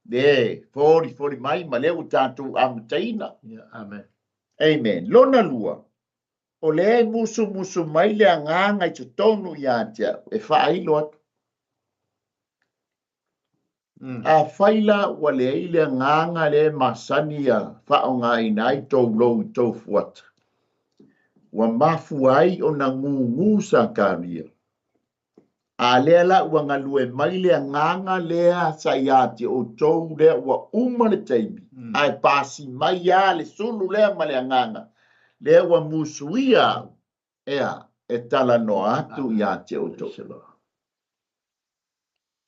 le folifoli mai ma lea ua tatou amataina. Yeah, amen. Amen. Lona lua, o lea e musumusu mai le agaga i totonu ia te au e faailo atu. Afai la ua leai le agaga lea e masani ia faaaogaina ai tou lou i tou fuata, ua mafua ai ona gugu Sakaria. A lea la ua galue mai le agaga lea sa ia te outou lea ua uma le taimi, ae pasi mai lava le sulu lea ma le agaga lea ua musuia au, ea, e talanoa atu ia te outou.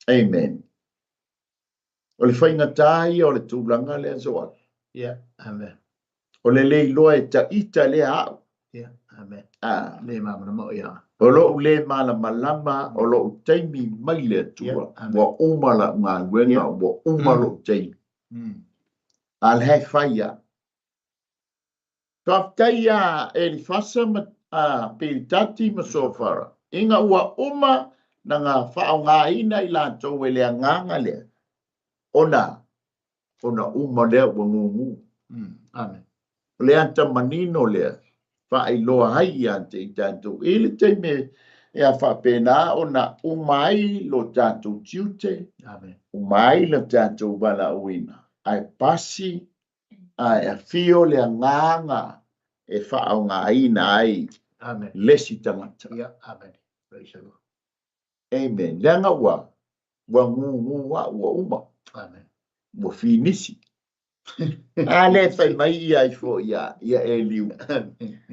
Amen. O le faigata ia o le tulaga lea Joel. Yeah, amen. O le le iloa e taita lea au. Yeah, amen. Ah. Le malamalama o ia. O lou le malamalama, o lou taimi mai le Atua. Yeah, amen. Ua uma lau galuega, Yeah. ua uma lou taimi. A o lea e fai au. Faafetai iā Elifasa ma Pilitati ma Sofara, ina ua uma na ga faaaogaina i latou e le agaga lea, ona, ona uma lea ua gugu. Amen. O le ata manino lea, faailoa ai ia te i tatou i le taimi e a faapena ona uma ai lo tatou tiute, Amen. uma ai lo tatou valaauina, ae pasi ae afio le agaga e faaaogaina ai Amen. le isi tagata. Yeah, amen. Praise the Lord. Amen. Leaga ua ua gugu au ua uma. Amen. Ua finisi. A lea fai mai ia ifo ia ia Eliu.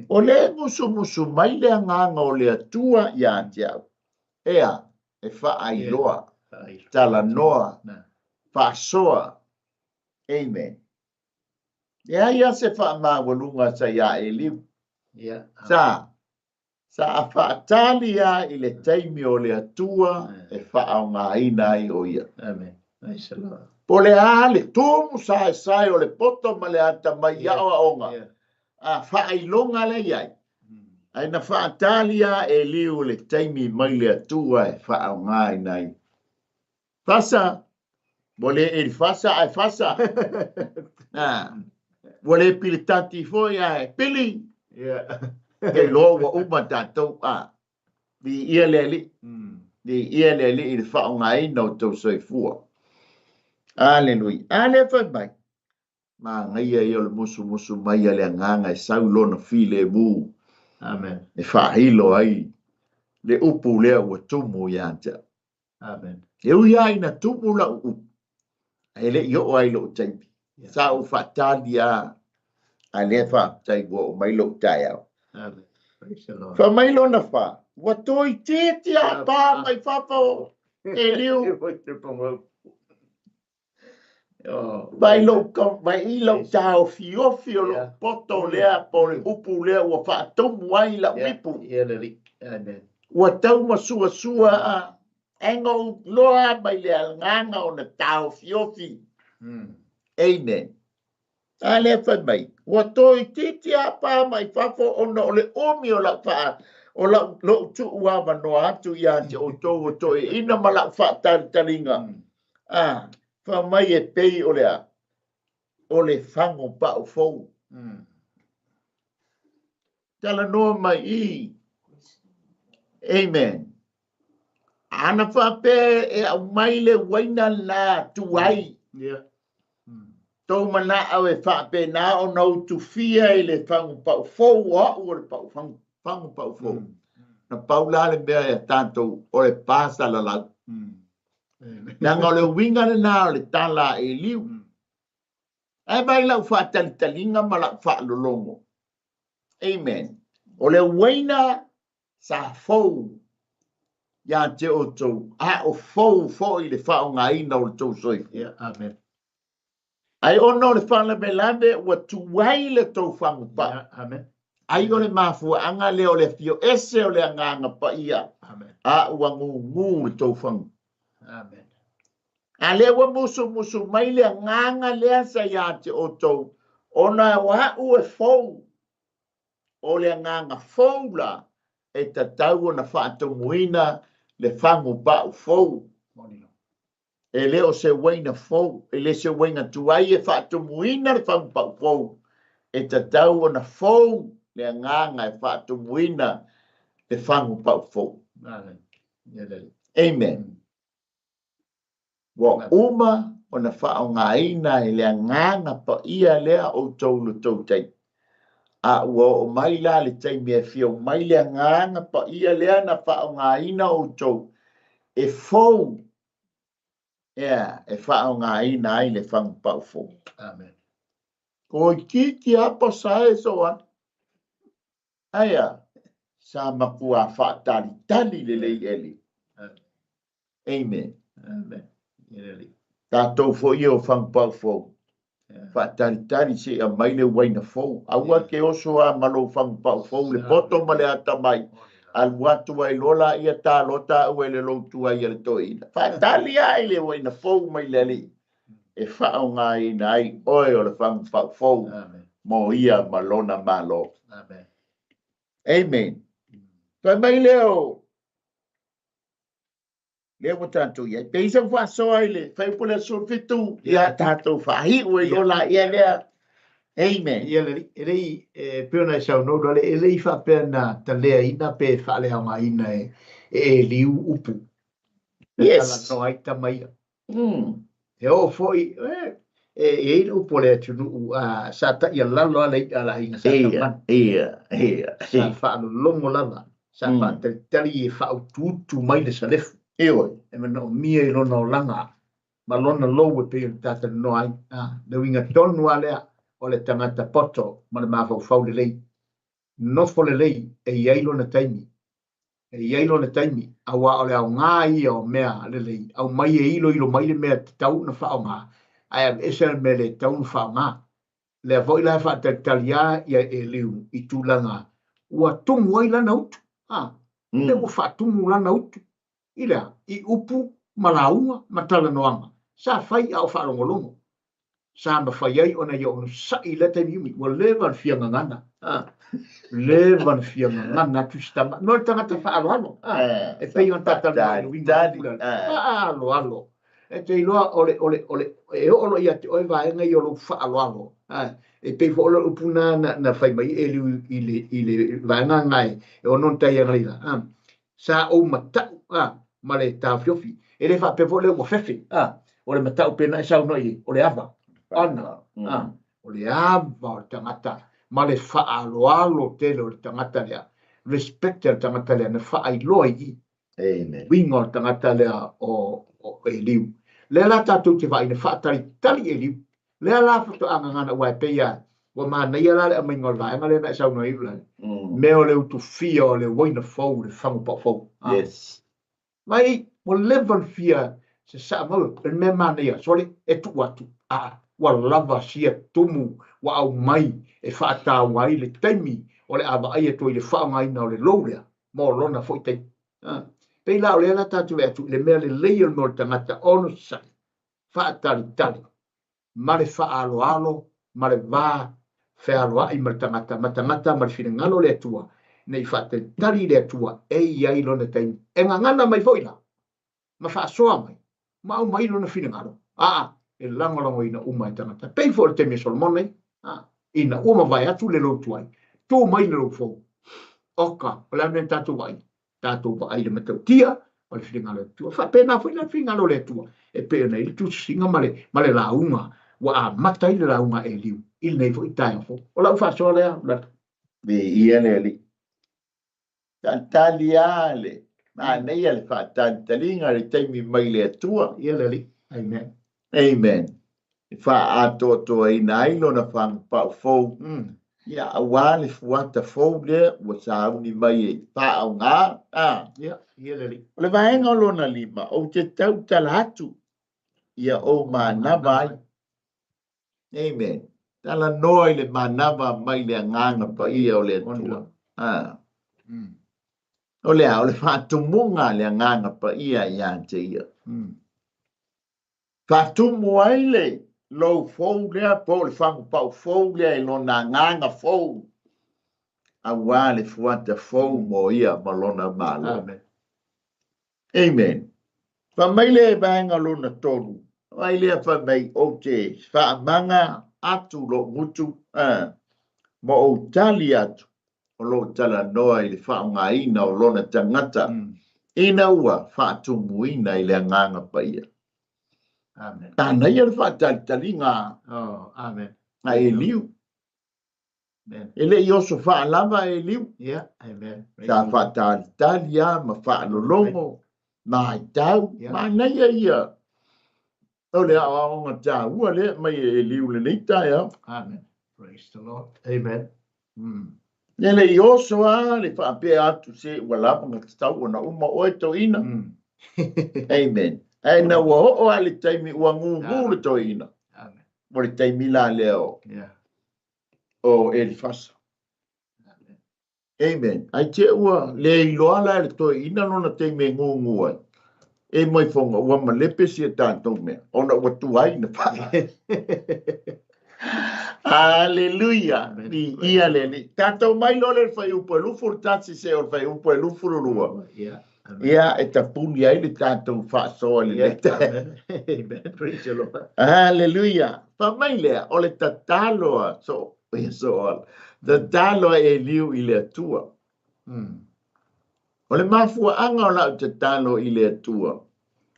O lea e musumusu mai le agaga o le Atua ia te au. Ea, e faailoa, Yeah. talanoa, Na. faasoa. Amen. Leai lava se faamaualuga sa iā Eliu. Yeah. Sa, sa a faatali lava i le taimi o le Atua e faaaogaina ai o ia. Amen. Praise the Lord. Po o le a le tumu saesae o le poto ma le atamai i aoaoga, Yeah. a faailoga lea i ai. Ae na faatali lava Eliu i le taimi mai le Atua e faaaogaina ai. Fasa, ua le Elifasa ae Fasa. Ah, ua le Pilitati foi ae Pili. Yeah. Ke iloa ua uma tatou. Ah, viia le Alii. Viia le Alii i le faaaogaina o tou soifua. Aleluia. A lea fai mai. Manaia ia o le musumusu mai a le Agaga e sau lona filemu. Amen. E faahilo ai le upu lea ua tumu ia te au. Amen. E ui lava ina tumu lau upu, ae le i oo ai lou taimi. Yeah. Sa ou faatali lava, a lea faafetai ua oo mai lou taeao. Amen. Praise the Lord. Fai mai lona fa, ua toeitiiti lava pa mai fafo o Eliu. Vai lou vai i lou taofiofi o lou poto lea po o le upu lea ua faatumu ai lau ipu. Ua tau masuasua a ae na ou iloa mai le agaga ona taofiofi. Amen. A lea fai mai, ua toeitiiti apa mai fafo ona o le umi o lau faa, o lau, lou tuu avanoa atu ia te outou o toeaiina ma lau faatalitaliga. A, fai mai e pei o le a? O le fago pau fou. Talanoa mai i. Amen. Ana faapea e aumai le uaina lena tuai. Yeah. Tou manao e faapena ona utufia i le fagu pau fou, o au o le pau, fagu, fagu pau fou. Na pau la le mea ia tatou o le pasalalau. Leaga o le uiga lena o le tala a Eliu. Ae vaai lau faatalitaliga ma lau faalologo. Amen. O le uaina sa fou ia te outou, a o fou foi le faaaogaina o le tou soifua. Yeah, amen. Ai ona o le faalavelave ua tuai le tou fagupau. Yeah, amen. Ai o le mafuaaga lea o le afio ese o le Agaga Paia, Amen. a ua gugu le tou fagu. Amen. A lea ua musumusu mai le agaga lea sa ia te outou, ona o au e fou, o le agaga fou la e tatau ona faatumuina le fagu pau fou. E le o se uaina fou, e le se uaina tuai e faatumuina le fagu pau fou, e tatau ona fou le agaga e faatumuina le fagu pau fou. Amen. Ua uma ona faaaogaina e le Agaga Paia lea outou lo tou taimi. A ua oo mai la le taimi e afio mai le Agaga Paia lea na faaaogaina outou e fou, ea, e faaaogaina ai le fagupau fou. Amen. Toeitiiti apa sae so ana. Aia, sa matua faatalitali lelei Eli. Amen. Amen. Tatou foi e o fagupau fou. Faatalitali se i aumai le uaina fou. Aua te oso a ma lou fagupau fou le poto ma le atamai. Alu atu ai loa laia talota au e le lou tuai a le toeaina. Faatali a i le uaina fou mai le Alii e faaaogaina ai oe o le fagupau fou mo ia ma lona Malo. Amen. Amen. Fai mai lea o lea ua tatou i ai. Pei sa faasoa i le fuaiupu lea 17, ia tatou faaiu ai loa laia lea. Amen. Ia le, e lei, e pei ona e saunoa Ulalei, e lei faapea na taleaina pe faaleaogaina e, e Eliu upu. Yes. Talanoa ai tama ia. E oo foi, e, e i ai le upu a le atunuu, a, sa taialalo lava le i'a a le aiga Sa Tamanu. Ia, ia, Sa faalologo lava, sa faatalitali e faautuutu mai le salefu. Ioe. E manaomia i lona olaga ma lona lou e pei ona ta talanoa ai. A, le uiga tonu lava lea o le tagata poto ma le mafaufau lelei. Nofo lelei e i ai lona taimi. E i ai lona taimi, aua o le aoga ia o mea lelei, aumai e iloilo mai le mea tatau ona faaaoga, ae aveese le mea le tatau ona faaaoga. Lea foi la e faatalitali lava ia Eliu i tulaga ua tumu ai lana utu, a, lea ua faatumu lana utu i le a? I upu ma lauga ma talanoaga sa fai a o faalogologo. Sa mafai ai ona ia onosai i lea taimi umi. Ua leva ona fia gagana. A, leva ona fia gagana atu si tama. Mo le tagata faaaloalo. A, e pei ona ta talanoa i le uiga o le pule. Faaaloalo. E te iloa o le, o le, o le, e oo loa ia te oe vaega ia o lou faaaloalo. A, e pei foi o le upu na, na, na fai mai Eliu i le, i le vaega lena e, e ono ona tai laila. A, sa ou mata'u a ma le taofiofi. E le faapea foi lea ua fefe a, o le mata'u pei ona e saunoa i ai, o le ava ana a, o le ava o le tagata ma le faaaloalo tele o le tagata lea, respect a le tagata lea na faailoa i i. Amen. Uiga o le tagata lea o, o Eliu. Lea la tatou te vaai na faatalitali Eliu. Lea la faatoa gagana aua e pei a ua manaia la le aumaiga o le vaega lea na e saunoa ai Ulalei. Mea o le utufia o le uaina fou, le fagu pau fou. Yes. Mai, ua leva ona fia Sasaa mai o le mea manaia, sole, e tuu atu, a ua lava sia tumu ua aumai e faataua ai le taimi o le a vaai atu ai i le faaaogaina o le lou lea mo lona foi taimi. Pei la o lea la tatou vaai atu i le mea lelei o le mea o le tagata onosai, faatalitali ma le faaaloalo ma le va fealoai ma le tagata ma tagata ma le finagalo o le Atua, ina i faatalitali i le Atua e i ai lona taimi. E gagana mai foi la ma faasoa mai ma aumai lona finagalo, aa e lagolagoina uma e tagata. Pei foi o le taimi o Solomona ia, ina ua mavae atu le lou tuai, tu mai le lou fou. Oka, o le a le mea na tatou vaai? Tatou vaai i le matautia o le finagalo o le Atua. Faapena foi la le finagalo o le Atua e pei ona i ai le tusitusiga ma le, ma le lauga ua amata ai le lauga a Eliu i lenei foi taeao fou. O lau faasoa lea, Roberto. Viia le Alii. Talitali lava le manaia le faatalitaliga i le taimi mai le Atua. Ia le Alii. Amen. Amen. E faaatoatoaina ai lona fagupau fou. Ia, aua le fuata fou lea ua sauni mai e faaaoga. Ia, ia le Alii. O le vaega o lona lima, ou te tautala atu ia ou manava ai. Amen. Talanoa i le manava mai le Agaga Paia o le Atua. O le a? O le faatumuga a le Agaga Paia ia te ia. Faatumu ai le lou fou lea po o le fagupau fou lea i lona agaga fou, aua le fuata fou mo ia ma lona Malo. Amen. Amen. Fai mai le vaega lona tolu, fai lea fai mai, ou te faamaga atu lou gutu, ma ou tali atu o lo o talanoa i le faaaogaina o lona tagata ina ua faatumuina i le Agaga Paia. Amen. Manaia le faatalitaliga Oh, amen. a Eliu. Amen. E le i oso faalava Eliu. Yeah, amen. Sa faatalitali lava ma faalologo ma aitau. Yeah. Manaia ia. O le aoaoga taua lea mai e Eliu lenei taeao. Amen. Praise the Lord. Amen. E le i oso lava le faapea atu se ua lava na tatau ona uma oe toeaina. Amen. Ae ina ua oo lava i le taimi ua gugu le toeaina. Amen. O le taimi la lea o, Yeah. o Elifasa. Amen. Ai te ua le iloa la e le toeaina lona taimi e gugu ai. E mai foga ua malepe si a tatou mea, ona ua tuai na paa. Aleluia. Viia le Alii. Tatou mai loa le fuaiupu e 21 seia o le fuaiupu e 22. Yeah. Ia, e tapuni ai le tatou faasoa i lenei taeao. Amen. Praise the Lord. Aleluia. Fai mai lea, o le tatalo a so, ia so, tatalo a Eliu i le Atua. O le mafuaaga o lau tatalo i le Atua,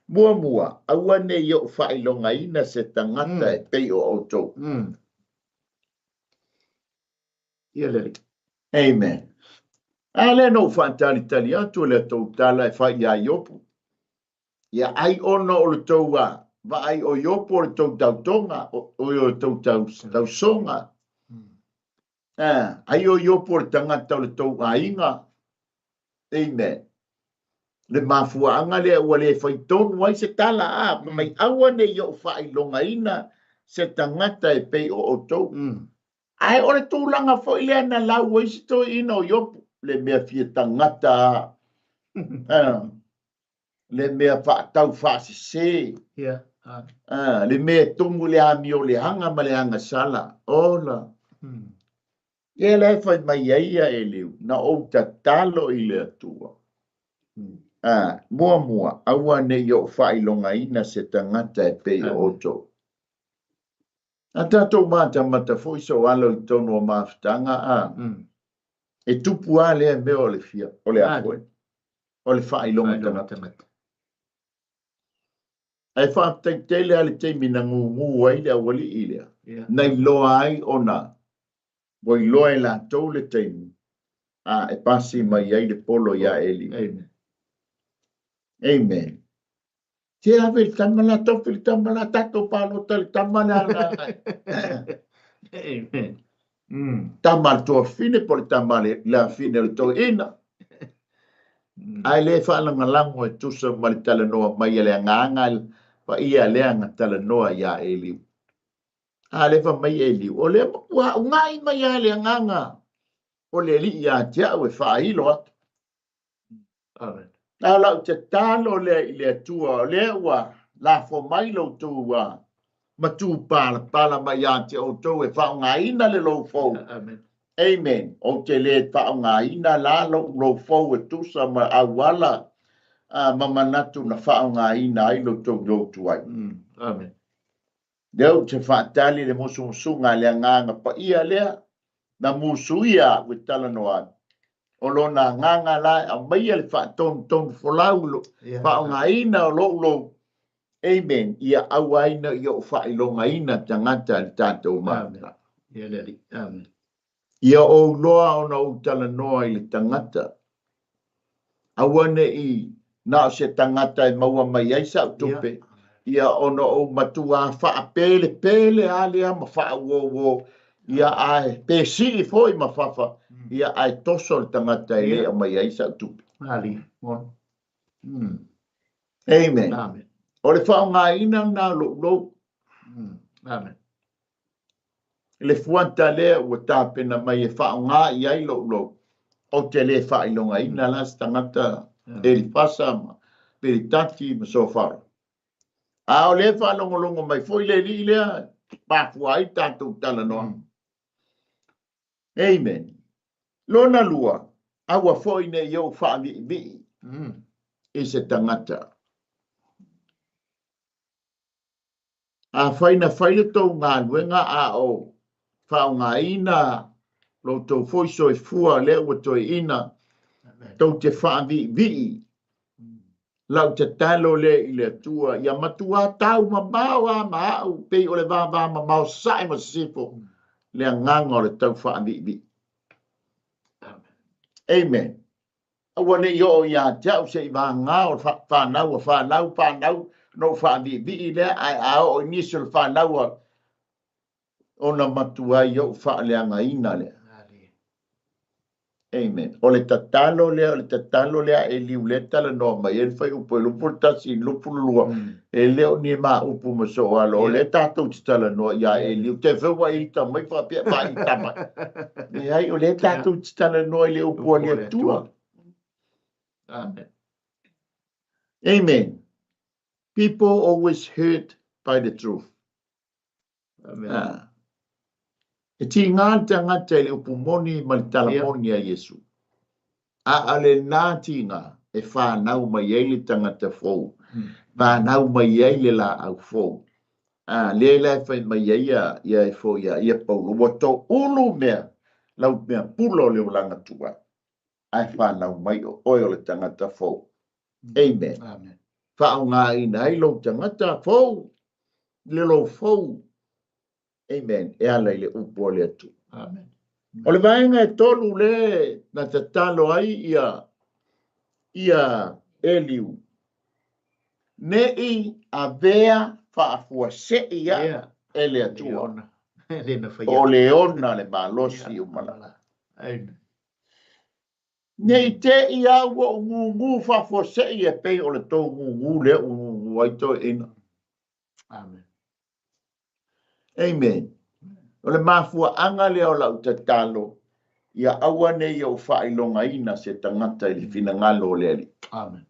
muamua, aua ne i ou faailogaina se tagata e pei o outou. Ia le Alii. Amen. A lea na ou faatalitali atu le tou tala e fai iā Iopu. Ia ai ona o le tou a vaai o Iopu o le tou tautoga, o o le tou tau, tausoga. Ai o Iopu o le tagata o le tou aiga. Amen. Le mafuaaga lea ua le fai tonu ai se tala, a, fai mai, aua ne i ou faailogaina se tagata e pei o outou. Ae o le tulaga foi lea na lau ai se toeaina o Iopu, le mea fia tagata a, le mea faatau faasese, le mea e tumu i le amioleaga ma le agasala. Ola. Ia la e fai mai ai ia Eliu, na ou tatalo i le Atua. Muamua, aua ne i ou faailogaina se tagata e pei o outou. A tatou matamata foi sou alo i totonu o mafutaga, a, e tupu lava lea mea o le fia, o le a foi, o le faailoga tagata. Ae faafetai tele lava le taimi na gugu ai le aualii lea, na iloa ai ona ua iloa e latou le taimi a e pasi mai ai le polo iā Eliu. Amen. Amen. Te ave le tama la, tofi le tama la, tatou palota i le tama lea la. Amen. Tama a le tuafafine po o le tama a le afine o le toeaina. Ae le faalagolago e tusa ma le talanoa mai a le agaga Paia lea na talanoa iā Eliu. A lea fai mai Eliu, o lea ua ugai mai lava le agaga o le Alii ia te au e faailo atu. Amen. A o lau tatalo lea i le Atua, o lea ua lafo mai lo outou matupalapala mai ia te outou e faaaogaina le lou fou. Amen. Amen. Ou te le faaaogaina la lou lou fou e tusa ma auala ma manatu na faaaogaina ai lo outou lou tuai. Amen. Lea ou te faatali le musumusuga a le Agaga Paia lea na musuia a'u e talanoa atu. O Lona Agaga la e aumaia le faatonutonu folau i le faaaogaina o lo'u lou Amen ia aua ai ne i ou faailogaina tagata i le tatou Maota. Ia ou loa ona ou talanoa i le tagata, aua ne i na o se tagata e maua mai ai sa'u tupe, ia ona ou matuā faapelepele lava lea ma faauouo, ia ae pe sii foi ma fafa, ia ae toso le tagata e le aumai ai sa'u tupe. Amen. O le faaaogaina lena o lo'u lou. Amen. Le fuata lea ua tapena mai e faaaoga i ai lou lou, ou te le faailogaina la se tagata Elifasa ma Pilitati ma Sofara. A o lea e faalogologo mai foi le alii lea e mafua ai tatou talanoaga. Amen. Lona lua, aua foi ne i ou faaviivii i se tagata. Afai na fai le tou galuega a o faaaogaina lo outou foi soifua lea ua toeaina, tou te faaviivii lau tatalo lea i le Atua, ia matuā tau mamao a ma a'u pei o le vavamamao sae ma sisifo le agaga o le tau faaviivii. Amen. Aua ne i oo ia te au se i vagā o le fanau a fanau, fanau, ona ou faaviivii lea, ae a oo i nisi o le fanau a, ona matuai ou faaleagaina lea. Amen. O le tatalo lea, o le tatalo lea a Eliu lea e talanoa mai ai le fuaiupu e 21 i le 22, e le o ni ma upu ma soo alo, o lea tatou te talanoa ia Eliu, te feua i ita mai faapea faaita mai. Leai, o lea tatou te talanoa i le upu a le Atua. Amen. Amen. People always hurt by the truth. Amen. Ah. E tīgā le tagata i le upu moni ma le tala moni a Iesu. A o lenā tīgā e whānau mai ai le tagata fou, whānau mai ai le laau fou. A lea la e fai mai ai ia, ia e fo ia, ia Paulo, ua toulu mea, lau mea pula o le olaga tuai, ae whānau mai o oe o le tagata fou. Amen. Amen. Faaaogaina ai lou tagata fou, le lou fou. Amen. E ala i le upu a le Atua. Amen. O le vaega e tolu le na tatalo ai ia ia Eliu. Ne i avea faafuasei a'u e le Atua. O le ona le malosi i ou malama. Amen. Ne i te i au ua ou gūgū faafuasei e pei o le tou gūgū lea ua gūgū ai toeaiina. Amen. Amen. O le mafuaaga lea o lau tatalo, ia aua ne i ou faailogaina se tagata i le finagalo o le Alii. Amen.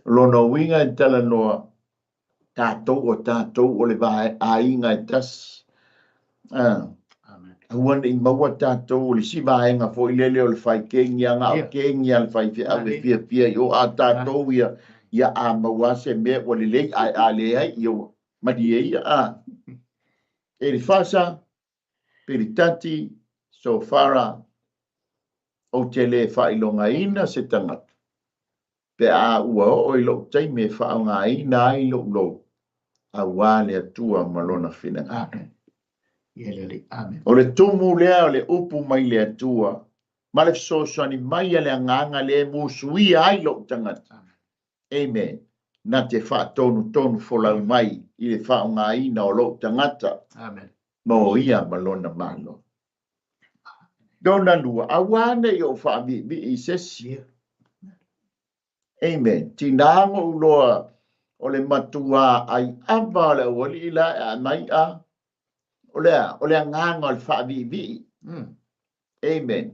O lona uiga e talanoa, tatou o tatou o le vaaiga e tasi. Ah. Amen. Aua ne i maua tatou o le isi vaega foi lele o le faikegia, na o kegia le faifeau e fiafia i o, a tatou ia, ia a maua se mea ua lelei, ae a leai, ia ua malie ia, a. Elifasa, Pilitati, Sofara, ou te le faailogaina se tagata, pe a ua oo i lou taimi e faaaogaina ai lou lou, auā le Atua ma Lona finagalo. Amen. Ia le Alii. Amen. O le tumu lea o le upu mai le Atua, ma le fesoasoani mai a le Agaga lea e musuia ai lou tagata. Amen. Na te faatonutonu folau mai i le faaaogaina o lou tagata. Amen. Mo ia ma Lona Malo. Lona lua, aua ne i ou faaviivii i se isi. Amen. Tinā ona ou loa O le matuā ʻai ava o le aualii la e aʻe mai a. O le a? O le agaga o le faaviivii. Amen.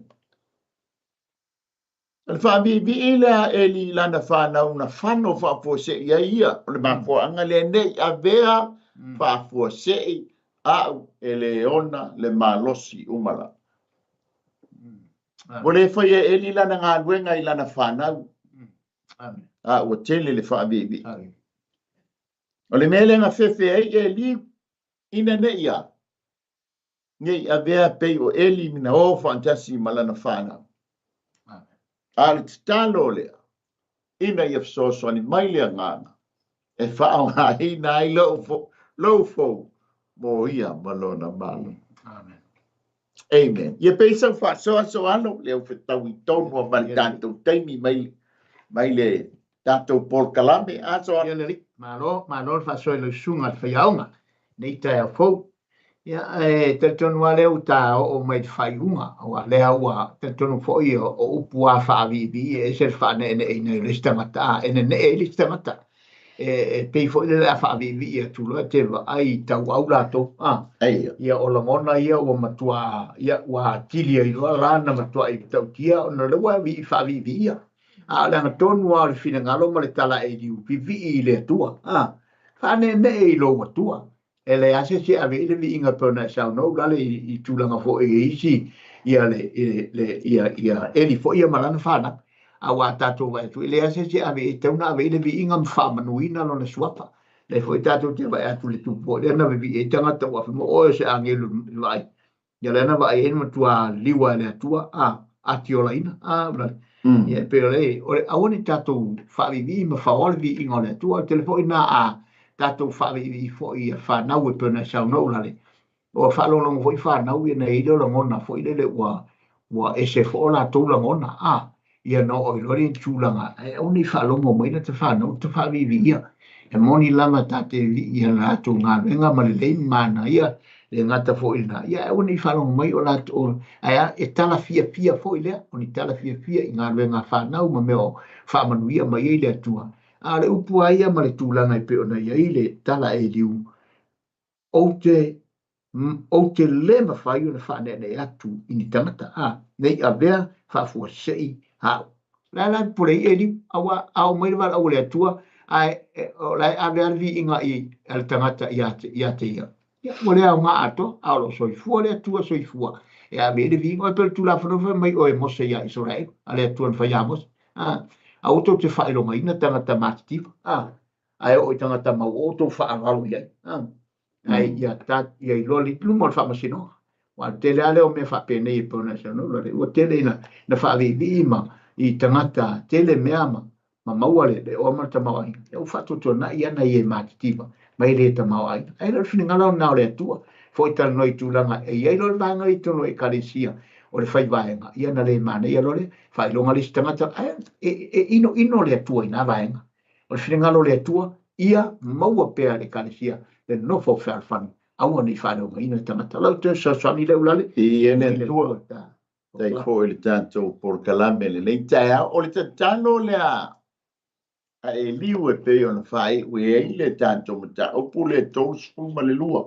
O le faaviivii lea a Eli i lana fanau na fano faafuasei ai ia. O le mafuaaga lea ne i avea faafuasei a'u e le ona le malosi uma lava. Ua le faia e Eli lana galuega i lana fanau, a ua tele le faaviivii. O le mea lea na fefe ai Eli ina ne i a? Ne i avea pei o Eli na o faatasi ma lana fanau. A o le tatalo lea, ina ia fesoasoani mai le Agaga e faaaogaina ai lou fou mo ia ma lona Malo. Amen. Amen. Ia pei sau faasoasoalo lea ua fetaui tonu ma le tatou taimi mai mai le tatou polokalame aso. Ia le malo, malo le faasoa i lau susuga le faiaoga nei taeao fou. Ia, e talitonu lava lea ua ta oo mai i le faaiuga, aua lea ua talitonu foi o upu lava faaviivii e ese le faaneeneeina ai o le isi tagata, a e nenee ai le isi tagata. E pei foi lele a faaviivii atu loa e te vaai i tauau latou, a. Ia, o lagona ia ua matua, ia, ua atili ai loa la na matuai matautia ona o lea ua faaviiviia. A o le agatonu lava o le finagalo ma le tala e liu, vivii i le Atua, a. Faaneenee i lou Atua. E leai lava se isi e ave i ai le viiga e pei ona e saunoa Ulale i tulaga foi i isi ia le le ia ia Eli foi ia ma lana fanau. Aua a tatou vaai atu, e leai lava se isi e ave i ai, e tatau ona ave i ai le viiga ma faamanuina lona suafa. Lea foi tatou te vaai atu i le tupu foi lea na vivii ai tagata ua afe mai, o oe o se agelu i le vaai. Ia lea na vaai ai na matua liua e le Atua, a atiolaina, a Ulale. Ia e pei o le, o le aua ne i tatou faaviivii ma faoa le viiga o le Atua. O le tele foi lena a tatou faaviivii foi ia fanau e pei ona e saunoa Ulale, ua faalogologo foi fanau ia na i ai le lagona foi lele ua ua ese foi o latou lagona, a ia na oo ai loa lea i tulaga ae aua ne i faalogo mai lata fanau ta faaviiviia. E moni lava ta te vivii i a latou galuega ma lelei ma manaia le gata foi i lena, ia ae aua ne i faalogo mai o latou ae a e tala fiafia foi lea, o ni tala fiafia i galuega a fanau ma mea o faamanuia mai ai le Atua. A o le upu lava ia ma le tulaga e pei ona i ai le tala e liu, Ou te, ou te le mafai ona faaneenee atu i ni tagata, a, ne i avea faafuasei au. O le a la le pule ai Eliu? Aua a oo mai le valaau a le Atua, ae o la e ave lava le viiga i a le tagata ia te, ia te ia. Ia, ua le aoga atoa, a o lo o soifua le Atua soifua e ave ai le viiga. E pei o le Tulafono fai mai oe Mose iā Isaraelu, a le Atua na fai iā Mose. A, aua tou te faailogaina tagata matitiva. A, ae oo i tagata mauoo tou faaaloalo i ai. Ae ia ta, ia iloa le luma o le faamasinoga. Aua o le tele lava lea o mea faapenei e pei ona e saunoa Lale, ua tele ina na faaviivii ma i tagata tele mea ma ma maua le le oa ma le tamaoaiga. Ia ua faatuatuanai ana ia e matitiva ma e le tamaoaiga. Ae le o le finagalo lena o le Atua. Foi talanoa i tulaga e i ai loa le vaega i totonu o Ekalesia o le fai vaega, ia na le manaia loa lea, faailoga le isi tagata, ae e, e inoino le Atua i na vaega. O le finagalo o le Atua, ia maua pea e le Ekalesia le nofo fealofani, aua ne i faaleogaina le tagata. O lau toe fesoasoani lea Ulale. Viia le Atua. Faafetai foi i le tatou polokalame i lenei taeao. O le tatalo lea a Eliu e pei ona faaiu i ai le tatou mataupu lea 32.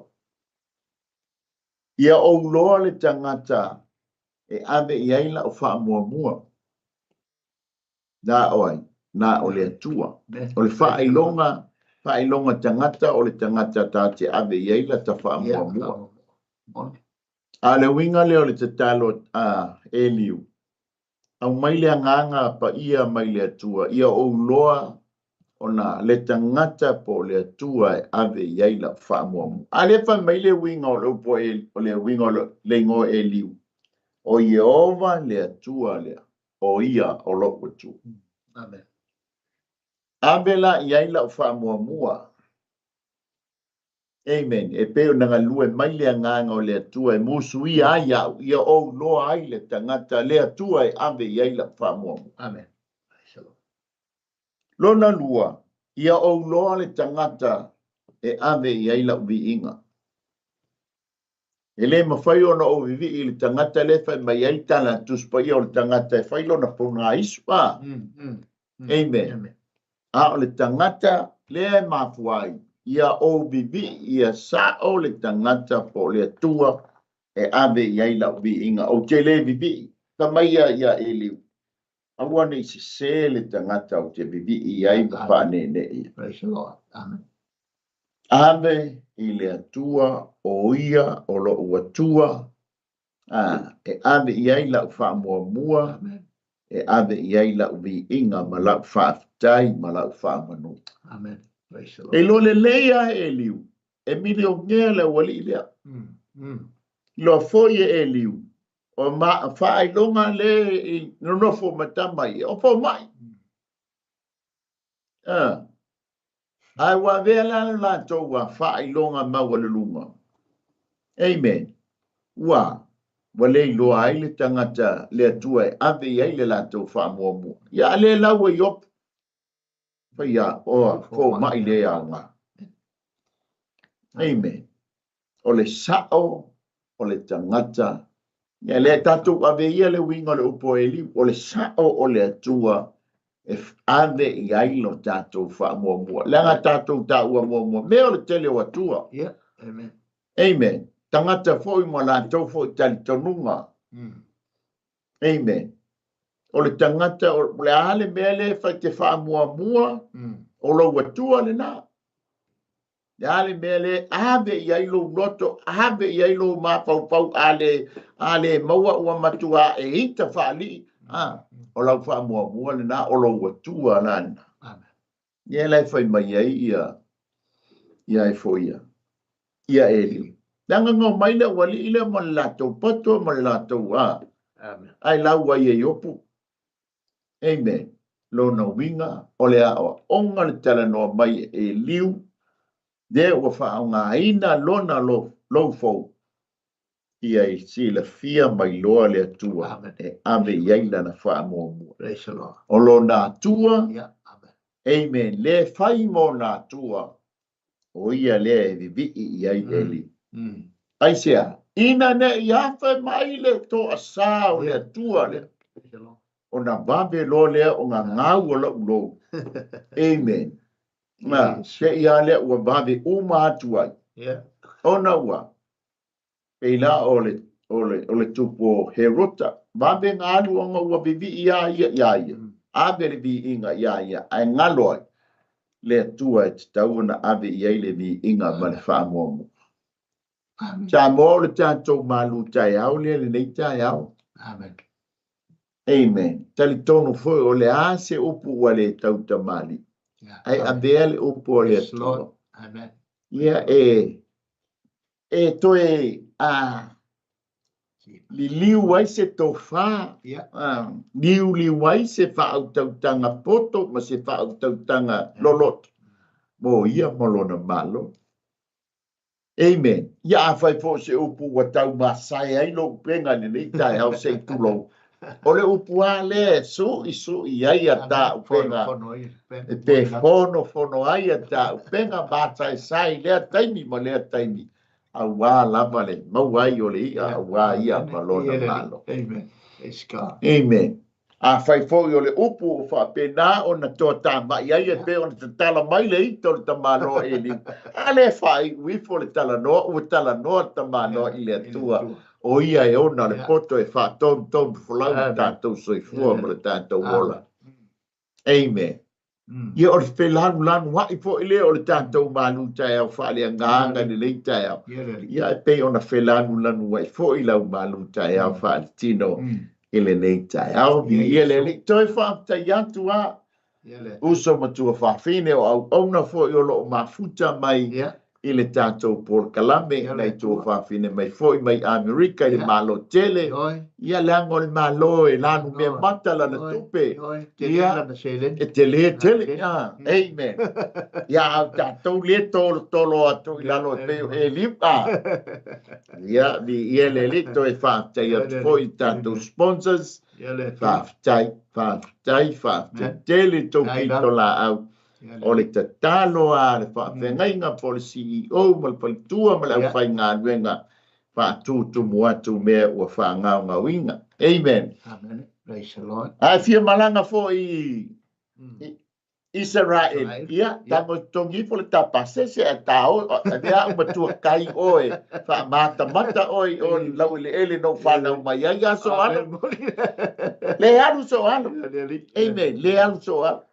Ia ou loa le tagata e ave i ai lau faamuamua. Na o ai? Na o le Atua. O le faailoga, faailoga tagata o le tagata ta te ave i ai lata faamuamua. A o le uiga lea o le tatalo a Eliu, aumai le agaga paia mai le Atua, ia ou loa ona le tagata po o le Atua e ave i ai lau faamuamua. A lea fai mai le uiga o le upu o le uiga o le igoa Eliu, o Ieova le Atua lea. o ia o lou Atua. Amen. Ave la i ai lau faamuamua. Amen. E pei ona galue mai le agaga o le Atua e musuia ai au, ia ou loa ai le tagata, le Atua e ave i ai lau faamuamua. Amen. Lona lua, ia ou loa le tagata e ave i ai lau viiga. E le mafai ona ou vivii i le tagata lea e fai mai ai tala a Tusi Paia o le tagata e fai lona pogaisu. A? Amen. A o le tagata Lea e mafua ai, ia ou vivii ia sao le tagata po o le Atua e ave i ai lau viiga. Ou te le vivii. Fai mai ia ia Eliu, Aua ne i sese le tagata ou te vivii i ai ma faaneenee ia. Praise the Lord. Amen. Ave i le Atua o ia o lou Atua, a, e ave i ai lau faamuamua, Amen. e ave i ai lau viiga ma lau faafetai ma lau faamanu. Amen. Praise the E Lord. iloa lelei lava e Eliu, e milionea le aualii lea. Iloa foi e Eliu, o ma faailoga le i nonofo ma tama ia, o fomai. A, ae ua avea la le latou a faailoga maualuluga. Amen. Ua, ua le iloa ai le tagata le Atua e ave i ai le latou faamuamua. Ia a le lau e Iopu, fai a, oa, fomai le aoga. Amen. O le sao o le tagata. Ia lea tatou ave ia le uiga o le upu a Eliu, o le sao o le Atua e ave i ai lo tatou faamuamua. Leaga tatou taua muamua mea o le tele o Atua. Yeah. Amen. Amen. Tagata foi ma latou foi talitonuga. Amen. O le tagata, o le a le mea lea e fai te faamuamua, o lou Atua lena. Le a le mea lea ave i ai lou loto, ave i ai lou mafaufau, a le, a le maua ua matua e ita faalii, a, o lau faamuamua lena, o lou Atua la lena. Amen. Ia la e fai mai ai ia, ia e foi ia, ia Eliu. Leaga na omai le aualii lea ma le latou poto ma le latou a, Amen. ae lau ai e Iopu. Amen. Lona uiga, o le aoaoga le talanoa mai e Eliu, lea ua faaaogaina lona lou fou, ia i silafia mai loa le Atua Amen. e ave i ai lana faamuamua. Praise the Lord. O lona Atua, Yeah. Amen. amen, le fai mo ona Atua, o ia lea e vivii i ai Eliu. Aisea? Ina ne i afe mai le toasā o le Atua lea, Praise the Lord. ona vave loa lea o gagau o lou lou. Amen. Na, Yes. se i a lea ua vave uma atu ai. Yeah. Ona ua, pei la o le, o le, o le tupu o Herota, vave na alu ona ua vivii a ia iā ia. Ave le viiga iā ia, ae galo ai le Atua e tatau ona ave i ai le viiga ma le faamuamua. Amen. Samoa, o le tatou malu taeao lea lenei taeao. Amen. Amen. Talitonu foi o le a se upu ua le tautamalii. Yeah. Ae Amen. avea le upu o le Yes, Atua. Lord. Amen. Ia e e toe a liliu ai se tofa, Yeah. a, liuliu ai se faautautaga poto ma se faautautaga loloto mo ia ma lona Malo. Amen. Ia afai foi se upu ua taumasae ai lou upega i lenei taeao se i tulou, o le upu lava lea e suʻisuʻi ai a ta upega, e pe fonofono ai a ta upega masaesae i lea taimi ma lea taimi, auā lava le maua ai o le iʻa, auā ia ma lona Malo. Amen. Praise God. Amen. Afai foi o le upu ua faapena ona toatamai ai e pei ona tatala mai le ita o le tamaloa Eliu, a le faaiu ifo le talanoa, ua talanoa le tamaloa i le Atua, o ia e ona le poto e faatonutonu folau le tatou soifua ma le tatou ola. Amen. Ia o le felanulanuaʻi foi lea o le tatou malu taeao faaleagaga i lenei taeao. Ia e pei ona felanulanuaʻi foi lau malu taeao faaletino i lenei taeao. Viia le Alii. Toe faafetai atu a uso matua fafine o auauna foi o lo o mafuta mai i le tatou polokalame, nai tua fafine mai foi mai Amerika i le Malo tele. Ia leaga o le Malo e lanumea mata lana tupe. Ia, e tele tele. Ah, amen. Ia a o tatou lea tolotolo atu i lalo e pei o Eliu. Ah. Ia, viia le Alii, toe faafetai atu foi i tatou sponsors. Faafetai, faafetai, faafetai tele tou pitolaau. O le tatalo a le faafeagaiga po o le CEO ma le faletua ma le aufaigaluega faatutumu atu mea ua faagaogaoina. Amen. Amen. Praise the Lord. Ae fia malaga foi i, Isaraeli, ia, tago totogi ifo le ta pasese ae ta o, avea au matua kai oe, faamatamata oe i o i laueleele na ou fanau mai ai, a so alo. Le alu so alo. Amen. Le alu so alo.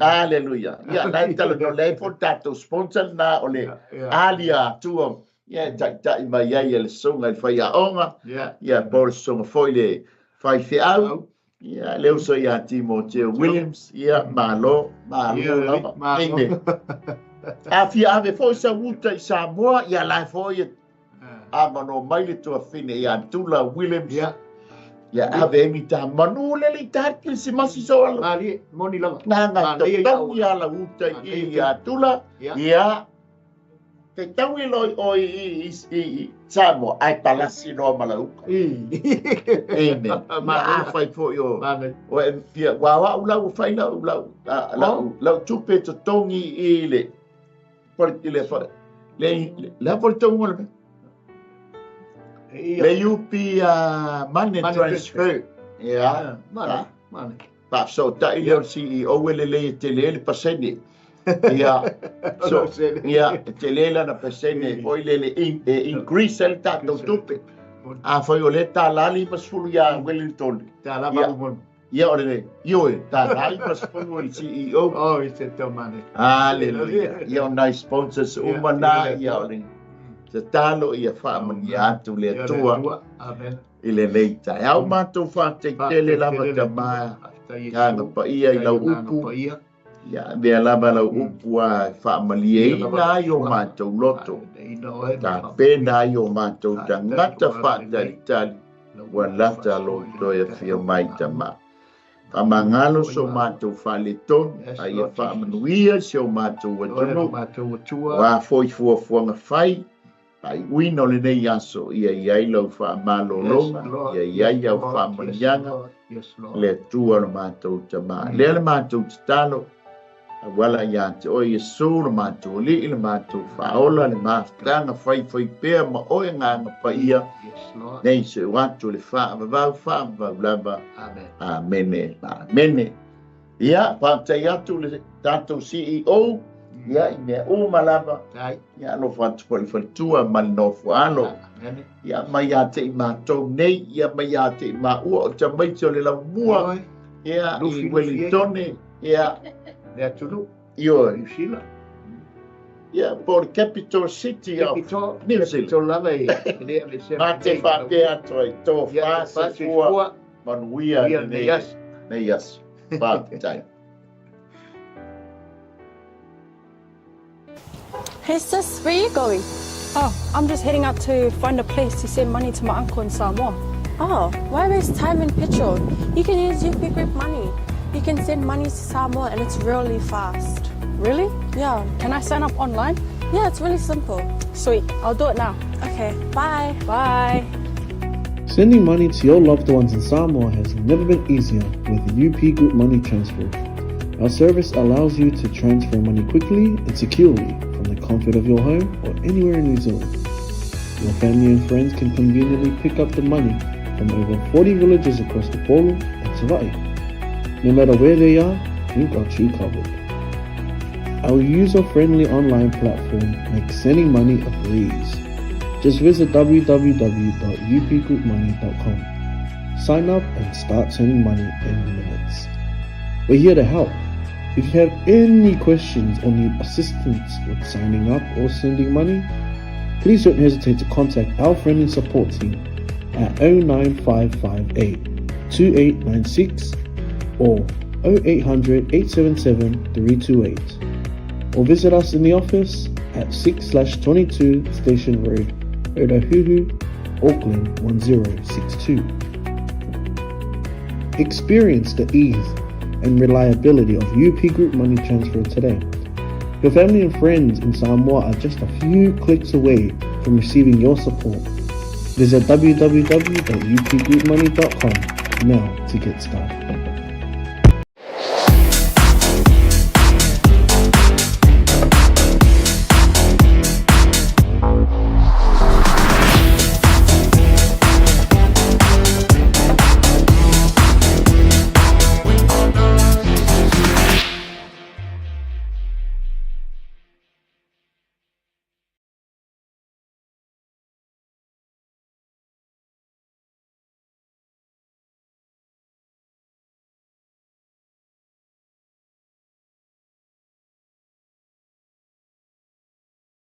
Aleluia. Ia, la e talanoa lea foi le tatou sponsor lena o le Alia Atua. Ia, e taitai mai ai e le susuga i le faiaoga. Ia, po o le susuga foi i le faifeau. Ia, le uso ia Timoteo Williams, ia, malo, malo lava. Amen. A fia ave foi sau uta i Samoa, ia la e foi e avanoa mai le tuafine ia Tula Williams. Ia. Ia ave ai ni ta manu le le ta Kirisimasi so ala. Malie, moni lava. Na nga totogi ala uta i ia Tula. Ia. Te tau i loi o i Samoa, ai palasi noa ma lauka. Amen. Ma a fai foi o, o e fia, wa wa u lau fai lau, lau, lau, lau tupe totogi i le, i le, le, le, le, le, le, le UP Money Transfer. Ia. Money, money. Faafesootai lea o le CEO e lelei e tele ai le pasene. Ia, so, ia, e tele lana pasene foi lele e increase ai le tatou tupe. Afai o lea $1 50 ia Wellington. $1 valu moni. Ia o le, ioe, $1 50 i le CEO. Oh, i se tau mane. Hallelujah. Ia o nai sponsors uma na, ia o le tatalo ia faamanuia atu le Atua. Amen. I lenei taeao matou faafetai tele lava Tama Agaga Paia i lau upu, ia avea lava lau upu a e faamalieina ai o matou loto, tapena ai o matou tagata faatalitali ua lata lou toe afio mai Tama. Faamagalo so matou faaletonu, a ia faamanuia si o matou atunuu, aua foi fuafuaga fai, Faaiuina o lenei aso, ia i ai lau faamalologa, ia i ai au faamanuiaga, le Atua o le matou Tama. Lea le matou tatalo, auala ia te oe Iesu, le matou Alii, le matou Faaola, le mafutaga faifaipea ma oe Agaga Paia, nei seu atu le faavavau, faavavau lava. Amene, amene. Ia, faafetai atu le tatou CEO, ia, i mea uma lava. Ia, alofa atu foi i le faletua ma le nofo alo. Ia, mai ia te i matou nei, ia, mai ia te i maua o tamaiti o le laumua, ia, i Wellingtone, ia. Le atunuu. Ioe. New Zealand. Ia, po o le capital city of New Zealand. Capital lava e le ave se. Ma te faapea atu ai, tofa, soifua, manuia lenei aso. Faafetai. Hey sis, where are you going? Oh, I'm just heading out to find a place to send money to my uncle in Samoa. Oh, why waste time and petrol? You can use UP Group Money. You can send money to Samoa and it's really fast. Really? Yeah. Can I sign up online? Yeah, it's really simple. Sweet, I'll do it now. Okay, bye. Bye. Sending money to your loved ones in Samoa has never been easier with UP Group Money Transfer. Our service allows you to transfer money quickly and securely from the comfort of your home or anywhere in New Zealand. Your family and friends can conveniently pick up the money from over 40 villages across the Upolu and Savai'i. No matter where they are, we've got you covered. Our user-friendly online platform makes sending money a breeze. Just visit www.upgroupmoney.com. Sign up and start sending money in minutes. We're here to help. If you have any questions or need assistance with signing up or sending money, please don't hesitate to contact our friendly support team at 09558 2896 or 0800 877 328 or visit us in the office at 6/22 Station Road, Otahuhu, Auckland 1062. Experience the ease and reliability of UP Group Money Transfer today. Your family and friends in Samoa are just a few clicks away from receiving your support. Visit www.upgroupmoney.com now to get started.